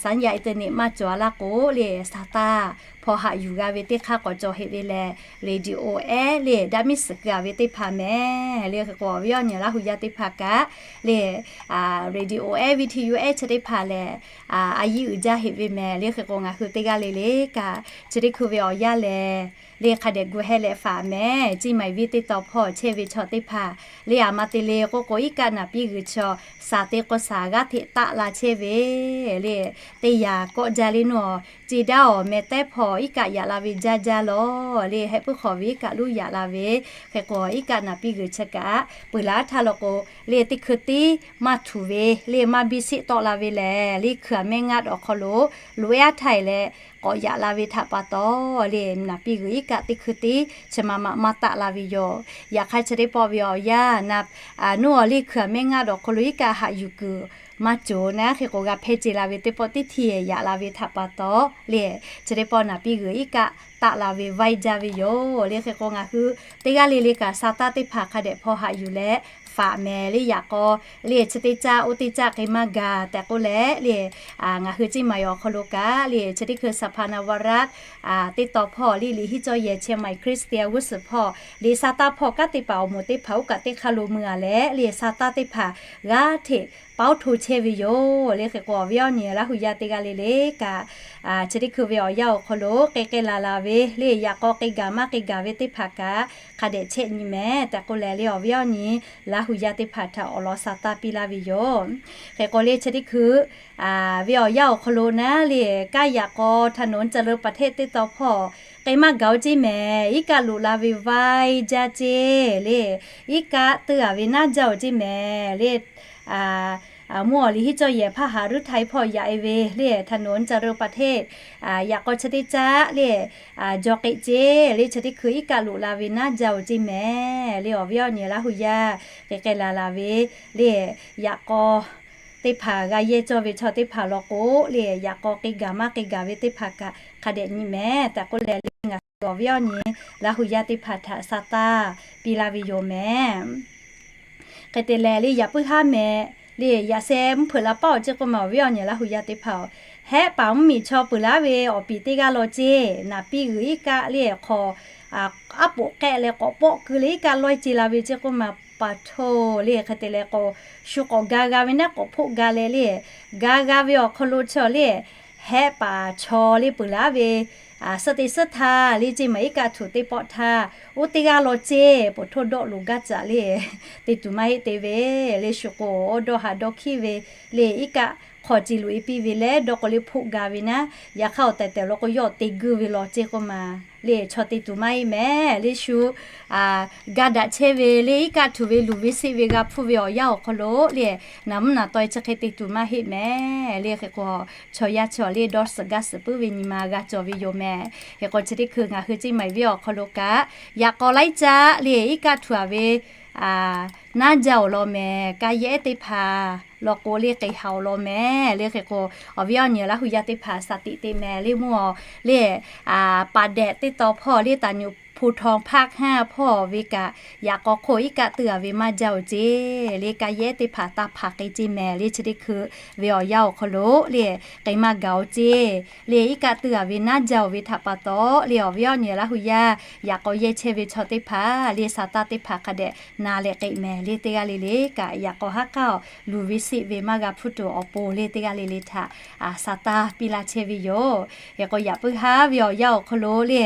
สัญญาณอินเทอร์เน็ต maˇ cawˬ laˇ k'o le, sa taˇ hpaw haꞈ yuˬ g'a ve teˇ hk'aˇ k'awꞈ cawˬ heˆ ve lehˬ, radio ehˉ le daꞈ miˉ suhˍ keu-a ve teˇ hpaˍ mehˍ le. Hk'e k'o awˬ viˉ awˬ nyi Laˇ hu yaˇ teˇ hpaˍ kaꞈ le, radio ehˉ วิทยุ ehˉ chi teˇ hpaˍ lehˬ, a yiˇ uiˍ jaˇ heˆ ve mehˍ le. Hk'e k'o ngaˬ hui teˇ g'aˇ le le kaꞈ, chi teˇ hkui ve awˬ yanˇ lehˬ le, hk'a dehꞈ gu hehˇ leh faˍ mehˍ. Ceˇ maiˍ viˇ teˇ taw hpawˇ chehˇ ve chaw teˇ hpaˍ le, aˬ ma te le k'oˆ k'o, iˉ kaˆ naˍ piˇ g'uiˬ chaw shaˍ te k'o shaˍ g'aˇ hteꞈ taˆ la chehˇ ve le, teˇ yanˇ kawˆ jaˇ le naˉ, ceˇ daˇ awˬ meh tehˉ hpawˇ iˉ kaˆ yaꞈ la ve jaˇ jaˇ lawˬ le, heh puiˉ hk'awꞈ ve iˉ kaˆ luˇ yaꞈ la ve. Hk'e k'o iˉ kaˆ naˍ piˇ g'uiˬ chi kaꞈ peuˬ laˇ htaˇ law k'o le, teˇ hkui tiˉ maˇ htuꞈ ve le, maˇ biˇ sheˆ tawˆ la ve lehˬ le, hkui aˬ mehˆ ngaˇ dawˬ hk'aw lo loꞈ-e aˉ htaˇ leh k'awꞈ yaꞈ la ve htaꞈ pa taw le, naˍ piˇ g'uiˬ iˉ kaˆ teˇ hkui tiˉ chi ma ma maˇ taˆ la ve yoˬ. Yaꞈ hk'aˇ chi teˇ pawˆ ve awˬ yanˇ naˉ, nuˇ awˬ le hkui aˬ mehˆ ngaˇ dawˬ hk'aw lo iˉ kaˆ haꞈ yuˬ kuiˬ maˇ cawˬ naˉ hk'e k'o g'a hpehˇ ce la ve teˇ pawˆ teˇ hti yaꞈ la ve htaꞈ pa taw le, chi teˇ pawˆ naˍ piˇ g'uiˬ iˉ kaˆ taˆ la ve vaiˇ jaˇ ve yoˬ. Le hk'e k'o ngaˬ hui teˇ g'aˇ le le kaꞈ sa taˇ teˇ hpaˍ hk'a dehꞈ hpaw haꞈ yuˬ leh faꞈ mehˍ le. Yaꞈ k'aw le chi teˇ caˆ oˇ teˇ caˆ k'e maˇ gaˬ tehꞈ k'oˆ leh le, ngaˬ hui Ciˇ maˍ awˬ hk'aw lo kaꞈ le chi teˇ hkui สภานวรัฐ teˇ taw hpawˇ le liꞈ hiˉ cawˇ yehˬ Chiang Mai Christian g'uˇ suhˍ hpawˇ le sa taˇ hpawˇ kanˉ teˇ hpaˍ awˬ moˍ teˇ hpaˍ oˇ kaꞈ teˇ hk'aˇ lo mui a leh le sa taˇ teˇ hpaˍ g'aˇ hteꞈ paoˇ hto chehˇ ve yoˬ. Le hk'e k'o awˬ viˉ awˬ nyi Laˇ hu yaˇ teˇ g'aˇ le le kaꞈ chi teˇ hkui ve awˬ yanˇ awˬ hk'aw lo k'e k'e laˬ laˬ ve le yaꞈ k'aw k'e gaˬ maˇ k'e gaˬ ve teˇ hpaˍ kaꞈ hk'a dehꞈ chehˇ nyi mehˍ tehꞈ k'oˆ leh le awˬ viˉ awˬ nyi Laˇ hu yaˇ teˇ hpaˍ htaꞈ awˬ lawn sa taˇ piˇ laˇ ve yoˬ. Hk'e k'o le chi teˇ hkui ve awˬ yanˇ awˬ hk'aw lo naˉ le kanˉ yaꞈ k'aw ถนนเจริญประเทศ teˇ taw hpawˇ k'e maˇ gaˬ oˬ ceˇ mehˍ. Iˉ kaˆ loꞈ la ve vaiˇ jaˇ ceˇ le, iˉ kaˆ teuˇ a ve naˉ jaˇ oˬ ceˇ mehˍ le. Mvuhˇ awˬ liꞈ hiˉ cawˇ yehˬ hpaˇ Haˍ ruˉ htaiˍ hpawˇ yaꞈ e ve le ถนนเจริญประเทศ yaꞈ k'aw chi teˇ caˆ le jaw k'e ceˇ le chi teˇ hkui iˉ kaˆ loꞈ la ve naˉ jaˇ oˬ ceˇ mehˍ le awˬ viˉ awˬ nyi Laˇ hu yaˇ k'e k'e laˬ laˬ ve le yaꞈ k'aw teˇ hpaˍ g'a yehˇ cawˇ ve chaw teˇ hpaˍ law k'o le yaꞈ k'aw k'e gaˬ maˇ k'e gaˬ ve teˇ hpaˍ kaꞈ hk'a dehꞈ nyi mehˍ tehꞈ k'oˆ leh le ngaˬ hui awˬ viˉ awˬ nyi Laˇ hu yaˇ teˇ hpaˍ htaꞈ sa taˇ piˇ laˇ ve yoˬ mehˍ. Hk'e te leh le yaꞈ puiˉ haˉ mehˍ le yaꞈ seh mvuhˇ hpeuꞈ la paˆ awˬ ceˇ k'oˆ ma awˬ viˉ awˬ nyi Laˇ hu yaˇ teˇ hpaˍ-oˬ, hehˆ paˍ mvuhˇmiˬ chaw peuˬ laˉ ve awˬ piˍ teˇ g'aˇ law ceˇ. Naˍ piˇ g'uiˬ iˉ kaˆ le hk'aw aˉ poꞈ k'ehˆ leh k'awꞈ pawˆ keu leh iˉ kaˆ lawehˇ ce la ve ceˇ k'oˆ ma pa htoˇ le hk'e te leh k'o shu k'awꞈ ga g'a ve naˉ k'awꞈ hpoˆ ga leh le ga g'a ve awˬ hk'aw lo chaw le hehˆ paˍ chaw le peuˬ laˉ ve suhˆ te suhˆ htaˇ le ceˇ maˬ iˉ kaˆ htuꞈ teˇ pawˆ htaˇ oˇ teˇ g'aˇ law ceˇ. Poˬ htoˇ dawˆ loꞈ gaˇ caꞈ le te tuˬ maˇ heˆ te ve le shu k'o dawˇ ha dawˇ hkiˉ ve le iˉ kaˆ hk'aw ce loꞈ e piˇ ve leh dawˇ k'o le hpoˆ ga ve naˉ yaꞈ hk'aˇ awˬ tehˬ tehˬ law k'o yawˇ te guˇ ve law ceˇ k'oˆ ma le chaw te tuˬ maˇ heˆ mehˍ le shu ga daꞈ chehˇ ve le iˉ kaˆ htuꞈ ve luˬ ve seˆ ve g'a hpuˇ ve awˬ yanˇ awˬ hk'aw lo le naˍ mvuhˇ naˍ taw e chi hk'e te tuˬ maˇ heˆ mehˍ le hk'e k'o chaw yaˇ chaw le dawˇ suhˍ gaˇ suhˍ puiˉ ve nyi ma g'a cawˬ ve yoˬ mehˍ. Hk'e k'o chi teˇ hkui ngaˬ hui ceˇ maˬ viˉ awˬ hk'aw lo kaꞈ yaꞈ k'aw laiˉ caˆ le iˉ kaˆ htuꞈ a ve naˉ jaˇ oˬ law mehˍ. Ka yehˉ teˇ hpaˍ law k'o le k'e haˍ oˬ law mehˍ le hk'e k'o awˬ viˉ awˬ nyi Laˇ hu yaˇ teˇ hpaˍ sa tiꞈ te mehˍ le mvuhˇ a le paˍ dehꞈ teˇ taw hpawˇ le taˍ nyu hpu htawnˍ hpaˇ hkanˇ hpawˇ ve kaꞈ yaꞈ k'aw hk'oˆ iˉ kaˆ teuˇ a ve maˇ jaˇ oˬ ceˇ. Le ka yehˉ teˇ hpaˍ taˇ hpaˍ k'e ceˇ mehˍ le chi teˇ hkui ve awˬ yanˇ awˬ hk'aw lo le k'e maˇ gaˬ oˬ ceˇ. Le iˉ kaˆ teuˇ a ve naˉ jaˇ oˬ ve htaꞈ pa taw le awˬ viˉ awˬ nyi Laˇ hu yaˇ yaꞈ k'aw yehˇ chehˇ ve chaw teˇ hpaˍ le sa taˇ teˇ hpaˍ hk'a dehꞈ na leh k'e mehˍ le teˇ g'aˇ le le kaꞈ yaꞈ k'aw haˉ k'aˇ awˬ luˬ ve seˆ ve maˇ g'a hpuˇ tuˬ awˬ pon le teˇ g'aˇ le le htaꞈ sa taˇ piˇ laˇ chehˇ ve yoˬ. Hk'e k'o yaꞈ puiˉ haˉ ve awˬ yanˇ awˬ hk'aw lo le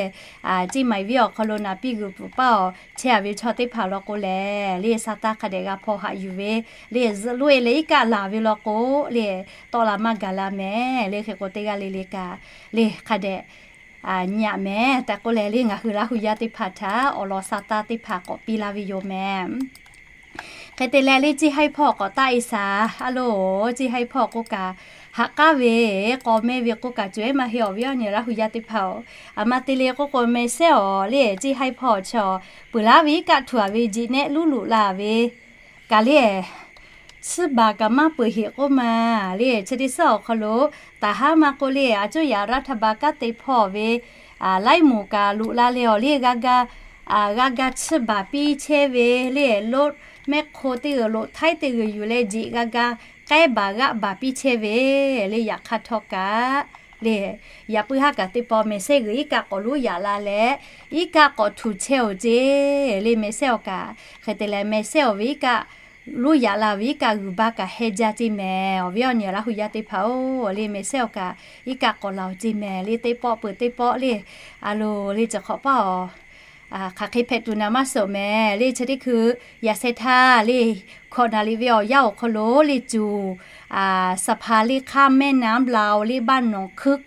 ceˇ maˬ viˉ awˬ hk'aw lo naˍ piˇ g'uiˬ pfuhˍ paˇ awˬ chehˇ a ve chaw teˇ hpaˍ law k'o lehˬ le sa taˇ hk'a dehꞈ g'a hpaw haꞈ yuˬ ve le zuhꞈ loˆ e leh iˉ kaˆ laˬ ve law k'o le tawˆ la maˇ gaˬ la mehˍ le hk'e k'o teˇ g'aˇ le le kaꞈ le hk'a dehꞈ nyi aꞈ mehˍ tehꞈ k'oˆ leh le ngaˬ hui Laˇ hu yaˇ teˇ hpaˍ htaꞈ awˬ lawn sa taˇ teˇ hpaˍ k'awꞈ piˇ laˇ ve yoˬ mehˍ. Hk'e te leh le ceˇ haiˉ hpawˇ k'awꞈ taˆ e shaˍ a loˬ. Ceˇ haiˉ hpawˇ k'oˆ kaꞈ haꞈ k'aˉ ve k'aw mehˇ ve k'oˆ kaꞈ cawˬ ehˉ maˇ heˆ awˬ viˉ awˬ nyi Laˇ hu yaˇ teˇ hpaˍ-oˬ. A ma te le k'oˆ k'o meh sehˉ awˬ le ceˇ haiˉ hpawˇ chi awˬ peuˬ laˉ ve iˉ kaˆ htuꞈ a ve jiꞈ nehˆ luˉ luꞈ la ve kaꞈ le tsuhˇ baˬ kaꞈ maˇ peuˬ heꞈ k'oˆ ma le chi teˇ suhˉ awˬ hk'aw lo taˍ haˉ maˇ k'oˆ le a cuˇ yaꞈ รัฐบาล kanˉ te hpawˇ ve laiˉ moˍ kaꞈ loꞈ la leh awˬ le g'a ga g'a ga tsuhˇ baˬ piˇ chehˇ ve le loˆ mehˆ hk'o teˇ g'uiˬ loꞈ htaiˉ teˇ g'uiˬ yuˬ leh jiꞈ g'a ga k'ehˉ baˬ g'aˆ baˬ piˇ chehˇ ve le yaꞈ hk'aˇ htawˇ kaꞈ le yaꞈ puiˉ haˉ kaꞈ teˇ pawˆ meh sehˉ g'uiˬ iˉ kaˆ k'awꞈ luˉ yaꞈ la leh iˉ kaˆ k'awꞈ htuꞈ chehˇ oˬ ceˇ le meh sehˉ awˬ kaꞈ hk'e te leh meh sehˉ awˬ ve iˉ kaˆ luˉ yaꞈ la ve iˉ kaˆ g'uiˬ baˇ kaꞈ heh jaˇ ceˇ mehˍ awˬ viˉ awˬ nyi Laˇ hu yaˇ teˇ hpaˍ-oˬ. Le meh sehˉ awˬ kaꞈ iˉ kaˆ k'awꞈ laˬ oˬ ceˇ mehˍ le teˇ pawˆ peuˬ teˇ pawˆ le a loˬ le chi hk'awꞈ paˇ awˬ hk'aˬ hk'e hpehꞈ tuˬ naˍ maˇ suhˍ mehˍ le chi teˇ hkui yaꞈ sheh htaˇ le hkawꞈ naˍ liꞈ ve awˬ yanˇ awˬ hk'aw lo le cuˬ สภาเลขะแม่น้ำลาว le บ้านหนองคึก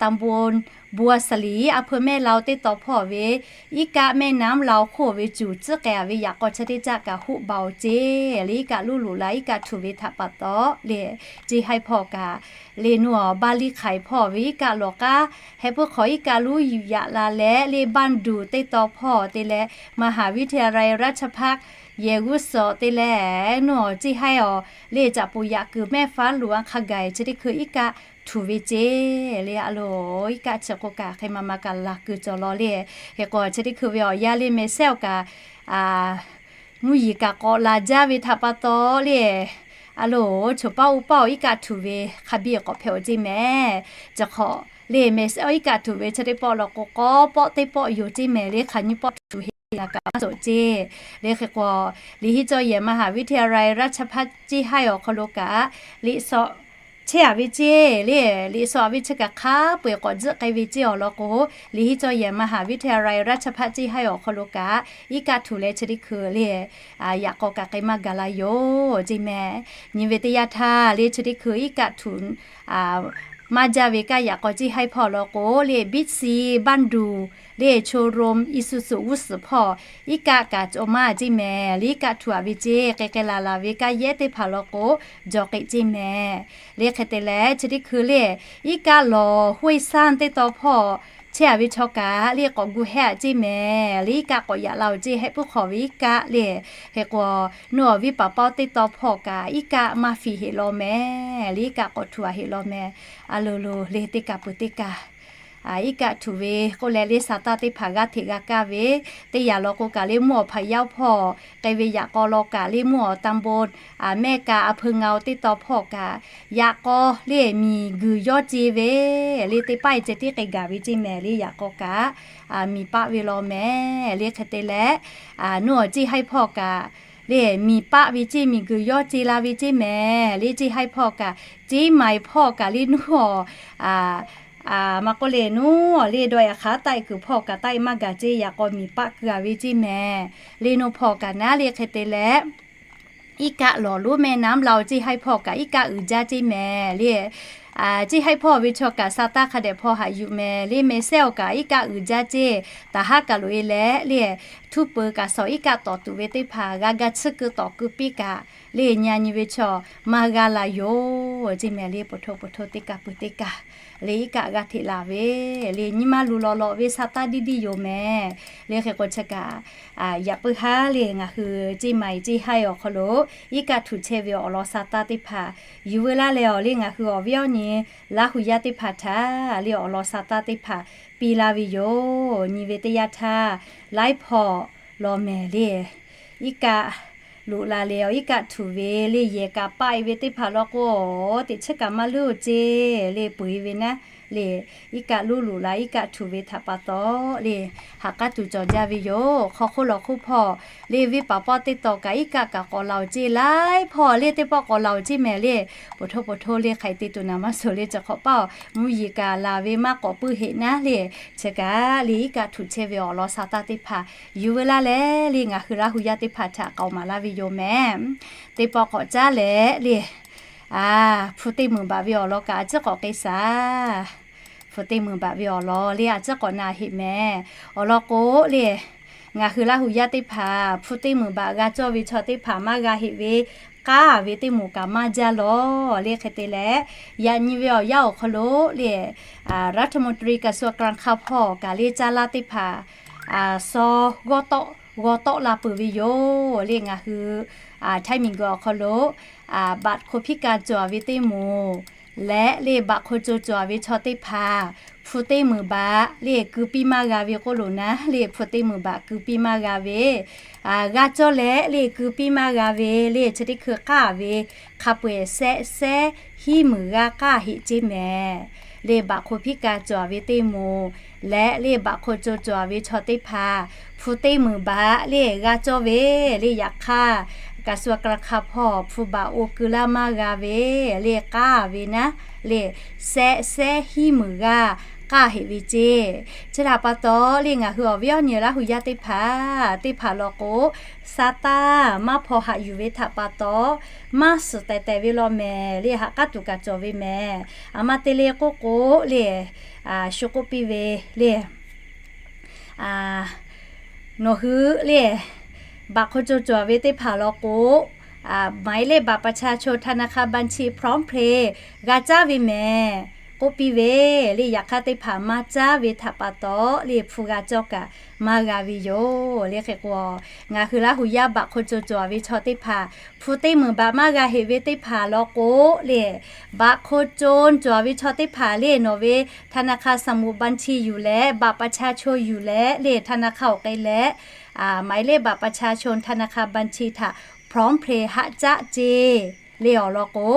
ตำบล Bua Sali a hpeu mehˆ lao teˇ taw hpawˇ ve, iˉ kaˆ mehˆ naˉ lao hk'oˆ ve cuˬ tcuhˉ k'ai-a ve yaꞈ k'aw chi teˇ caˆ kaꞈ hoˆ baˬ-oˬ ceˇ le. Iˉ kaˆ luˇ loꞈ la iˉ kaˆ htuꞈ ve htaꞈ pa taw le, ceˇ haiˇ hpawˇ kaꞈ le nuˇ awˬ Baˇ liˇ hk'aiˍ hpawˇ ve iˉ kaˆ lawˬ k'aˉ heh puiˉ hk'awꞈ iˉ kaˆ luˇ yuˬ yaꞈ la leh le Baˇ duˬ teˇ taw hpawˇ te leh มหาวิทยาลัยราชภัฏ yehˬ g'uˇ suhˍ te leh nuˇ awˬ ceˇ haiˇ awˬ le caꞈ poˍ yaꞈ kuiˬ mehˆ faˉ luˬ a hk'a gaˬ chi teˇ hkui iˉ kaˆ htuꞈ ve ceˇ le. A loˬ iˉ kaˆ chi k'o kaꞈ hk'e ma ma kaꞈ laˬ kuiˬ cawˬ law le. Hk'e k'o chi teˇ hkui ve awˬ yanˇ le mehˬ sehˉ awˬ kaꞈ mvuhˇ yeˬ kaꞈ k'awꞈ laˬ jaˇ ve htaꞈ pa taw le, a loˬ choˬ paˆ uˉ paˆ awˬ iˉ kaˆ htuꞈ ve hk'a biˇ k'awꞈ hpehꞈ-oˬ ceˇ mehˍ. Chi hk'awꞈ le mehˬ sehˉ awˬ iˉ kaˆ htuꞈ ve chi teˇ pawˆ lawˬ k'o k'awˇ pawˆ teˇ pawˆ yoˬ ceˇ mehˍ le. Hk'aˬ nyi pawˆ tuˬ heˆ la kaꞈ maˇ cawˬ ceˇ le. Hk'e k'o liꞈ hiˉ cawˇ yehˬ มหาวิทยาลัยราชภัฏ ceˇ haiˇ awˬ hk'aw lo kaꞈ liꞈ sawꞈ chehˇ-a ve ceˇ le. Liꞈ sawꞈ ve chi kaꞈ hk'a peu-eˬ k'awꞈ tzuhˆ k'ai ve ceˇ awˬ lawn k'o, liꞈ hiˉ cawˇ yehˬ มหาวิทยาลัยราชภัฏ ceˇ haiˇ awˬ hk'aw lo kaꞈ iˉ kaˆ htuꞈ leh chi teˇ hkui le yaꞈ k'aw kaꞈ k'ai maˇ gaˬ la yoˬ ceˇ mehˍ. Nyi ve teˇ yanˇ htaˇ le chi teˇ hkui iˉ kaˆ htuꞈ maˇ jaˇ ve kaꞈ yaꞈ k'aw ceˇ haiˇ hpawˇ law k'o le Big C Baˇ duˬ le showroom Isuzu g'uˇ suhˍ hpawˇ iˉ kaˆ kaꞈ cawˬ maˇ ceˇ mehˍ. Le iˉ kaˆ htuꞈ-a ve ceˇ k'ai k'ai laˬ laˬ ve kaꞈ yehˉ teˇ hpaˍ law k'o jawˬ k'ai ceˇ mehˍ. Le hk'e te leh chi teˇ hkui le iˉ kaˆ lawˬ ห้วยซาน teˇ taw hpawˇ chehˇ-a ve chaw kaꞈ le k'awꞈ gu hehˉ-a ceˇ mehˍ. Le iˉ kaˆ k'awꞈ yaꞈ la-oˬ ceˇ hehˆ puiˉ hk'awꞈ ve iˉ kaˆ le. Hk'e k'o nuˇ awˬ viˉ paˍ pawˆ teˇ taw hpawˇ kaꞈ iˉ kaˆ maˇ fiˍ heˆ law mehˍ. Le iˉ kaˆ k'awꞈ htuꞈ-a heˆ law mehˍ. A loˬ loˬ le teˇ kaꞈ peuˬ teˇ kaꞈ iˉ kaˆ htuꞈ ve k'oˆ leh le sa taˇ teˇ hpaˍ g'aˇ hteꞈ g'a kaˇ ve teˇ yanˇ law k'o kaꞈ le mvuhˇ awˬ hpaˍ yaˇ hpawˇ k'ai ve yaꞈ k'aw law kaꞈ le mvuhˇ awˬ ตำบล mehˆ kaꞈ a hpeu ngaˬ-oˬ teˇ taw hpawˇ kaꞈ yaꞈ k'aw le miˬ guiˬ yawˇ ceˇ ve le teˇ paˆ-e ceh tiˉ k'ai gaˬ ve ceˇ mehˍ. Le yaꞈ k'aw kaꞈ miˬ paˆ ve law mehˍ. Le hk'e te leh nuˇ awˬ ceˇ haiˇ hpawˇ kaꞈ le miˬ paˆ ve ceˇ miˬ guiˬ yawˇ ceˇ la ve ceˇ mehˍ. Le ceˇ haiˇ hpawˇ kaꞈ ceˇ maiˍ hpawˇ kaꞈ le nuˇ awˬ maˇ k'oˆ le nuˇ awˬ le dawˇ yaꞈ hk'aˉ taˆ-e kuiˬ hpawˇ kaꞈ taˆ-e maˇ gaˬ ceˇ yaꞈ k'aw miˬ paˆ keu-a ve ceˇ mehˍ. Le nuˇ hpawˇ kaꞈ naˉ le hk'e te leh iˉ kaˆ lawˬ lonˉ mehˆ naˉ mvuhˇ la-oˬ ceˇ haiˇ hpawˇ kaꞈ iˉ kaˆ uiˍ jaˇ ceˇ mehˍ. Le ceˇ haiˇ hpawˇ ve chaw kaꞈ sa taˇ hk'a dehꞈ hpawˇ haꞈ yuˬ mehˍ. Le mehˍ sehˉ awˬ kaꞈ iˉ kaˆ uiˍ jaˇ ceˇ taˍ haˉ kaꞈ loꞈ-e leh le htuˇ peuˬ kaꞈ sawˍ iˉ kaˆ tawˍ tuˬ ve teˇ hpaˍ g'a ga tsuhˇ keu tawˍ keu piˇ kaꞈ le nyi nyi ve chaw maˇ g'a la yoˬ ceˇ mehˍ. Le poˬ htoˇ poˬ htoˇ teˇ kaꞈ peuˬ teˇ kaꞈ le iˉ kaˆ g'a hteꞈ laˬ ve le nyi maˇ luˬ lawꞈ lawꞈ ve sa taˇ diˇ diˇ yoˬ mehˍ. Le hk'e k'o chi kaꞈ yaꞈ puiˉ haˉ le ngaˬ hui ceˇ maiˍ ceˇ haiˇ awˬ hk'aw lo iˉ kaˆ htuꞈ chehˇ ve awˬ lawn sa taˇ teˇ hpaˍ yuˬ veu laˇ leh awˬ le ngaˬ hui awˬ viˉ awˬ nyi Laˇ hu yaˇ teˇ hpaˍ htaꞈ le awˬ lawn sa taˇ teˇ hpaˍ piˇ laˇ ve yoˬ. Nyi ve teˇ yanˇ htaˇ laiˉ hpawˇ law mehˍ le iˉ kaˆ loꞈ la leh awˬ iˉ kaˆ htuꞈ ve le yehˬ kaꞈ paˆ-e ve teˇ hpaˍ law k'o teꞈ chiˉ kaꞈ maˇ luˇ-oˬ ceˇ le peuˬ-e ve naˉ le iˉ kaˆ luˇ loꞈ la iˉ kaˆ htuꞈ ve htaꞈ pa taw le ha k'aˉ tuˬ cawˬ jaˇ ve yoˬ. Hk'aw hk'oˆ lawˬ hk'oˆ hpawˇ le venˇ paˍ pawˆ teˇ taw kaꞈ iˉ kaˆ kaꞈ k'awꞈ laˬ-oˬ ceˇ laiˉ hpawˇ le teˇ pawˆ k'awꞈ laˬ-oˬ ceˇ mehˍ le poˬ htoˇ poˬ htoˇ le hk'aˬ hk'e te tuˬ naˍ maˇ suhˍ le chi hk'awꞈ paˇ-oˬ mvuhˇ yeˬ kaꞈ laˬ ve maˇ k'awꞈ puiˉ heꞈ naˉ le chi kaꞈ le iˉ kaˆ htuꞈ chehˇ ve awˬ lawn sa taˇ teˇ hpaˍ yuˬ veu laˇ leh le ngaˬ hui Laˇ hu yaˇ teˇ hpaˍ htaꞈ k'aoˍ maˍ laˇ ve yoˬ mehˍ. Teˇ pawˆ k'awꞈ caˉ leh le hpu teˇ meunˍ baꞈ ve awˬ lawn kaꞈ a ciˉ k'awꞈ k'ai shaˍ. Hpu teˇ meunˍ baꞈ ve awˬ lawn le a ciˉ k'awꞈ na heꞈ mehˍ. Awˬ lawn k'o le ngaˬ hui Laˇ hu yaˇ teˇ hpaˍ hpu teˇ meunˍ baꞈ g'a cawˇ ve chaw teˇ hpaˍ maˇ g'a heꞈ ve k'aˉ ve teˇ moˍ kaꞈ maˇ jaˇ lawˬ le hk'e te leh yaꞈ nyi ve awˬ yanˇ awˬ hk'aw lo le รัฐมนตรีกระทรวงการคลัง hpawˇ kaꞈ le caˇ laˇ teˇ hpaˍ saw g'awˇ tawˆ g'awˇ tawˆ la peuˬ ve yoˬ le ngaˬ hui Htaiˇ miˬguiˬ awˬ hk'aw lo บัตรคนพิการ cawˬ-a ve teˇ moˍ leh le บัตรคนจน cawˬ-a ve chaw teˇ hpaˍ hpu teˇ meunˍ baꞈ le keu piˇ maˇ g'a ve k'oˆ loˬ naˉ le hpu teˇ meunˍ baꞈ keu piˇ maˇ g'a ve g'a cawˇ leh le keu piˇ maˇ g'a ve le chi teˇ hkui k'aˉ ve hk'a peu-eˬ sehˆ sehˉ hiˉ meunˍ g'aˇ k'aˉ heꞈ ceˇ mehˍ. Le บัตรคนพิการ cawˬ-a ve teˇ moˍ leh le บัตรคนจน cawˬ-a ve chaw teˇ hpaˍ hpu teˇ meunˍ baꞈ le g'a cawˇ ve le yaꞈ hk'aˇ กระทรวงการคลัง hpawˇ hpu baꞈ oˇ keu laˇ maˇ g'a ve le k'aˉ ve naˉ le sehˆ sehˉ hiˉ meunˍ g'aˇ k'aˇ heꞈ ve ceˇ. Chi htaꞈ pa taw le ngaˬ hui awˬ viˉ awˬ nyi Laˇ hu yaˇ teˇ hpaˍ, teˇ hpaˍ law k'o, sa taˇ maˇ hpaw haꞈ yuˬ ve htaꞈ pa taw, maˇ suhˍ tehˬ tehˬ ve law mehˍ le, haꞈ k'aˉ tuˬ kaꞈ cawˬ ve mehˍ. Aˬ ma te le k'oˆ k'o le, shu k'oˆ piˇ ve le, nawˬ hui le, baꞈ hk'aw co cawˬ ve teˇ hpaˍ law k'o, หมายเลขบัตรประชาชน ธนาคารบัญชี พร้อมเพย์ g'a caˇ ve mehˍ k'oˆ piˇ ve le. Yaꞈ hk'aˇ teˇ hpaˍ maˇ caˇ ve htaꞈ pa taw le, hpu g'a cawˇ kaꞈ maˇ g'a ve yoˬ le. Hk'e k'o, ngaˬ hui Laˇ hu yaˇ baꞈ hk'aw co cawˬ ve chaw teˇ hpaˍ, hpu teˇ meunˍ baꞈ maˇ g'a heꞈ ve teˇ hpaˍ law k'o le, baꞈ hk'aw co cawˬ ve chaw teˇ hpaˍ le, nawˬ ve ธนาคาร สมุดบัญชี yuˬ leh, บัตรประชาชน yuˬ leh le, ธนาคาร awˬ k'ai leh, หมายเลขบัตรประชาชน ธนาคารบัญชี htaꞈ พร้อมเพย์ haꞈ caˆ ceˇ le. Awˬ lawn k'o,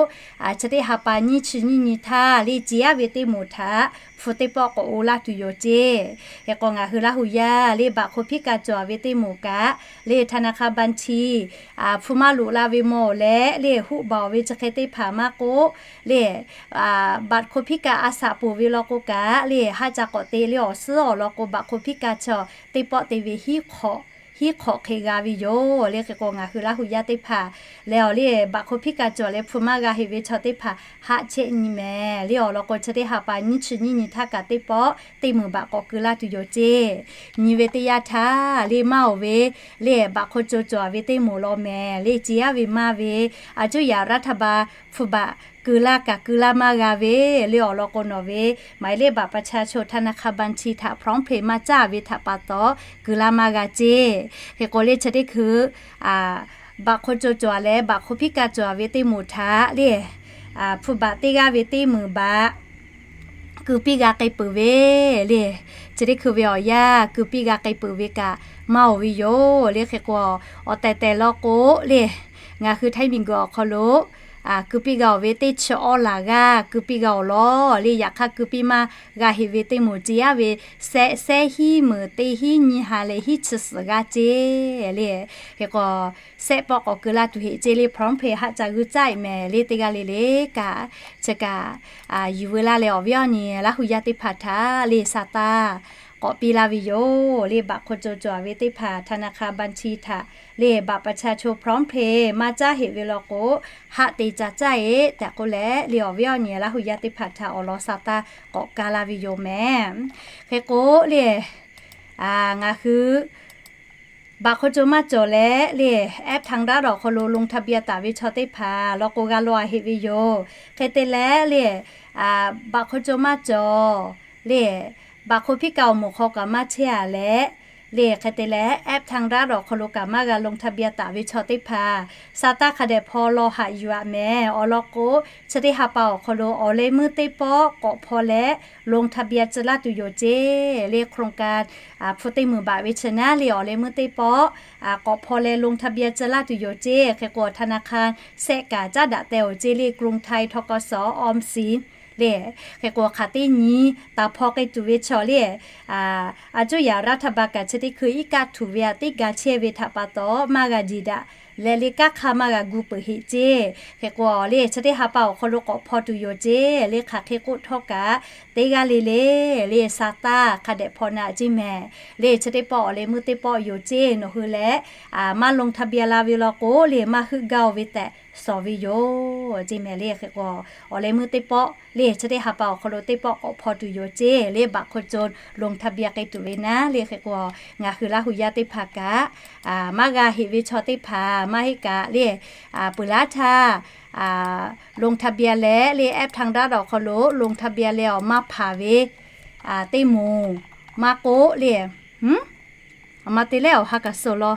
chi teˇ ha pa nyiˇ chi nyiˇ nyi htaˇ le, ceˇ aˉ ve teˇ moˍ htaꞈ hpu teˇ pawˆ k'awꞈ oˇ laˇ tuˬ yoˬ ceˇ. Hk'e k'o, ngaˬ hui Laˇ hu yaˇ le baꞈ hk'aw พิการ cawˬ ve teˇ moˍ kaꞈ le, ธนาคารบัญชี hpu maˇ loꞈ la ve mawˬ leh le, huˆ baˬ ve chi hk'e teˇ hpaˍ maˇ k'oˆ le, baꞈ hk'aw พิการ a shaꞈ ponˬ ve law k'o kaꞈ le, haˆ ca k'awꞈ te le. Awˬ suhˉ awˬ lawn k'o, baꞈ hk'aw พิการ chaw teˇ pawˆ te ve hiˉ hk'awꞈ hk'e g'a ve yoˬ le. Hk'e k'o, ngaˬ hui Laˇ hu yaˇ teˇ hpaˍ leh awˬ le, baꞈ hk'aw พิการ cawˬ leh hpu maˇ g'a heꞈ ve chaw teˇ hpaˍ haˆ chehˇ nyi mehˍ le. Awˬ lawn k'o, chi teˇ ha pa nyiˇ chi nyiˇ nyi htaˇ kaꞈ teˇ pawˆ teˇ meunˍ baꞈ k'awꞈ keu laˇ tuˬ yoˬ ceˇ. Nyi ve teˇ yanˇ htaˇ le, maˇ oˬ ve le, baꞈ hk'aw co cawˬ ve teˇ moˍ law mehˍ le, ceˇ aˉ ve maˇ ve, a cuˇ yaꞈ raˇ htaˇ ba hpu baꞈ keu laˇ kaꞈ keu laˇ maˇ g'a ve le. Awˬ lawn k'o, nawˬ ve หมายเลขบัตรประชาชน ธนาคารบัญชี htaꞈ พร้อมเพย์ maˇ caˇ ve htaꞈ pa taw, keu laˇ maˇ g'a ceˇ. Hk'e k'o le, chi teˇ hkui baꞈ hk'aw co cawˬ leh baꞈ hk'aw พิการ cawˬ ve teˇ moˍ htaꞈ le, hpu baꞈ teˇ g'aˇ ve teˇ meunˍ baꞈ keu piˇ g'a k'ai peuˬ ve le. Chi teˇ hkui ve awˬ yanˇ keu piˇ g'a k'ai peuˬ ve kaꞈ maˇ oˬ ve yoˬ le. Hk'e k'o, awˬ tehˬ tehˬ law k'o le, ngaˬ hui Htaiˇ miˬguiˬ awˬ hk'aw lo keu piˇ g'a oˬ ve teˇ chi awˇ laˬ g'aˇ keu piˇ g'a awˬ lawn le. Yaꞈ hk'aˇ keu piˇ maˇ g'a heꞈ ve teˇ moˍ ceˇ aˉ ve sehˆ, sehˆ hiˉ meunˍ teˇ hiˉ nyi ha leh hiˉ chi suhˍ g'aˇ ceˇ le. Hk'e k'o, sehˆ pawˆ k'awꞈ keu laˇ tuˬ heꞈ ceˇ le. พร้อมเพย์ haˆ ca g'uiˇ caˇ e mehˍ le. Teˇ g'aˇ le le kaꞈ chi kaꞈ yuˬ veu laˇ leh, awˬ viˉ awˬ nyi Laˇ hu yaˇ teˇ hpaˍ htaꞈ le sa taˇ k'awꞈ piˇ laˇ ve yoˬ le. Baꞈ hk'aw co cawˬ ve teˇ hpaˍ ธนาคารบัญชี htaꞈ le, baꞈ ประชาชน พร้อมเพย์ maˇ caˇ heꞈ ve law k'o, haˆ te ca caˇ e tehꞈ k'oˆ leh le, awˬ viˉ awˬ nyi Laˇ hu yaˇ teˇ hpaˍ htaꞈ awˬ lawn sa taˇ k'awꞈ kaˇ laˇ ve yoˬ mehˍ. Hk'e k'o le, ngaˬ hui baꞈ hk'aw co maˇ cawˬ leh le, app ทางรัฐ awˬ hk'aw lo ลงทะเบียน taˍ ve chaw teˇ hpaˍ law k'o, g'a law a heꞈ ve yoˬ. Hk'e te leh le, baꞈ hk'aw co maˇ cawˬ le, baꞈ hk'aw พิการ awˬ moˍ hk'aw kaꞈ maˇ chehˇ a leh le, hk'e te leh app ทางรัฐ awˬ hk'aw lo kaꞈ maˇ g'a ลงทะเบียน taˍ ve chaw teˇ hpaˍ, sa taˇ hk'a dehꞈ hpaw law haꞈ yuˬ aꞈ mehˍ. Awˬ lawn k'o, chi teˇ ha pa awˬ hk'aw lo awˬ leh meuˇ teˇ pawˆ k'awꞈ hpaw leh ลงทะเบียน tcuh laˇ tuˬ yoˬ ceˇ le. โครงการ hpu teˇ meunˍ baꞈ ve chi naˉ le, awˬ leh meuˇ teˇ pawˆ k'awꞈ hpaw leh ลงทะเบียน tcuh laˇ tuˬ yoˬ ceˇ. Hk'e k'o, ธนาคาร sehˆ kaꞈ caˉ daꞈ teh awˬ ceˇ le, กรุงไทย ทกส ออมสิน le. Hk'e k'o, hk'aˬ teˇ nyi taˍ hpaw k'ai tuˬ ve chaw le, a cuˇ yaꞈ รัฐบาล kaꞈ chi teˇ hkui iˉ kaˆ htuꞈ ve aꞈ teˇ ga chehˇ ve htaꞈ pa taw, maˇ g'a jiˬ daꞈ leh le, kanˉ hk'aˇ maˇ g'a gu peuˬ heꞈ ceˇ. Hk'e k'o le, chi teˇ ha pa awˬ hk'aw lo k'awꞈ hpaw tuˬ yoˬ ceˇ le. Hk'aˬ hk'e k'oˆ htawˇ kaꞈ, teˇ g'aˇ le le le sa taˇ hk'a dehꞈ hpaw naꞈ ceˇ mehˍ le. Chi teˇ pawˆ awˬ leh meuˇ teˇ pawˆ yoˬ ceˇ. Nawˬ hui leh maˇ ลงทะเบียน la ve law k'o le, maˇ heuˆ gaˇ oˬ ve tehꞈ shawˍ ve yoˬ ceˇ mehˍ le. Hk'e k'o, awˬ leh meuˇ teˇ pawˆ le, chi teˇ ha pa awˬ hk'aw lo teˇ pawˆ k'awꞈ hpaw tuˬ yoˬ ceˇ le. Baꞈ hk'aw co ลงทะเบียน k'ai tuˬ ve naˉ le. Hk'e k'o, ngaˬ hui Laˇ hu yaˇ teˇ hpaˍ kaꞈ maˇ g'a heꞈ ve chaw teˇ hpaˍ maˇ heˆ kaꞈ le, peuˬ laˇ htaˇ ลงทะเบียน leh le, app ทางรัฐ awˬ hk'aw lo ลงทะเบียน leh awˬ maˇ hpanˍ ve teˇ moˍ maˇ k'oˆ le, aˬ ma te leh awˬ ha kaꞈ suh law.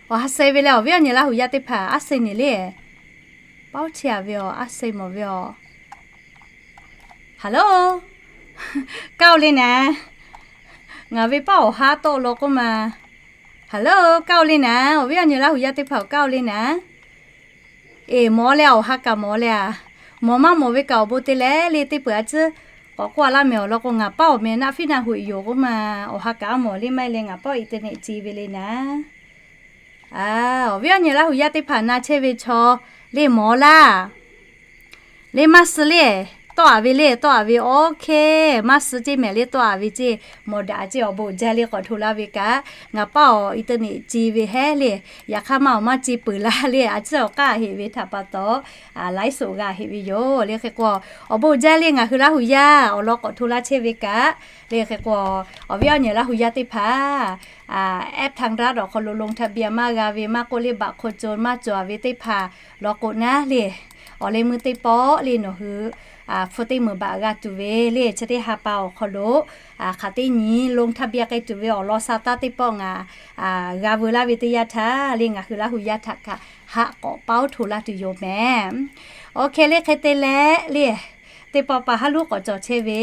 Awˬ ha suh ve leh awˬ viˉ awˬ nyi Laˇ hu yaˇ teˇ hpaˍ aˉ suh neˬ le. Paˉ oˇ chi a ve awˬ aˉ suh mawˬ ve awˬ. Hello, kaˇ oˬ le naˍ. Ngaˬ ve paˉ awˬ ha tawˆ law k'oˆ ma. Hello, kaˇ oˬ le naˍ. Awˬ viˉ awˬ nyi Laˇ hu yaˇ teˇ hpaˍ awˬ kaˇ oˬ le naˍ. Eˬ, mawˬ leh awˬ ha kaꞈ mawˬ leh a. Mawˬ maˇ mawˬ ve kaꞈ awˬ bon te leh le, teˇ peuˬ a ciˉ k'awꞈ k'oˆ a laˇ mehˍ. Awˬ lawn k'o, ngaˬ paˉ awˬ meh naˆ fiˉ naˆ hoꞈ yoˬ k'oˆ ma. Awˬ ha kaꞈ a mawˬ le maˇ heˆ leh, ngaˬ paˉ internet ci ve le naˍ. Awˬ viˉ awˬ nyi Laˇ hu yaˇ teˇ hpaˍ na chehˇ ve chaw le mawˬ laˇ. Le maˇ suh le. Tawˆ-a ve le, tawˆ-a ve, OK, maˇ suh ceˇ mehˍ le, tawˆ-a ve ceˇ. Mawˬ daꞈ ceˇ, awˬ bon jaˇ le k'awꞈ hto laˇ ve kaꞈ, ngaˬ paˇ awˬ internet ci ve hehˉ le, yaꞈ hk'aˇ maˇ awˬ maˇ ci peuˬ laˇ le, a ciˉ awˬ k'aˇ heꞈ ve htaꞈ pa taw, laiˉ soˍ g'a heꞈ ve yoˬ le. Hk'e k'o, awˬ bon jaˇ le ngaˬ hui Laˇ hu yaˇ awˬ lawn k'awꞈ hto laˇ chehˇ ve kaꞈ le. Hk'e k'o, awˬ viˉ awˬ nyi Laˇ hu yaˇ teˇ hpaˍ, app ทางรัฐ awˬ hk'aw lo ลงทะเบียน maˇ g'a ve maˇ k'oˆ le, บัตรคนจน maˇ cawˬ ve teˇ hpaˍ law k'o naˉ le, awˬ leh meuˇ teˇ pawˆ le nawˬ hui hpu teˇ meunˍ baꞈ g'a tuˬ ve le, chi teˇ ha pa awˬ hk'aw lo hk'aˬ teˇ nyi ลงทะเบียน k'ai tuˬ ve awˬ lawn sa taˇ teˇ pawˆ ngaˬ g'a veu laˇ ve teˇ yanˇ htaˇ le, ngaˬ hui Laˇ hu yaˇ htaꞈ kaꞈ haꞈ k'awꞈ paoˇ hto laˇ tuˬ yoˬ mehˍ. OK le, hk'e te leh le, teˇ pawˆ pa haˉ luˉ k'awꞈ cawˬ chehˇ ve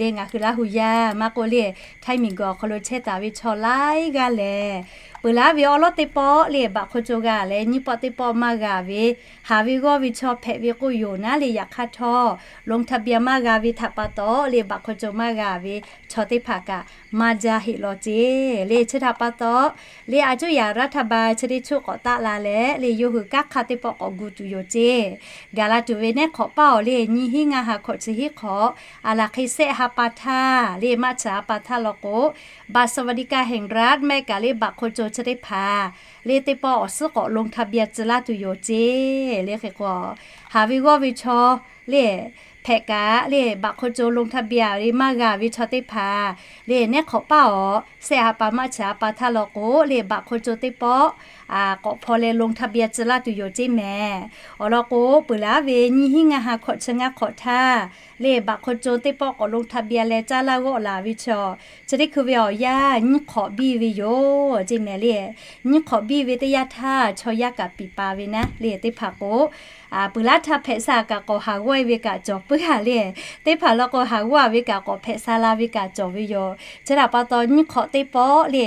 le, ngaˬ hui Laˇ hu yaˇ maˇ k'oˆ le, htaiˇ miˬ guiˬ awˬ hk'aw lo chehˇ taˍ ve chaw laiˉ g'aˇ lehˬ, peuˬ laˇ ve awˉ lawˉ teˇ pawˆ le บัตรคนจน g'a leh nyiˇ pawˆ teˇ pawˆ maˇ g'a ve, haˍ ve g'awˇ ve chaw hpehꞈ ve k'oˆ yoˬ naˉ le, yaꞈ hk'aˇ htawˇ ลงทะเบียน maˇ g'a ve htaꞈ pa taw le บัตรคนจน maˇ g'a ve chaw teˇ hpaˍ kaꞈ maˇ jaˇ heˆ law ceˇ le. Chi htaꞈ pa taw le, a cuˇ yaꞈ รัฐบาล chi teˇ cuˇ k'awꞈ taˆ la leh le, yawˇ hui kanˉ hk'aˇ teˇ pawˆ k'awꞈ gu tuˬ yoˬ ceˇ. Gaˬ la tuˬ ve nehˉ hk'awꞈ paˇ awˬ le, nyiˇ hinˉ ngaˇ ha hkawꞈ chi hiˉ hk'awꞈ, a laˬ hk'e sehˆ ha pa htaˇ le, March ha pa htaˇ law k'o, บัตรสวัสดิการแห่งรัฐ mehˆ kaꞈ le บัตรคนจน chi teˇ hpaˍ le teˇ pawˆ awˬ suhˉ k'awꞈ ลงทะเบียน tcuh laˇ tuˬ yoˬ ceˇ le. Hk'e k'o, haˍ ve g'awˇ ve chaw le hpehꞈ kaꞈ le บัตรคนจน ลงทะเบียน le maˇ g'a ve chaw teˇ hpaˍ le, nehˉ hk'awꞈ paˇ awˬ sehˆ ha pa March ha pa htaˇ law k'o le บัตรคนจน teˇ pawˆ k'awꞈ hpaw leh ลงทะเบียน tcuh laˇ tuˬ yoˬ ceˇ mehˍ. Awˬ lawn k'o, peuˬ laˇ ve nyiˇ hinˉ ngaˇ ha hkawꞈ chi ngaˇ hk'awꞈ htaˇ le บัตรคนจน teˇ pawˆ k'awꞈ ลงทะเบียน leh caˇ laˇ g'awˆ laˬ ve chaw, chi teˇ hkui ve awˬ yanˇ nyiˇ hk'awꞈ biˇ ve yoˬ ceˇ mehˍ le. Nyiˇ hk'awꞈ biˇ ve teˇ yanˇ htaˇ, chaw yaˇ kaꞈ piˍ pa ve naˉ le teˇ hpaˍ k'o, peuˬ laˇ htaˇ hpehꞈ sha kaꞈ k'awꞈ haˍ g'awˇ-e ve kaꞈ cawˬ puiˉ-a le. Teˇ hpaˍ law k'o, haˍ g'awˇ-a ve kaꞈ k'awꞈ hpehꞈ sha la ve kaꞈ cawˬ ve yoˬ. Chi htaꞈ pa taw, nyiˇ hk'awꞈ teˇ pawˆ le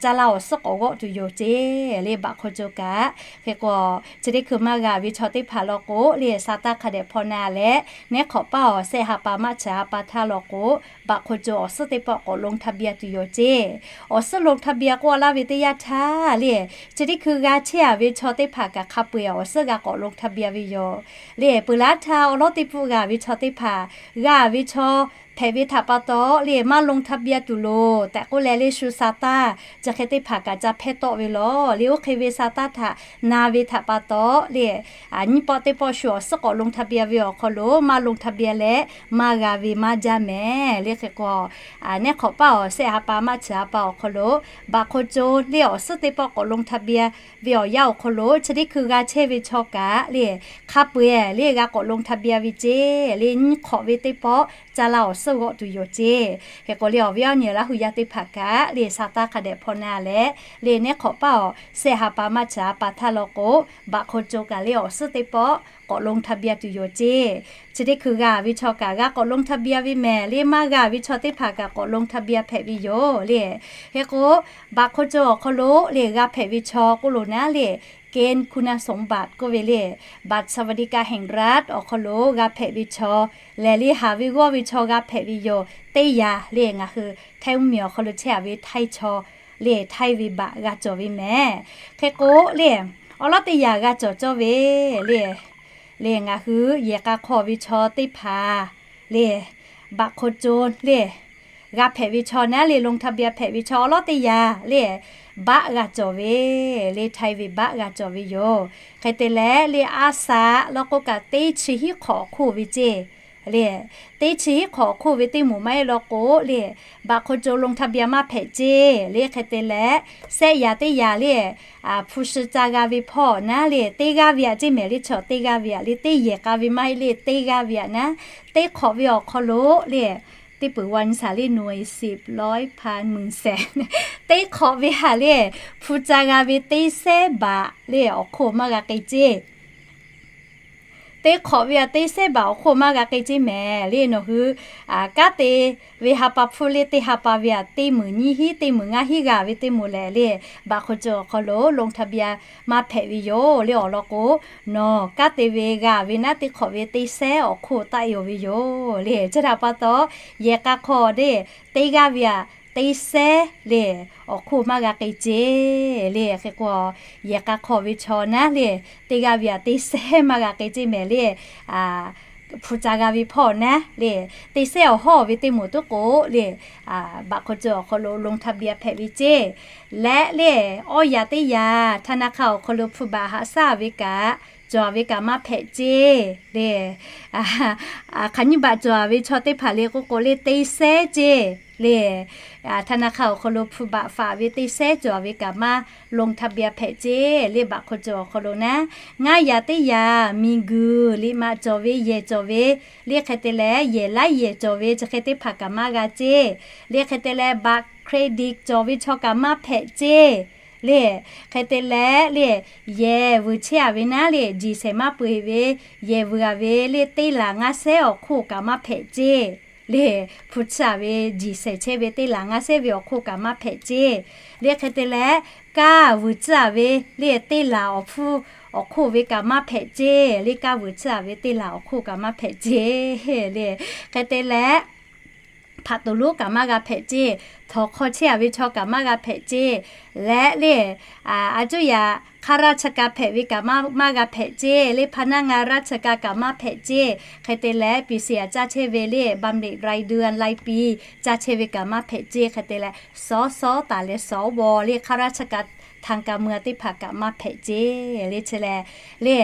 caˇ laˇ awˬ suhˉ k'awꞈ g'awˆ tuˬ yoˬ ceˇ le บัตรคนจน kaꞈ. Hk'e k'o, chi teˇ hkui maˇ g'a ve chaw teˇ hpaˍ law k'o le, sa taˇ hk'a dehꞈ hpaw na leh, nehˉ hk'awꞈ paˇ awˬ sehˆ ha pa March ha pa htaˇ law k'o, บัตรคนจน awˬ suhˉ teˇ pawˆ k'awꞈ ลงทะเบียน tuˬ yoˬ ceˇ. Awˬ suhˉ ลงทะเบียน k'oˆ laˇ ve teˇ yanˇ htaˇ le, chi teˇ hkui g'a chehˇ-a ve chaw teˇ hpaˍ kaꞈ hk'a peu-eˬ awˬ suhˉ g'a k'awꞈ ลงทะเบียน ve yoˬ le. Peuˬ laˇ htaˇ awˉ lawˉ teˇ pawˆ g'a ve chaw teˇ hpaˍ, g'a ve chaw hpehꞈ ve htaꞈ pa taw le maˇ ลงทะเบียน tuˬ loˬ tehꞈ k'oˆ leh le, shu sa taˇ chi hk'e teˇ hpaˍ kaꞈ ca hpehˇ tawˆ ve lawˬ le. Oˇ hk'e ve sa taˇ htaꞈ na ve htaꞈ pa taw le, nyiˇ pawˆ teˇ pawˆ shu awˬ suhˉ k'awꞈ ลงทะเบียน ve awˬ hk'aw lo maˇ ลงทะเบียน leh maˇ g'a ve maˇ jaˇ mehˍ le. Hk'e k'o, nehˉ hk'awꞈ paˇ awˬ sehˆ ha pa March ha pa awˬ hk'aw lo บัตรคนจน le awˬ suhˉ teˇ pawˆ k'awꞈ ลงทะเบียน ve awˬ yanˇ awˬ hk'aw lo, chi teˇ hkui g'a chehˇ ve chaw kaꞈ le, hk'a peu-eˬ le g'a k'awꞈ ลงทะเบียน ve ceˇ le. Nyiˇ hk'awꞈ ve teˇ pawˆ caˇ laˇ awˬ suhˉ g'awˆ tuˬ yoˬ ceˇ. Hk'e k'o le, awˬ viˉ awˬ nyi Laˇ hu yaˇ teˇ hpaˍ kaꞈ le, sa taˇ hk'a dehꞈ hpaw na leh le, nehˉ hk'awꞈ paˇ awˬ sehˆ ha pa March ha pa htaˇ law k'o, บัตรคนจน kaꞈ le awˬ suhˉ teˇ pawˆ k'awꞈ ลงทะเบียน tuˬ yoˬ ceˇ. Chi teˇ hkui g'a ve chaw kaꞈ g'a k'awꞈ ลงทะเบียน ve mehˍ le, maˇ g'a ve chaw teˇ hpaˍ kaꞈ k'awꞈ ลงทะเบียน hpehꞈ ve yoˬ le. Hk'e k'o, บัตรคนจน awˬ hk'aw lo le g'a hpehꞈ ve chaw k'oˆ lo naˉ le, เกณฑ์คุณสมบัติ k'oˆ ve le, บัตรสวัสดิการแห่งรัฐ awˬ hk'aw lo g'a hpehꞈ ve chaw lehˬ le, haˍ ve g'awˇ ve chaw g'a hpehꞈ ve yoˬ. Teˇ yanˇ le, ngaˬ hui Htaiˇ mvuhˇmiˬ awˬ hk'aw lo chehˇ-a ve Htaiˇ chaw le, Htaiˇ ve บัตร g'a cawˬ ve mehˍ. Hk'e k'o le, awˉ lawˉ teˇ yanˇ g'a cawˬ cawˇ ve le, le ngaˬ hui yehˬ k'a hk'aw ve chaw teˇ hpaˍ le, บัตรคนจน le g'a hpehꞈ ve chaw naˉ le, ลงทะเบียน hpehꞈ ve chaw awˉ lawˉ teˇ yanˇ le, บัตร g'a cawˬ ve le, Htaiˇ ve บัตร g'a cawˬ ve yoˬ. Hk'e te leh le, a saꞈ law k'o kaꞈ teˇ chi hiˉ hk'awꞈ awˬ hk'oˆ ve ceˇ le, teˇ chi hiˉ hk'awꞈ awˬ hk'oˆ ve teˇ moˍ maˇ heˆ law k'o le, บัตรคนจน ลงทะเบียน maˇ hpehꞈ ceˇ le. Hk'e te leh, sehˆ yaꞈ teˇ yaꞈ le, hpu shi ca g'a ve hpawˇ naˉ le, teˇ g'aˇ ve aꞈ ceˇ mehˍ le, chaw teˇ g'aˇ ve aꞈ le, teˇ yehˬ k'a ve maˇ heˆ le, teˇ g'aˇ ve aꞈ naˉ, teˇ hk'awꞈ ve awˬ hk'aw lo le, teˇ peuˬ wa nyi saˍ le, หน่วย สิบ ร้อย พัน หมื่น แสน teˇ hk'awꞈ ve aꞈ le, hpu ca g'a ve teˇ sehˉ baꞈ le awˬ hk'oˆ maˇ g'a k'ai ceˇ. Teˇ hk'awꞈ ve aꞈ teˇ sehˉ baꞈ awˬ hk'oˆ maˇ g'a k'ai ceˇ mehˍ le. Nawˬ hui kanˉ te ve ha pa hpfuhˇ le, teˇ ha pa ve aꞈ teˇ meunˍ nyiˇ hiˉ, teˇ meunˍ ngaˇ hiˉ g'a ve teˇ moˍ lehˬ le, บัตรคนจน awˬ hk'aw lo ลงทะเบียน maˇ hpehꞈ ve yoˬ le. Awˬ lawn k'o, nawˬ kanˉ te ve g'a ve naˉ, teˇ hk'awꞈ ve teˇ sehˉ awˬ hk'oˆ taˆ yaw ve yoˬ le. Chi htaꞈ pa taw, yehˬ k'a hk'aw le, teˇ g'aˇ ve aꞈ teˇ sehˉ le awˬ hk'oˆ maˇ g'a k'ai ceˇ le. Hk'e k'o, yehˬ k'a hk'aw ve chaw naˉ le, teˇ g'aˇ ve aꞈ teˇ sehˉ maˇ g'a k'ai ceˇ mehˍ le. hpu ca g'a ve hpawˇ naˉ le, teˇ sehˉ awˬ hawˉ ve teˇ moˍ tuˉ k'o le, baꞈ hk'aw cawˬ awˬ hk'aw lo ลงทะเบียน hpehꞈ ve ceˇ. Leh le, awˇ yaꞈ teˇ yaꞈ ธนาคาร awˬ hk'aw lo hpu baꞈ haꞈ shaˉ ve kaꞈ, cawˬ ve kaꞈ maˇ hpehꞈ ceˇ le. Hk'aˬ nyiˇ baꞈ cawˬ ve chaw teˇ hpaˍ le k'oˆ k'o le, teˇ sehˉ ceˇ le. ธนาคาร awˬ hk'aw lo hpu baꞈ faꞈ ve teˇ sehˉ cawˬ ve kaꞈ maˇ ลงทะเบียน hpehꞈ ceˇ le, baꞈ hk'aw cawˬ awˬ hk'aw lo naˉ. Ngaˇ yaꞈ teˇ yaꞈ miˬguiˬ liꞈ maꞈ cawˬ ve yehˬ cawˬ ve le, hk'e te leh yehˬ laiˉ yehˬ cawˬ ve chi hk'e teˇ hpaˍ kaꞈ maˇ g'a ceˇ le, hk'e te leh บัตรเครดิต cawˬ ve chaw kaꞈ maˇ hpehꞈ ceˇ le, hk'e te leh le, yehˬ vuiˬ chehˇ a ve naˉ le, jiˬ shehˍ maˇ peu eˬ ve, yehˬ vuiˬ a ve le, teˇ laˬ ngaˇ sehˉ awˬ hk'oˆ kaꞈ maˇ hpehꞈ ceˇ le. Hpu tsuhˇ a ve, jiˬ shehˍ chehˇ ve teˇ laˬ ngaˇ sehˉ ve awˬ hk'oˆ kaꞈ maˇ hpehꞈ ceˇ le, hk'e te leh kaˇ vuiˬ tsuhˇ a ve le, teˇ laˬ awˬ hpfuhˇ awˬ hk'oˆ ve kaꞈ maˇ hpehꞈ ceˇ le, kaˇ vuiˬ tsuhˇ a ve teˇ laˬ awˬ hk'oˆ kaꞈ maˇ hpehꞈ ceˇ le, hk'e te leh hpaꞈ toˍ lonˉ kaꞈ maˇ g'a hpehꞈ ceˇ, htawnˍ hk'aw chehˇ a ve chaw kaꞈ maˇ g'a hpehꞈ ceˇ le, le, a cuˇ yaꞈ ข้าราชการ hpehꞈ ve kaꞈ maˇ g'a hpehꞈ ceˇ le, พนักงานราชการ kaꞈ maˇ hpehꞈ ceˇ. Hk'e te leh ปีเสีย caˇ chehˇ ve le, บำเหน็จรายเดือน รายปี caˇ chehˇ ve kaꞈ maˇ hpehꞈ ceˇ. Hk'e te leh สส taˍ leh สว le, ข้าราชการ ทางการเมือง teˇ hpaˍ kaꞈ maˇ hpehꞈ ceˇ le, chi leh le,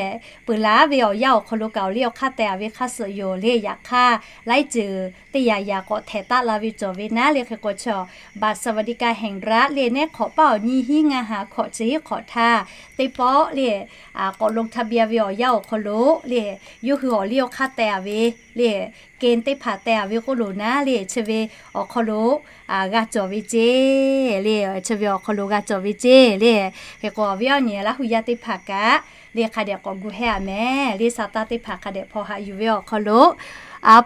peuˬ laˉ ve awˬ yanˇ awˬ hk'aw lo kaꞈ awˬ liˇ awˬ hk'aˇ teh a ve hk'aˇ suh yoˬ le. Yaꞈ hk'aˇ laiˉ ceuˬ teˇ yaꞈ yaꞈ k'awꞈ htehˍ taˆ la ve cawˬ ve naˉ le, hk'e k'o chi บัตรสวัสดิการแห่งรัฐ le, neˉ hk'awꞈ paˆ awˬ nyi hiˉ ngaˇ ha hkawꞈ chi hiˉ hk'awꞈ htaˇ teˇ pawˆ le, k'awꞈ ลงทะเบียน ve awˬ yanˇ awˬ hk'aw lo le, yawˇ hui awˬ liˇ awˬ hk'aˇ teh a ve le, เกณฑ์ teˇ hpaˍ teh a ve k'oˆ loˬ naˉ le, chi ve awˬ hk'aw lo g'a cawˬ ve ceˇ le, chi ve awˬ hk'aw lo g'a cawˬ ve ceˇ le. Hk'e k'o awˬ viˉ awˬ nyi Laˇ hu yaˇ teˇ hpaˍ kaꞈ le, hk'a dehꞈ k'awꞈ gu hehˉ a mehˍ le, sa taˇ teˇ hpaˍ hk'a dehꞈ hpaw haꞈ yuˬ ve awˬ hk'aw lo,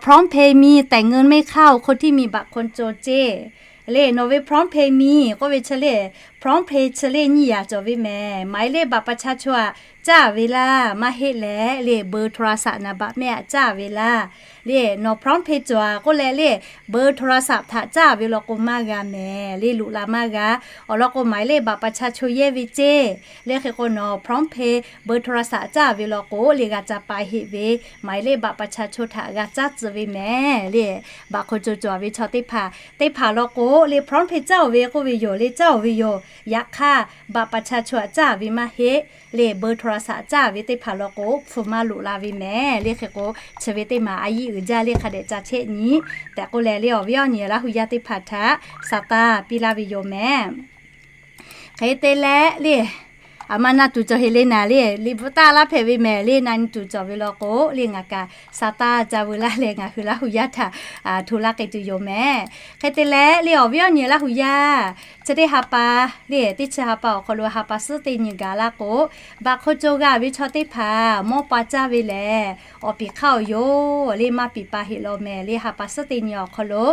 PromptPay มีแต่เงินไม่เข้า คนที่มีบัตรคนจน ceˇ le. Nawˬ ve PromptPay มี k'oˆ ve chi le, PromptPay chi le nyiˇ yaꞈ cawˬ ve mehˍ, หมายเลขบัตรประชาชน aꞈ caˇ ve laˇ, maˇ heˆ leh le, เบอร์โทรศัพท์ naˍ baꞈ mehˆ aꞈ caˇ ve laˇ le. Nawˬ PromptPay cawˬ a k'oˆ leh le, เบอร์โทรศัพท์ htaꞈ caˇ ve law k'o maˇ g'a mehˍ le, loꞈ la maˇ g'a. Awˬ lawn k'o หมายเลขบัตรประชาชน yehˇ ve ceˇ le. Hk'e k'o nawˬ PromptPay เบอร์โทรศัพท์ caˇ ve law k'o le, g'a ca pa heˆ ve หมายเลขบัตรประชาชน htaꞈ g'a caˇ tcuh ve mehˍ le. Baꞈ hk'aw co cawˬ ve chaw teˇ hpaˍ, teˇ hpaˍ law k'o le, PromptPay caˇ oˬ ve k'oˆ ve yoˬ le, caˇ oˬ ve yoˬ. Yaꞈ hk'aˇ บัตรประชาชน aꞈ caˇ ve maˇ heˆ le, เบอร์โทรศัพท์ caˇ ve teˇ hpaˍ law k'o hpu maˇ loꞈ la ve mehˍ le. Hk'e k'o chi ve teˇ maˬ a yiˇ uiˍ jaˇ le, hk'a dehꞈ ca chehˇ nyi tehꞈ k'oˆ leh le, awˬ viˉ awˬ nyi Laˇ hu yaˇ teˇ hpaˍ htaꞈ sa taˇ piˇ laˇ ve yoˬ mehˍ. Hk'e te leh le, aˬ ma na tuˬ cawˬ heˍ le naˍ le, liꞈ bvuhꞈ taˇ laˇ hpehꞈ ve mehˍ le, na nyi tuˬ cawˬ ve law k'o le, ngaˬ kaꞈ sa taˇ ca veu laˇ leh ngaˬ hui Laˇ hu yaˇ htaꞈ hto laˇ k'ai tuˬ yoˬ mehˍ. Hk'e te leh le, awˬ viˉ awˬ nyi Laˇ hu yaˇ, chi teˇ ha pa le, teˇ chi ha pa awˬ hk'aw lo ha pa suhˉ teˇ nyi gaˬ la k'o, baꞈ hk'aw co g'a ve chaw teˇ hpaˍ mawˇ pa caˇ ve lehˬ, awˬ piˍ hk'aˇ awˬ yoˬ le, maˇ piˍ pa heˆ law mehˍ le. Ha pa suhˉ teˇ nyi awˬ hk'aw lo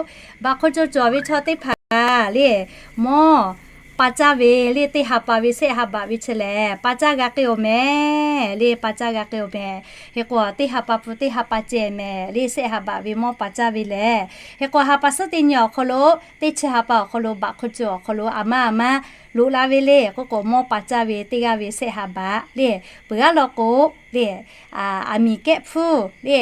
baꞈ hk'aw co cawˬ ve chaw teˇ hpaˍ le, mawˇ pa caˇ ve le, teˇ ha pa ve sehˆ ha baꞈ ve chi lehˬ, pa caˇ g'a k'ai awˬ mehˍ le, pa caˇ g'a k'ai awˬ mehˍ. Hk'e k'o teˇ ha pa pun teˇ ha pa ceh mehˍ le, sehˆ ha baꞈ ve mawˇ pa caˇ ve lehˬ. Hk'e k'o ha pa suhˉ teˇ nyi awˬ hk'aw lo, teˇ chi ha pa awˬ hk'aw lo baꞈ hk'aw co awˬ hk'aw lo aˬ ma aˬ ma loꞈ la ve le k'oˆ k'o, mawˇ pa caˇ ve teˇ g'aˇ ve sehˆ ha baꞈ le. Peuˬ g'aˇ law k'o le, aˬ miˍ kehˆ hpfuhˇ le,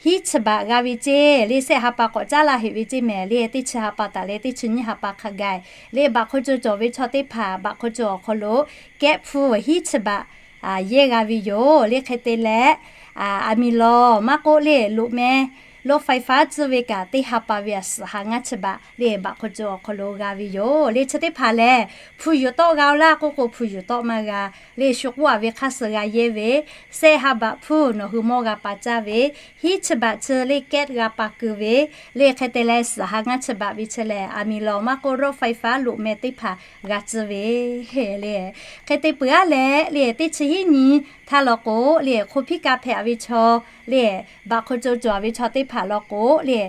hiˉ chi baꞈ g'a ve ceˇ le, sehˆ ha pa k'awꞈ caˉ laˇ heꞈ ve ceˇ mehˍ le, teˇ chi ha pa taˍ leh teˇ chi nyiˇ ha pa hk'a gaˬ le, baꞈ hk'aw co cawˬ ve chaw teˇ hpaˍ baꞈ hk'aw co awˬ hk'aw lo kehˆ hpfuhˇ hiˉ chi baꞈ yehˇ g'a ve yoˬ le. Hk'e te leh, aˬ miˍ lawˬ maˇ k'oˆ le, loꞈ meh รถไฟฟ้า tcuh ve kaꞈ teˇ ha pa ve aˬ suhˍ ha ngaˇ chi baꞈ le, baꞈ hk'aw co awˬ hk'aw lo g'a ve yoˬ le. Chi teˇ hpaˍ lehˬ, hpu yuˬ tawˆ g'a-o laˇ k'oˆ k'o, hpu yuˬ tawˆ maˇ g'a le. Shu k'oˆ a ve hk'aˇ suh g'a yehˇ ve, sehˆ ha baꞈ hpfuhˇ nawˬ hui mawˇ g'a pa caˇ ve, hiˉ chi baꞈ chi le kehˆ g'a pa keu ve le. Hk'e te leh suhˍ ha ngaˇ chi baꞈ ve chi lehˬ, aˬ miˍ lawˬ maˇ k'oˆ รถไฟฟ้า loꞈ meh teˇ hpaˍ g'a tcuh ve le. Hk'e te peuˬ aˉ leh le, teˇ chi hiˉ nyi htaˇ law k'o le, hk'o hpiˇ ka hpehꞈ ve chaw le, baꞈ hk'aw co cawˬ ve chaw teˇ hpaˍ law k'o le,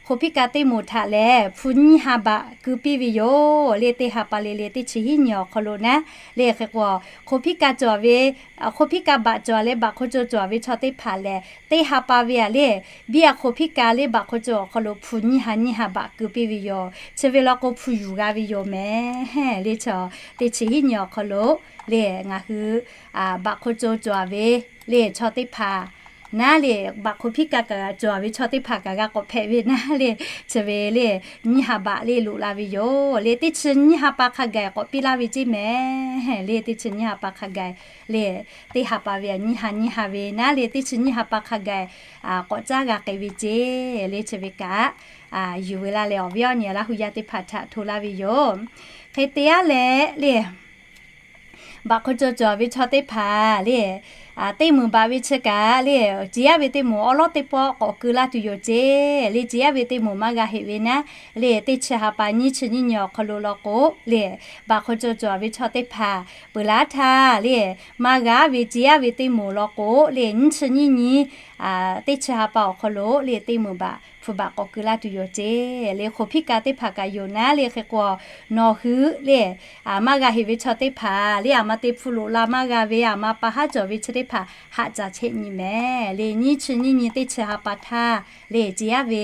hk'o hpiˇ ka teˇ moˍ htaꞈ lehˬ hpu nyiˇ ha baꞈ keu piˇ ve yoˬ le. Teˇ ha pa le le, teˇ chi hiˉ nyi awˬ hk'aw lo naˉ le. Hk'e k'o hk'o hpiˇ ka cawˬ ve, hk'o hpiˇ ka baꞈ cawˬ leh baꞈ hk'aw co cawˬ ve chaw teˇ hpaˍ lehˬ, teˇ ha pa ve aˬ le, biˇ a hk'o hpiˇ ka le baꞈ hk'aw co awˬ hk'aw lo hpu nyiˇ ha nyiˇ ha baꞈ keu piˇ ve yoˬ. Chi ve law k'o hpu yuˬ g'a ve yoˬ mehˍ le. Chaw teˇ chi hiˉ nyi awˬ hk'aw lo le, ngaˬ hui baꞈ hk'aw co cawˬ ve le, chaw teˇ hpaˍ naˉ le, baꞈ hk'oꞈ hpiˇ ka kaꞈ cawˬ ve chaw teˇ hpaˍ kaꞈ g'a k'awꞈ hpehꞈ ve naˉ le, chi ve le nyiˇ ha baꞈ le loꞈ la ve yoˬ le. Teˇ chi nyiˇ ha pa hk'a gaˬ k'awꞈ piˇ laˇ ve ceˇ mehˍ le. Teˇ chi nyiˇ ha pa hk'a gaˬ le, teˇ ha pa ve nyiˇ ha nyiˇ ha ve naˉ le, teˇ chi nyiˇ ha pa hk'a gaˬ k'awꞈ caˉ g'a k'ai ve ceˇ le. Chi ve kaꞈ yuˬ ve laˇ leh awˬ viˉ awˬ nyi Laˇ hu yaˇ teˇ hpaˍ htaꞈ hto laˇ ve yoˬ. Hk'e te aˉ leh le, baꞈ hk'aw cawˬ cawˬ ve chaw teˇ hpaˍ le, teˇ meunˍ baꞈ ve chi kaꞈ le, ceˬ yaˇ ve teˇ moˍ awˉ lawˉ teˇ pawˆ k'awꞈ keu laˇ tuˬ yoˬ ceˇ le. Ceˬ yaˇ ve teˇ moˍ maˇ g'a heꞈ ve naˉ le, teˇ chi ha pa nyiˇ chi nyiˇ nyi awˬ hk'aw lo law k'o le, baꞈ hk'aw cawˬ cawˬ ve chaw teˇ hpaˍ peuˬ laˇ htaˇ le, maˇ g'a ve ceˬ yaˇ ve teˇ moˍ law k'o le, nyiˇ chi nyiˇ nyi teˇ chi ha pa awˬ hk'aw lo le, teˇ meunˍ baꞈ hpu baꞈ k'awꞈ keu laˇ tuˬ yoˬ ceˇ le. Hk'oꞈ hpiˇ ka teˇ hpaˍ kaꞈ yoˬ naˉ le. Hk'e k'o, nawˬ hui le, maˇ g'a heꞈ ve chaw teˇ hpaˍ le, aˬ ma te hpu loꞈ la maˇ g'a ve, aˬ ma pa haˉ cawˬ ve chi teˇ hpaˍ haꞈ caˬ chehˇ nyi mehˍ le. Nyiˇ chi nyiˇ nyi teˇ chi ha pa htaˇ le, ceˬ yaˇ ve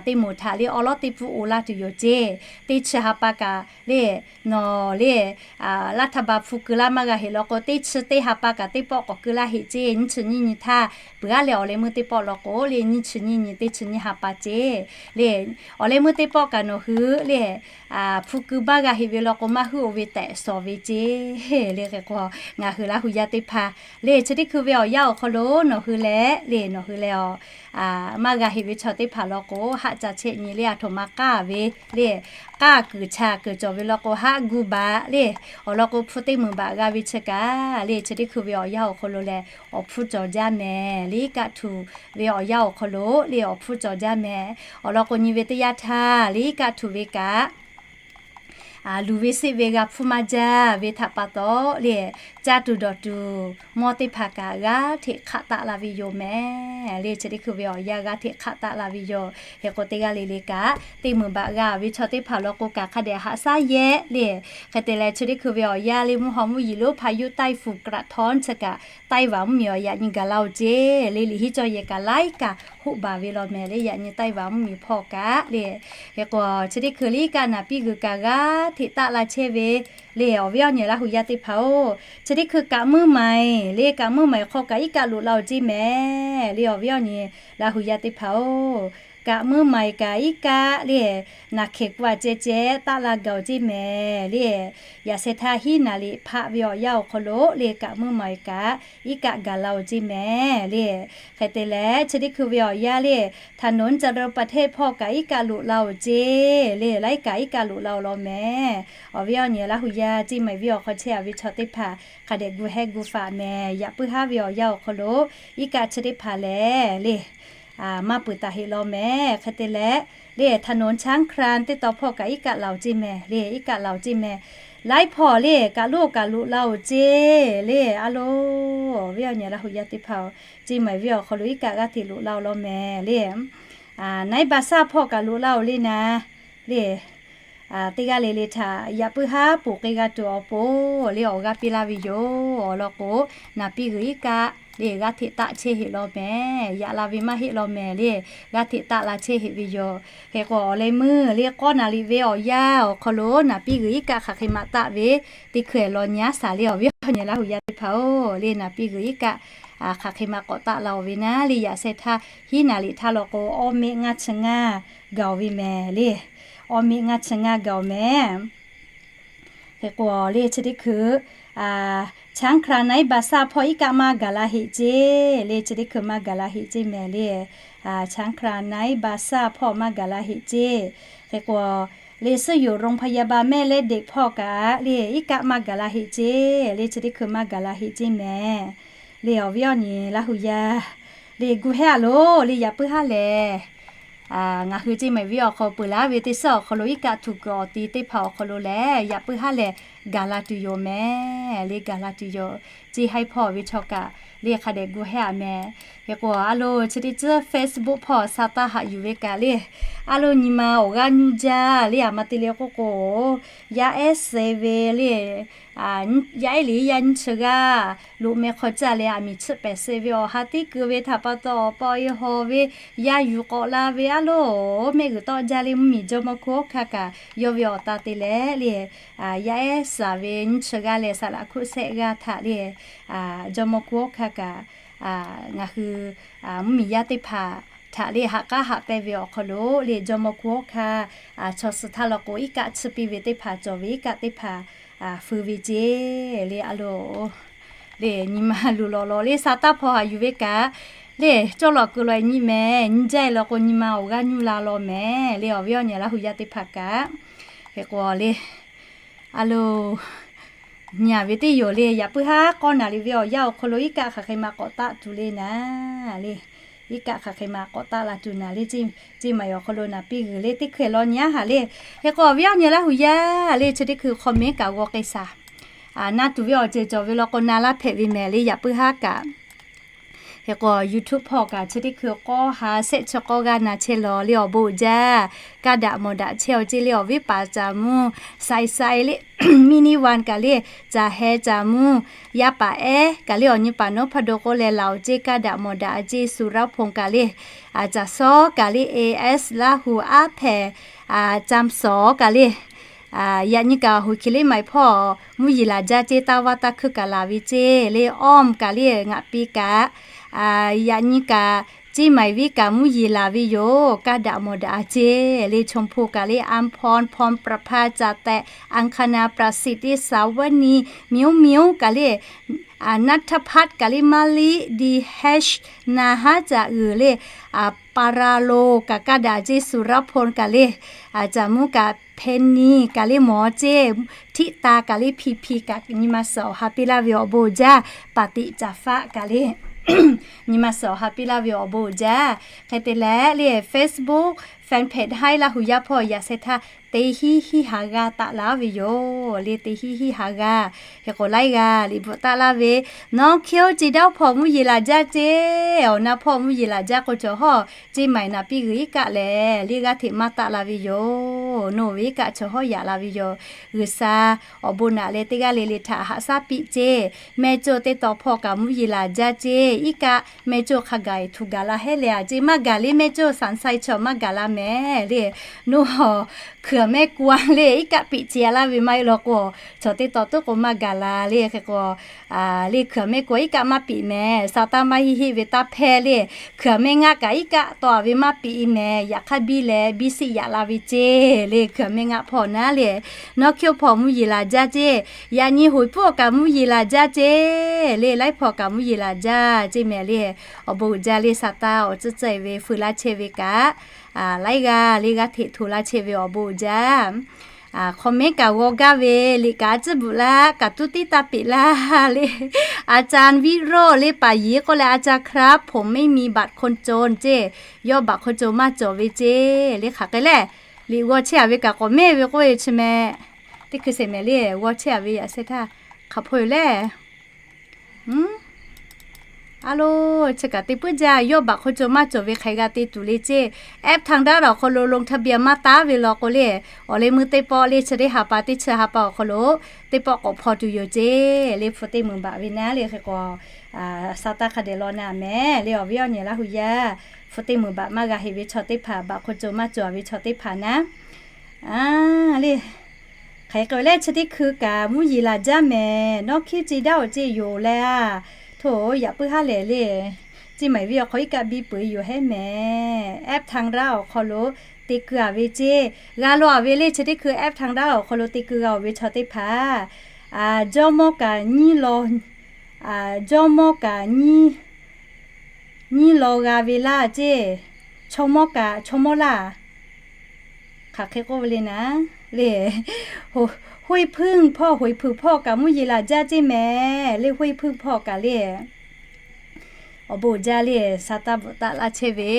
teˇ moˍ htaꞈ le awˉ lawˉ teˇ pawˆ oˇ laˇ tuˬ yoˬ ceˇ. Teˇ chi ha pa kaꞈ le, nawˬ le, laˇ htaˇ ba hpu keu laˇ maˇ g'a heꞈ law k'o, teˇ chi teˇ ha pa kaꞈ teˇ pawˆ k'awꞈ keu laˇ heꞈ ceˇ. Nyiˇ chi nyiˇ nyi htaˇ peuˬ aˉ leh awˬ leh meuˇ teˇ pawˆ law k'o le, nyiˇ chi nyiˇ nyi teˇ chi nyiˇ ha pa ceˇ le, awˬ leh meuˇ teˇ pawˆ kaꞈ nawˬ hui le hpu keu maˇ g'a heꞈ ve law k'o, maˇ huˉ oˇ ve tehꞈ shawˍ ve ceˇ le. Hk'e k'o, ngaˬ hui Laˇ hu yaˇ teˇ hpaˍ le, chi teˇ hkui ve awˬ yanˇ awˬ hk'aw lo nawˬ hui leh le, nawˬ hui leh a maˇ g'a heꞈ ve chaw teˇ hpaˍ law k'o, haˆ ca chehˇ nyi le, aˬ htoꞈ ma k'aˇ ve le, k'aˇ kuiˬ chaˬ kuiˬ cawˬ ve law k'o, haˆ gu baˬ le, awˬ lawn k'o, hpu teˇ meunˍ baꞈ g'a ve chi kaꞈ le, chi teˇ hkui ve awˬ yanˇ awˬ hk'aw lo leh awˬ hpfuhˇ cawˬ jaˇ mehˍ le. Iˉ kaˆ htuꞈ ve awˬ yanˇ awˬ hk'aw lo le, awˬ hpfuhˇ cawˬ jaˇ mehˍ. Awˬ lawn k'o, nyi ve teˇ yanˇ htaˇ le, iˉ kaˆ htuꞈ ve kaꞈ luˬ ve seˆ ve g'a hpfuhˇ maˇ jaˇ ve htaꞈ pa taw le, caˇ tuˬ dawˬ tuˬ mawˇ teˇ hpaˍ kaꞈ g'aˇ hteꞈ hk'aˆ taˆ la ve yoˬ mehˍ le. Chi teˇ hkui ve awˬ yanˇ g'aˇ hteꞈ hk'aˆ taˆ la ve yoˬ. Hk'e k'o, teˇ g'aˇ le le kaꞈ teˇ meunˍ baꞈ g'a ve chaw teˇ hpaˍ law k'o kaꞈ hk'a dehꞈ haꞈ shaˉ yehˇ le. Hk'e te leh, chi teˇ hkui ve awˬ yanˇ le, mvuhˇ haw mvuhˇ yeˬ lonˉ hpa yuˇ taiˇ fuˍ k'raꞈ htawˇ chi kaꞈ, Taiˇ vaꞈ mvuhˇ miˬ awˬ yaꞈ nyi gaˬ la-oˬ ceˇ le. Liꞈ henˇ cawˇ yehˬ kaꞈ laiˉ kaꞈ hoˆ baˬ ve law mehˍ le, yaꞈ nyi Taiˇ vaꞈ mvuhˇ miˬ hpawˇ kaꞈ le. Hk'e k'o, chi teˇ hkui le iˉ kaˆ naˍ piˇ g'uiˬ kaꞈ g'aˇ hteꞈ taˆ la chehˇ ve le, awˬ viˉ awˬ nyi Laˇ hu yaˇ teˇ hpaˍ-oˬ. Chi teˇ hkui kaꞈ muˇ maiˍ le, kaꞈ muˇ maiˍ hk'aw kaꞈ iˉ kaˆ loꞈ la-oˬ ceˇ mehˍ le, awˬ viˉ awˬ nyi Laˇ hu yaˇ teˇ hpaˍ-oˬ. Kaꞈ muˇ maiˍ kaꞈ iˉ kaˆ le, naˬ hkehˍ ku a ceh ceh taˆ la gaˬ-oˬ ceˇ mehˍ le. Yaꞈ sheh htaˇ hiˉ naˍ liꞈ hpaˆ ve awˬ yanˇ awˬ hk'aw lo le, kaꞈ muˇ maiˍ kaꞈ iˉ kaˆ gaˬ la-oˬ ceˇ mehˍ le. Hk'e te leh, chi teˇ hkui ve awˬ yanˇ le, ถนนจตุรพัฒน์ hpawˇ kaꞈ iˉ kaˆ loꞈ la-oˬ ceˇ le, laiˉ kaꞈ iˉ kaˆ loꞈ la-oˬ law mehˍ. Awˬ viˉ awˬ nyi Laˇ hu yaˇ ceˇ maiˍ viˉ awˬ hk'aw chehˇ a ve chaw teˇ hpaˍ hk'a dehꞈ gu hehˇ gu faꞈ mehˍ. Yaꞈ puiˉ haˉ ve awˬ yanˇ awˬ hk'aw lo iˉ kaˆ chi teˇ hpaˍ lehˬ le, maˇ peuˬ taˍ heˆ law mehˍ. Hk'e te leh le, ถนนช้างคลาน teˇ taw hpawˇ kaꞈ iˉ kaˆ laˬ-oˬ ceˇ mehˍ le, iˉ kaˆ laˬ-oˬ ceˇ mehˍ. Laiˉ hpawˇ le, kaꞈ loꞈ kaꞈ loꞈ la-oˬ ceˇ le. A lo, awˬ viˉ awˬ nyi Laˇ hu yaˇ teˇ hpaˍ-oˬ, ceˇ maiˍ viˉ awˬ hk'aw lo iˉ kaˆ g'aˇ hteꞈ loꞈ la-oˬ law mehˍ le. Naiˉ ba saˇ hpawˇ kaꞈ loꞈ la-oˬ le naˍ le. Teˇ g'aˇ le le htaꞈ yaꞈ puiˉ haˉ poˬ k'ai g'a tuˬ awˬ pon le, awˬ g'aˇ piˇ laˇ ve yoˬ. Awˬ lawn k'o, naˍ piˇ g'uiˬ iˉ kaˆ le g'aˇ hteꞈ taˆ chehˇ heˆ law mehˍ. Yaꞈ la ve maˇ heˆ law mehˍ le, g'aˇ hteꞈ taˆ la chehˇ heˆ ve yoˬ. Hk'e k'o, awˬ leh meuˇ le k'awˇ naˍ liꞈ ve awˬ yanˇ awˬ hk'aw lo naˍ piˇ g'uiˬ iˉ kaˆ hk'aˬ hk'e ma taˆ ve teˇ hkui law nyi aˉ shaˍ le, awˬ viˉ awˬ nyi Laˇ hu yaˇ teˇ hpaˍ-oˬ le, naˍ piˇ g'uiˬ iˉ kaˆ hk'aˬ hk'e ma k'awꞈ taˆ la-oˬ ve naˍ le. Yaꞈ sheh htaˇ hiˉ naˍ liꞈ htaˇ law k'o, awˇ meˆ ngaˇ chi ngaˇ gaˬ-oˬ ve mehˍ le. Awˇ meˆ ngaˇ chi ngaˇ gaˬ-oˬ mehˍ. Hk'e k'o le, chi teˇ hkui ช้างคลาน naiˉ ba saˇ hpawˇ iˉ kaˆ maˇ gaˬ la heˆ ceˇ le, chi teˇ hkui maˇ gaˬ la heˆ ceˇ mehˍ le. ช้างคลาน naiˉ ba saˇ hpawˇ maˇ gaˬ la heˆ ceˇ. Hk'e k'o le, ซึ่งอยู่โรงพยาบาลแม่และเด็ก hpawˇ kaꞈ le iˉ kaˆ maˇ gaˬ la heˆ ceˇ le, chi teˇ hkui maˇ gaˬ la heˆ ceˇ mehˍ le. Awˬ viˉ awˬ nyi Laˇ hu yaˇ le, gu hehˇ a loˬ le, yaꞈ puiˉ haˉ lehˬ ngaˬ hui ceˇ maiˍ viˉ awˬ hk'aw peuˬ laˇ ve teˇ suhˉ awˬ hk'aw lo iˉ kaˆ htuꞈ kuiˬ awˬ ti teˇ hpaˍ awˬ hk'aw lo lehˬ, yaꞈ puiˉ haˉ lehˬ gaˬ la tuˬ yoˬ mehˍ le, gaˬ la tuˬ yoˬ. Ceˇ haiˉ hpawˇ ve chaw kaꞈ le hk'a dehꞈ gu hehˇ a mehˍ. Hk'e k'o, a lo chi teˇ tcuhˉ Facebook hpawˇ sha taˇ haꞈ yuˬ ve kaꞈ le, a lo nyi ma awˬ g'aˇ nyiˇ jaˇ le, aˬ ma te le k'oˆ k'o, yaˇ ehˉ suh ve le, yaˇ ehˉ liꞈ yaˇ nyiˇ chi g'aˇ loꞈ meh hk'aw caˇ leh, aˬ miˍ chiˆ pehˍ suh ve awˬ ha tiˉ keu ve htaꞈ pa taw, awˬ pa awˬ e haw ve yaˇ yuˬ k'awꞈ la ve a loˬ, mehˆ g'uiˬ tawˆ jaˇ le, mvuhˇ miˬ jawˇmawˇ hkuˇ awˉ hkanˇ kaꞈ yawˇ ve awˬ ta te leh le, yaˇ ehˉ suh ve nyiˇ chi g'aˇ leh saˍ laꞈ hkuˆ shehˆ g'aˇ htaꞈ le, jawˇmawˇ hkuˇ awˉ hkanˇ kaꞈ ngaˬ hui mvuhˇmiˬ yaˇ teˇ hpaˍ htaꞈ le haꞈ k'aˉ haꞈ pehnˇ ve awˬ hk'aw lo le jawˇmawˇ hkunˉ hawˉ hkanˇ chaw suh htaˇ law k'o iˉ kaˆ tsuhˇ piˇ ve teˇ hpaˍ cawˬ ve iˉ kaˆ teˇ hpaˍ feu ve ceˇ le a loˬ. Le nyi ma luˬ lawꞈ lawꞈ le sa taˇ hpaw haꞈ yuˬ ve kaꞈ le cawˇ lawꞈ keu lawꞈ nyi mehˍ. Nyi jaˇ e law k'o nyi ma awˬ g'aˇ nyuˇ la law mehˍ le awˬ viˉ awˬ nyi Laˇ huˍ yaˇ teˇ hpaˍ kaꞈ. Hk'e k'o le a loˬ nyi a ve teˇ yoˬ le yaꞈ puiˉ haˉ k'awˇ naˍ riˍ ve awˬ yanˇ awˬ hk'aw lo iˉ kaˆ hk'aˬ hk'e ma k'awꞈ taˆ tuˬ le naˍ le. Iˉ kaˆ hk'aˬ hk'e ma k'awꞈ taˆ la tuˬ naˍ le ceˇ maˬ awˬ hk'aw lo naˍ piˇ g'uiˬ le teˇ hkui lawˇ nyi a haꞈ le. Hk'e k'o awˬ viˉ awˬ nyi Laˇ huˍ yaˇ le chi teˇ hkui hk'aw mehˉ kaꞈ g'aw k'ai shaˍ. Na tuˬ ve awˬ ceuˬ cawˬ ve law k'o na laˇ hpehꞈ ve mehˍ le yaꞈ puiˉ haˉ kaꞈ. Hk'e k'o YouTube hpawˇ kaꞈ chi teˇ hkui k'awˇ ha shehˆ chi k'awˇ g'aˇ na chehˇ law le awˬ bon uiˍ jaˇ. Kaˇ daꞈ mawˬ daꞈ chehˇ aw ceˇ le awˬ viˉ paˍ caˍ mvuhˇ Saiˍ saiˍ le, mini van kaꞈ le, caˬ heh caˍ mvuhˇ, yaˇ paˍ ehˉ kaꞈ le awˬ nyi paˍ nawˉ hpaˇ do k'oˆ leh laˬ awˬ ceˇ kaˇ daꞈ mawˬ daꞈ a ceˇ Suˍ raˇ hponˬ kaꞈ le, caˬ sawˉ kaꞈ le, A S Laˇ huˍ aˉ hpehꞈ, Camˇ sawˍ kaꞈ le, yaꞈ nyi kaꞈ huˍ hkiˬ le maiˍ hpawˇ mvuhˇ yeˬ laˬ jaˇ ceˇ taˇ vaˇ taˇ hkuiˇ kaꞈ laˬ ve ceˇ le awˇ mvuhˇ kaꞈ le ngaꞈ piˇ kaꞈ, yaꞈ nyi kaꞈ ceˇ maiˍ viˉ kaꞈ mvuhˇ yeˬ laˬ ve yoˬ. Kaˇ daꞈ mawˬ daꞈ a ceˇ le chaw hpu kaꞈ le Ampon, Pon, Praˍ hpaˇ, Caˍ tehꞈ, Aˍ hkaˍ naˍ, Praˍ siˍ tiˇ, Saˍ vaˇ niˇ, Miˉ miˉ kaꞈ le, Naˇ htaˇ hpaˆ kaꞈ le, Maˇ liˆ, Diˇ heˉ, Naˇ haˉ caꞈ uiˍ le, Paˍ raˍ loˍ kaꞈ kaˇ daꞈ ceˇ Suˍ raˇ hponˬ kaꞈ le, caˍ mvuhˇ kaꞈ Hpehˇ niˇ kaꞈ le mawˬ ceˇ, Htiˆ taˍ kaꞈ le, Hpiˇ hpiˇ kaꞈ nyi ma suhˍ awˬ ha piˇ laˇ ve awˬ bon uiˍ jaˇ, Paˍ tiꞈ caˍ faˆ kaꞈ le nyi ma suhˍ awˬ ha piˇ laˇ ve awˬ bon uiˍ jaˇ. Hk'e te leh le Facebook fan page haiˉ Laˇ huˍ yaˇ hpawˇ yaꞈ sheh htaˇ teˇ hiˉ hiˉ ha g'aˇ taˆ laˇ ve yoˬ le, teˇ hiˉ hiˉ ha g'aˇ. Hk'e k'o laiˉ g'aˇ liꞈ bvuhꞈ taˆ laˇ ve, nawˉ hkiˇ oˇ ci daˇ oˇ hpawˇ mvuhˇ yeˬ laˬ jaˇ ceˇ, awˬ na hpawˇ mvuhˇ yeˬ laˬ jaˇ k'o cawˬ hawˉ ceˇ maiˍ naˍ piˇ g'uiˬ iˉ kaˆ lehˬ le g'aˇ hteꞈ maˇ taˆ la ve yoˬ. Nawˬ ve iˉ kaˆ cawˬ hawˉ yaꞈ la ve yoˬ. G'uiˬsha awˬ bon naꞈ leh teˇ g'aˇ le le htaꞈ haꞈ shaˉ piˇ ceˇ. Mehˇ cawˇ teˇ taw hpawˇ kaꞈ mvuhˇ yeˬ laˬ jaˇ ceˇ, iˉ kaˆ mehˇ cawˇ hk'a gaˬ tuˬ gaˬ la hehˉ le a ceˇ, maˇ gaˬ le mehˇ cawˇ sanˍ sai chaw maˇ gaˬ la mehˍ le. Nawˬ hawˬ hkui a mehˆ ku a le iˉ kaˆ piꞈ ce a laˇ ve maˇ heˆ law k'o, chaw teˇ taw tuˉ k'o maˇ gaˬ la le. Hk'e k'o le hkui a mehˆ ku a iˉ kaˆ maˇ piꞈ mehˍ. Sa taˇ maˇ heˆ heˆ ve taˇ hpehˇ le. Hkui a mehˆ ngaˆ kaꞈ iˉ kaˆ taw a ve maˇ piꞈ mehˍ. Yaꞈ hk'aˇ biˇ leh biˇ siˆ yaꞈ la ve ceˇ le hkui a mehˆ ngaˆ hpawˇ naˉ le. Nawˉ hkiˇ oˇ hpawˇ mvuhˇ yeˬ laˬ jaˇ ceˇ. Yaꞈ nyi hoꞈ puˉ awˬ kaꞈ mvuhˇ yeˬ laˬ jaˇ ceˇ le, laiˉ hpawˇ kaꞈ mvuhˇ yeˬ laˬ jaˇ ceˇ mehˍ le. Awˬ bon uiˍ jaˇ le sa taˇ awˬ tcuhˉ tcuhˉ e ve feu laˇ chehˇ ve kaꞈ, laiˉ g'aˇ le g'aˇ hteꞈ hto laˇ chehˇ ve awˬ bon uiˍ jaˇ. Comment kaꞈ g'aw gaˇ ve liꞈ kaꞈ a tcuhˉ bvuhꞈ laˇ kaꞈ tuˉ tiˉ taˇ peꞈ laˇ le. A ca viˆ roˆ le paˍ yiˍ k'oˆ leh a ca hk'raˉ hpoˍ mehˇ miˬ baꞈ hkon con ceˇ, yawˇ baꞈ hkon con maˇ cawˬ ve ceˇ le hk'aˬ hk'e le. Liꞈ g'aw chehˇ a ve kaꞈ k'awꞈ mehˇ ve k'oˆ ve chi meh. Teˇ hkui sheˍ mehˍ le g'aw chehˇ a ve yaꞈ sheh htaˇ hk'aˬ hpaw yoˬ le. A lo, chi kaꞈ te puiˉ jaˇ, yawˇ baꞈ hk'aw co maˇ cawˬ ve hk'aˬ hk'e g'a te tuˬ le ceˇ. App htaˇ daˇ awˬ hk'aw lo ลงทะเบียน maˇ taˉ ve law k'o le, awˬ leh meuˇ teˇ pawˆ le chi teˇ ha pa teˇ chi ha pa awˬ hk'aw lo teˇ pawˆ k'awꞈ hpaw tuˬ yoˬ ceˇ. Le hpu teˇ meunˍ baꞈ ve naˉ le hk'e k'o, sa taˇ hk'a dehꞈ law na mehˍ le awˬ viˉ awˬ nyi Laˇ huˍ yaˇ. Hpu teˇ meunˍ baꞈ maˇ g'a heˆ ve chaw teˇ hpaˍ, baꞈ hk'aw co maˇ cawˬ ve chaw teˇ hpaˍ naˉ le, hk'aˬ hk'e k'o leh chi teˇ hkui kaꞈ mvuhˇ yeˬ laˬ jaˇ mehˍ. Nawˉ hkiˉ ce daˇ awˬ ceˇ yoˬ leh a, hto yaꞈ puiˉ haˉ lehˬ le, ceˇ maiˍ viˉ awˬ hk'aw iˉ kaˆ biˇ peuˬ yoˬ hehˉ mehˍ. App htaˇ daˇ awˬ hk'aw lo te keu a ve ceˇ, g'a law a ve le chi teˇ hkui app htaˇ daˇ awˬ hk'aw lo te keu g'a oˬ ve chaw teˇ hpaˍ, jawˇmawˇ kaꞈ nyiˇ law, jawˇmawˇ kaꞈ nyiˇ law g'a ve laˇ ceˇ, chaw mawˇ kaꞈ chaw mawˇ laˇ. Hk'aˬ hk'e k'oˆ ve le naˉ le, ห้วยผึ้ง hpawˇ ห้วยผึ้ง hpawˇ kaꞈ mvuhˇ yeˬ laˬ jaˇ ceˇ mehˍ le, ห้วยผึ้ง hpawˇ kaꞈ le. Awˬ bon jaˇ le, sa taˇ bvuhꞈ taˆ laˇ chehˇ ve,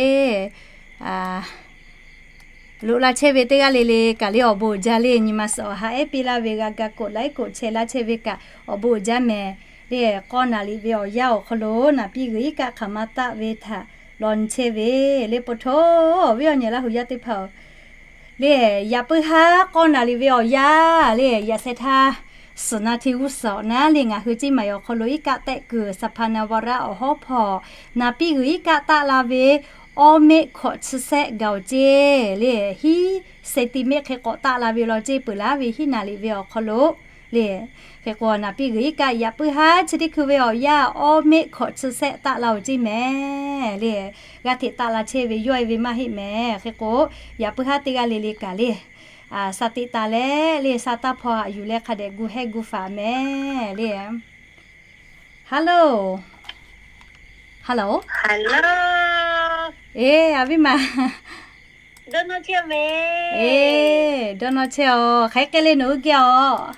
loꞈ la chehˇ ve teˇ g'aˇ le le kaꞈ le awˬ bon jaˇ le, nyi ma suhˍ awˬ ha ehˉ piˇ laˇ ve g'a ga koꞈ laiˉ koꞈ chehˇ laˇ chehˇ ve kaꞈ awˬ bon jaˇ mehˍ le. K'awˇ naˍ liꞈ ve awˬ yanˇ awˬ hk'aw lo naˍ piˇ g'uiˬ iˉ kaˆ hk'aˬ ma taˆ ve htaꞈ law nyi chehˇ ve le. Po hto awˬ viˉ awˬ nyi Laˇ huˍ yaˇ teˇ hpaˍ-oˬ, le yaꞈ puiˉ haˉ k'awˇ naˍ liꞈ ve awˬ yanˇ le yaꞈ sheh htaˇ suhˍ na hti g'uˇ suhˍ naˉ le ngaˬ hui ceˇ maiˍ awˬ hk'aw lo iˉ kaˆ tehˆ kuiˬ สภานาวาระ awˬ hawˉ hpawˇ naˍ piˇ g'uiˬ iˉ kaˆ taˆ la ve awˇ mehˆ hkawꞈ chi sehˆ gaˬ oˬ ceˇ le, hiˉ เซนติเมตร hk'e k'awꞈ taˆ la ve law ceˇ peuˬ laˇ ve hiˉ naˍ liꞈ ve awˬ hk'aw lo Le, hk'e k'o naˍ piˇ g'uiˬ iˉ kaˆ yaꞈ puiˉ haˉ chi teˇ hkui ve awˬ yanˇ awˇ meˆ hkawꞈ chi sehˆ taˆ la-oˬ ceˇ mehˍ le. G'aˇ hteꞈ taˆ la chehˇ ve yawˇ e ve maˇ heˆ mehˍ. Hk'e k'o, yaꞈ puiˉ haˉ teˇ g'aˇ le le kaꞈ le, sha teꞈ taˍ leh le, sha taˇ hpaw haꞈ yuˬ leh hk'a dehꞈ gu hehˇ gu faˍ mehˍ le. Hello, hello, e, a viˉ ma, dawˇ nawˇ chehˇ-oˬ, hk'aˬ hk'e le nawˬ hui geh-a?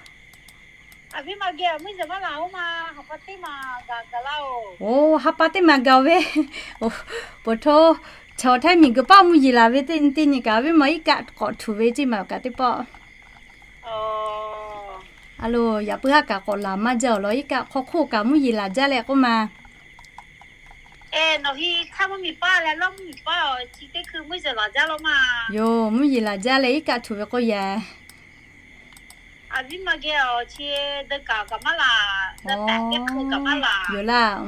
Oˬ, ha pa teˇ maˬ gaˬ-oˬ ve, po hto, chaw htaiˇ miˬ guiˬ paˆ mvuhˇ yeˬ laˬ ve teˇ nyi kaꞈ, a viˉ ma iˉ kaˆ k'awꞈ htuꞈ ve ceˇ maˬ kaꞈ teˇ pawˆ. A lo, yaꞈ puiˉ haˉ kaꞈ k'awꞈ laˬ maˇ jaˇ-oˬ law, iˉ kaˆ hk'aw hk'oˆ kaꞈ mvuhˇ yeˬ laˬ jaˇ leh k'oˆ ma. Yoˬ, mvuhˇ yeˬ laˬ jaˇ leh iˉ kaˆ htuꞈ ve k'oˆ yaꞈ. Yoˬ laˇ.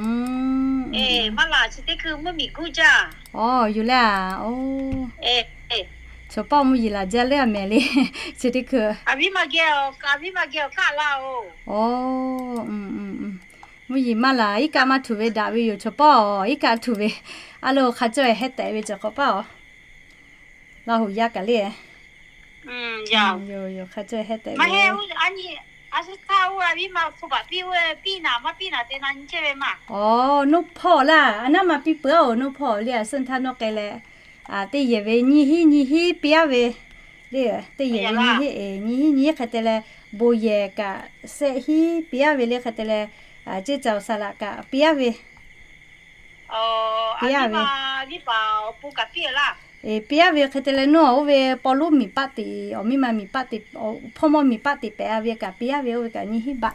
Oˬ, yoˬ laˇ. Chaw pawˆ mvuhˇ yeˬ laˬ jaˇ leh a mehˍ le. Chi teˇ hkui, oˬ, mvuhˇ yeˬ maˇ laˬ, iˉ kaˆ maˇ htuꞈ ve daꞈ ve yoˬ. Chaw pawˆ iˉ kaˆ htuꞈ ve, a lo, hk'a caweh heh tehꞈ ve cawˬ k'awꞈ paˆ-oˬ. Laˇ hoꞈ yaˇ kaꞈ le, yoˬ, yoˬ, hk'a caweh heh tehꞈ ve. Oˬ, nuˇ hpawˇ laˇ, a naˉ ma piˇ peuˬ-oˬ, nuˇ hpawˇ le, a suhˆ htaˇ nawˇ k'ai leh, teˇ yehˬ ve nyiˇ hinˉ nyiˇ hinˉ piˇ-aˉ ve le. Teˇ yehˬ ve nyiˇ hinˉ, nyiˇ hinˉ nyiˇ hinˉ hk'e te leh, bon yehˬ kaꞈ shehˆ hinˉ piˇ-aˉ ve le hk'e te leh, ceˇ caoˬ saˍ laꞈ kaꞈ piˇ-aˉ ve, piˇ-aˉ ve, piˇ-aˉ ve hk'e te leh, nawˇ oˇ ve paw lonˉ miˬ paˆ teꞈ, awˬ miˇ ma miˬ paˆ teꞈ, hpawˇ mawˇ miˬ paˆ teꞈ pehꞈ-a ve kaꞈ piˇ-aˉ ve, oˇ ve kaꞈ nyiˇ hinˉ baˆ.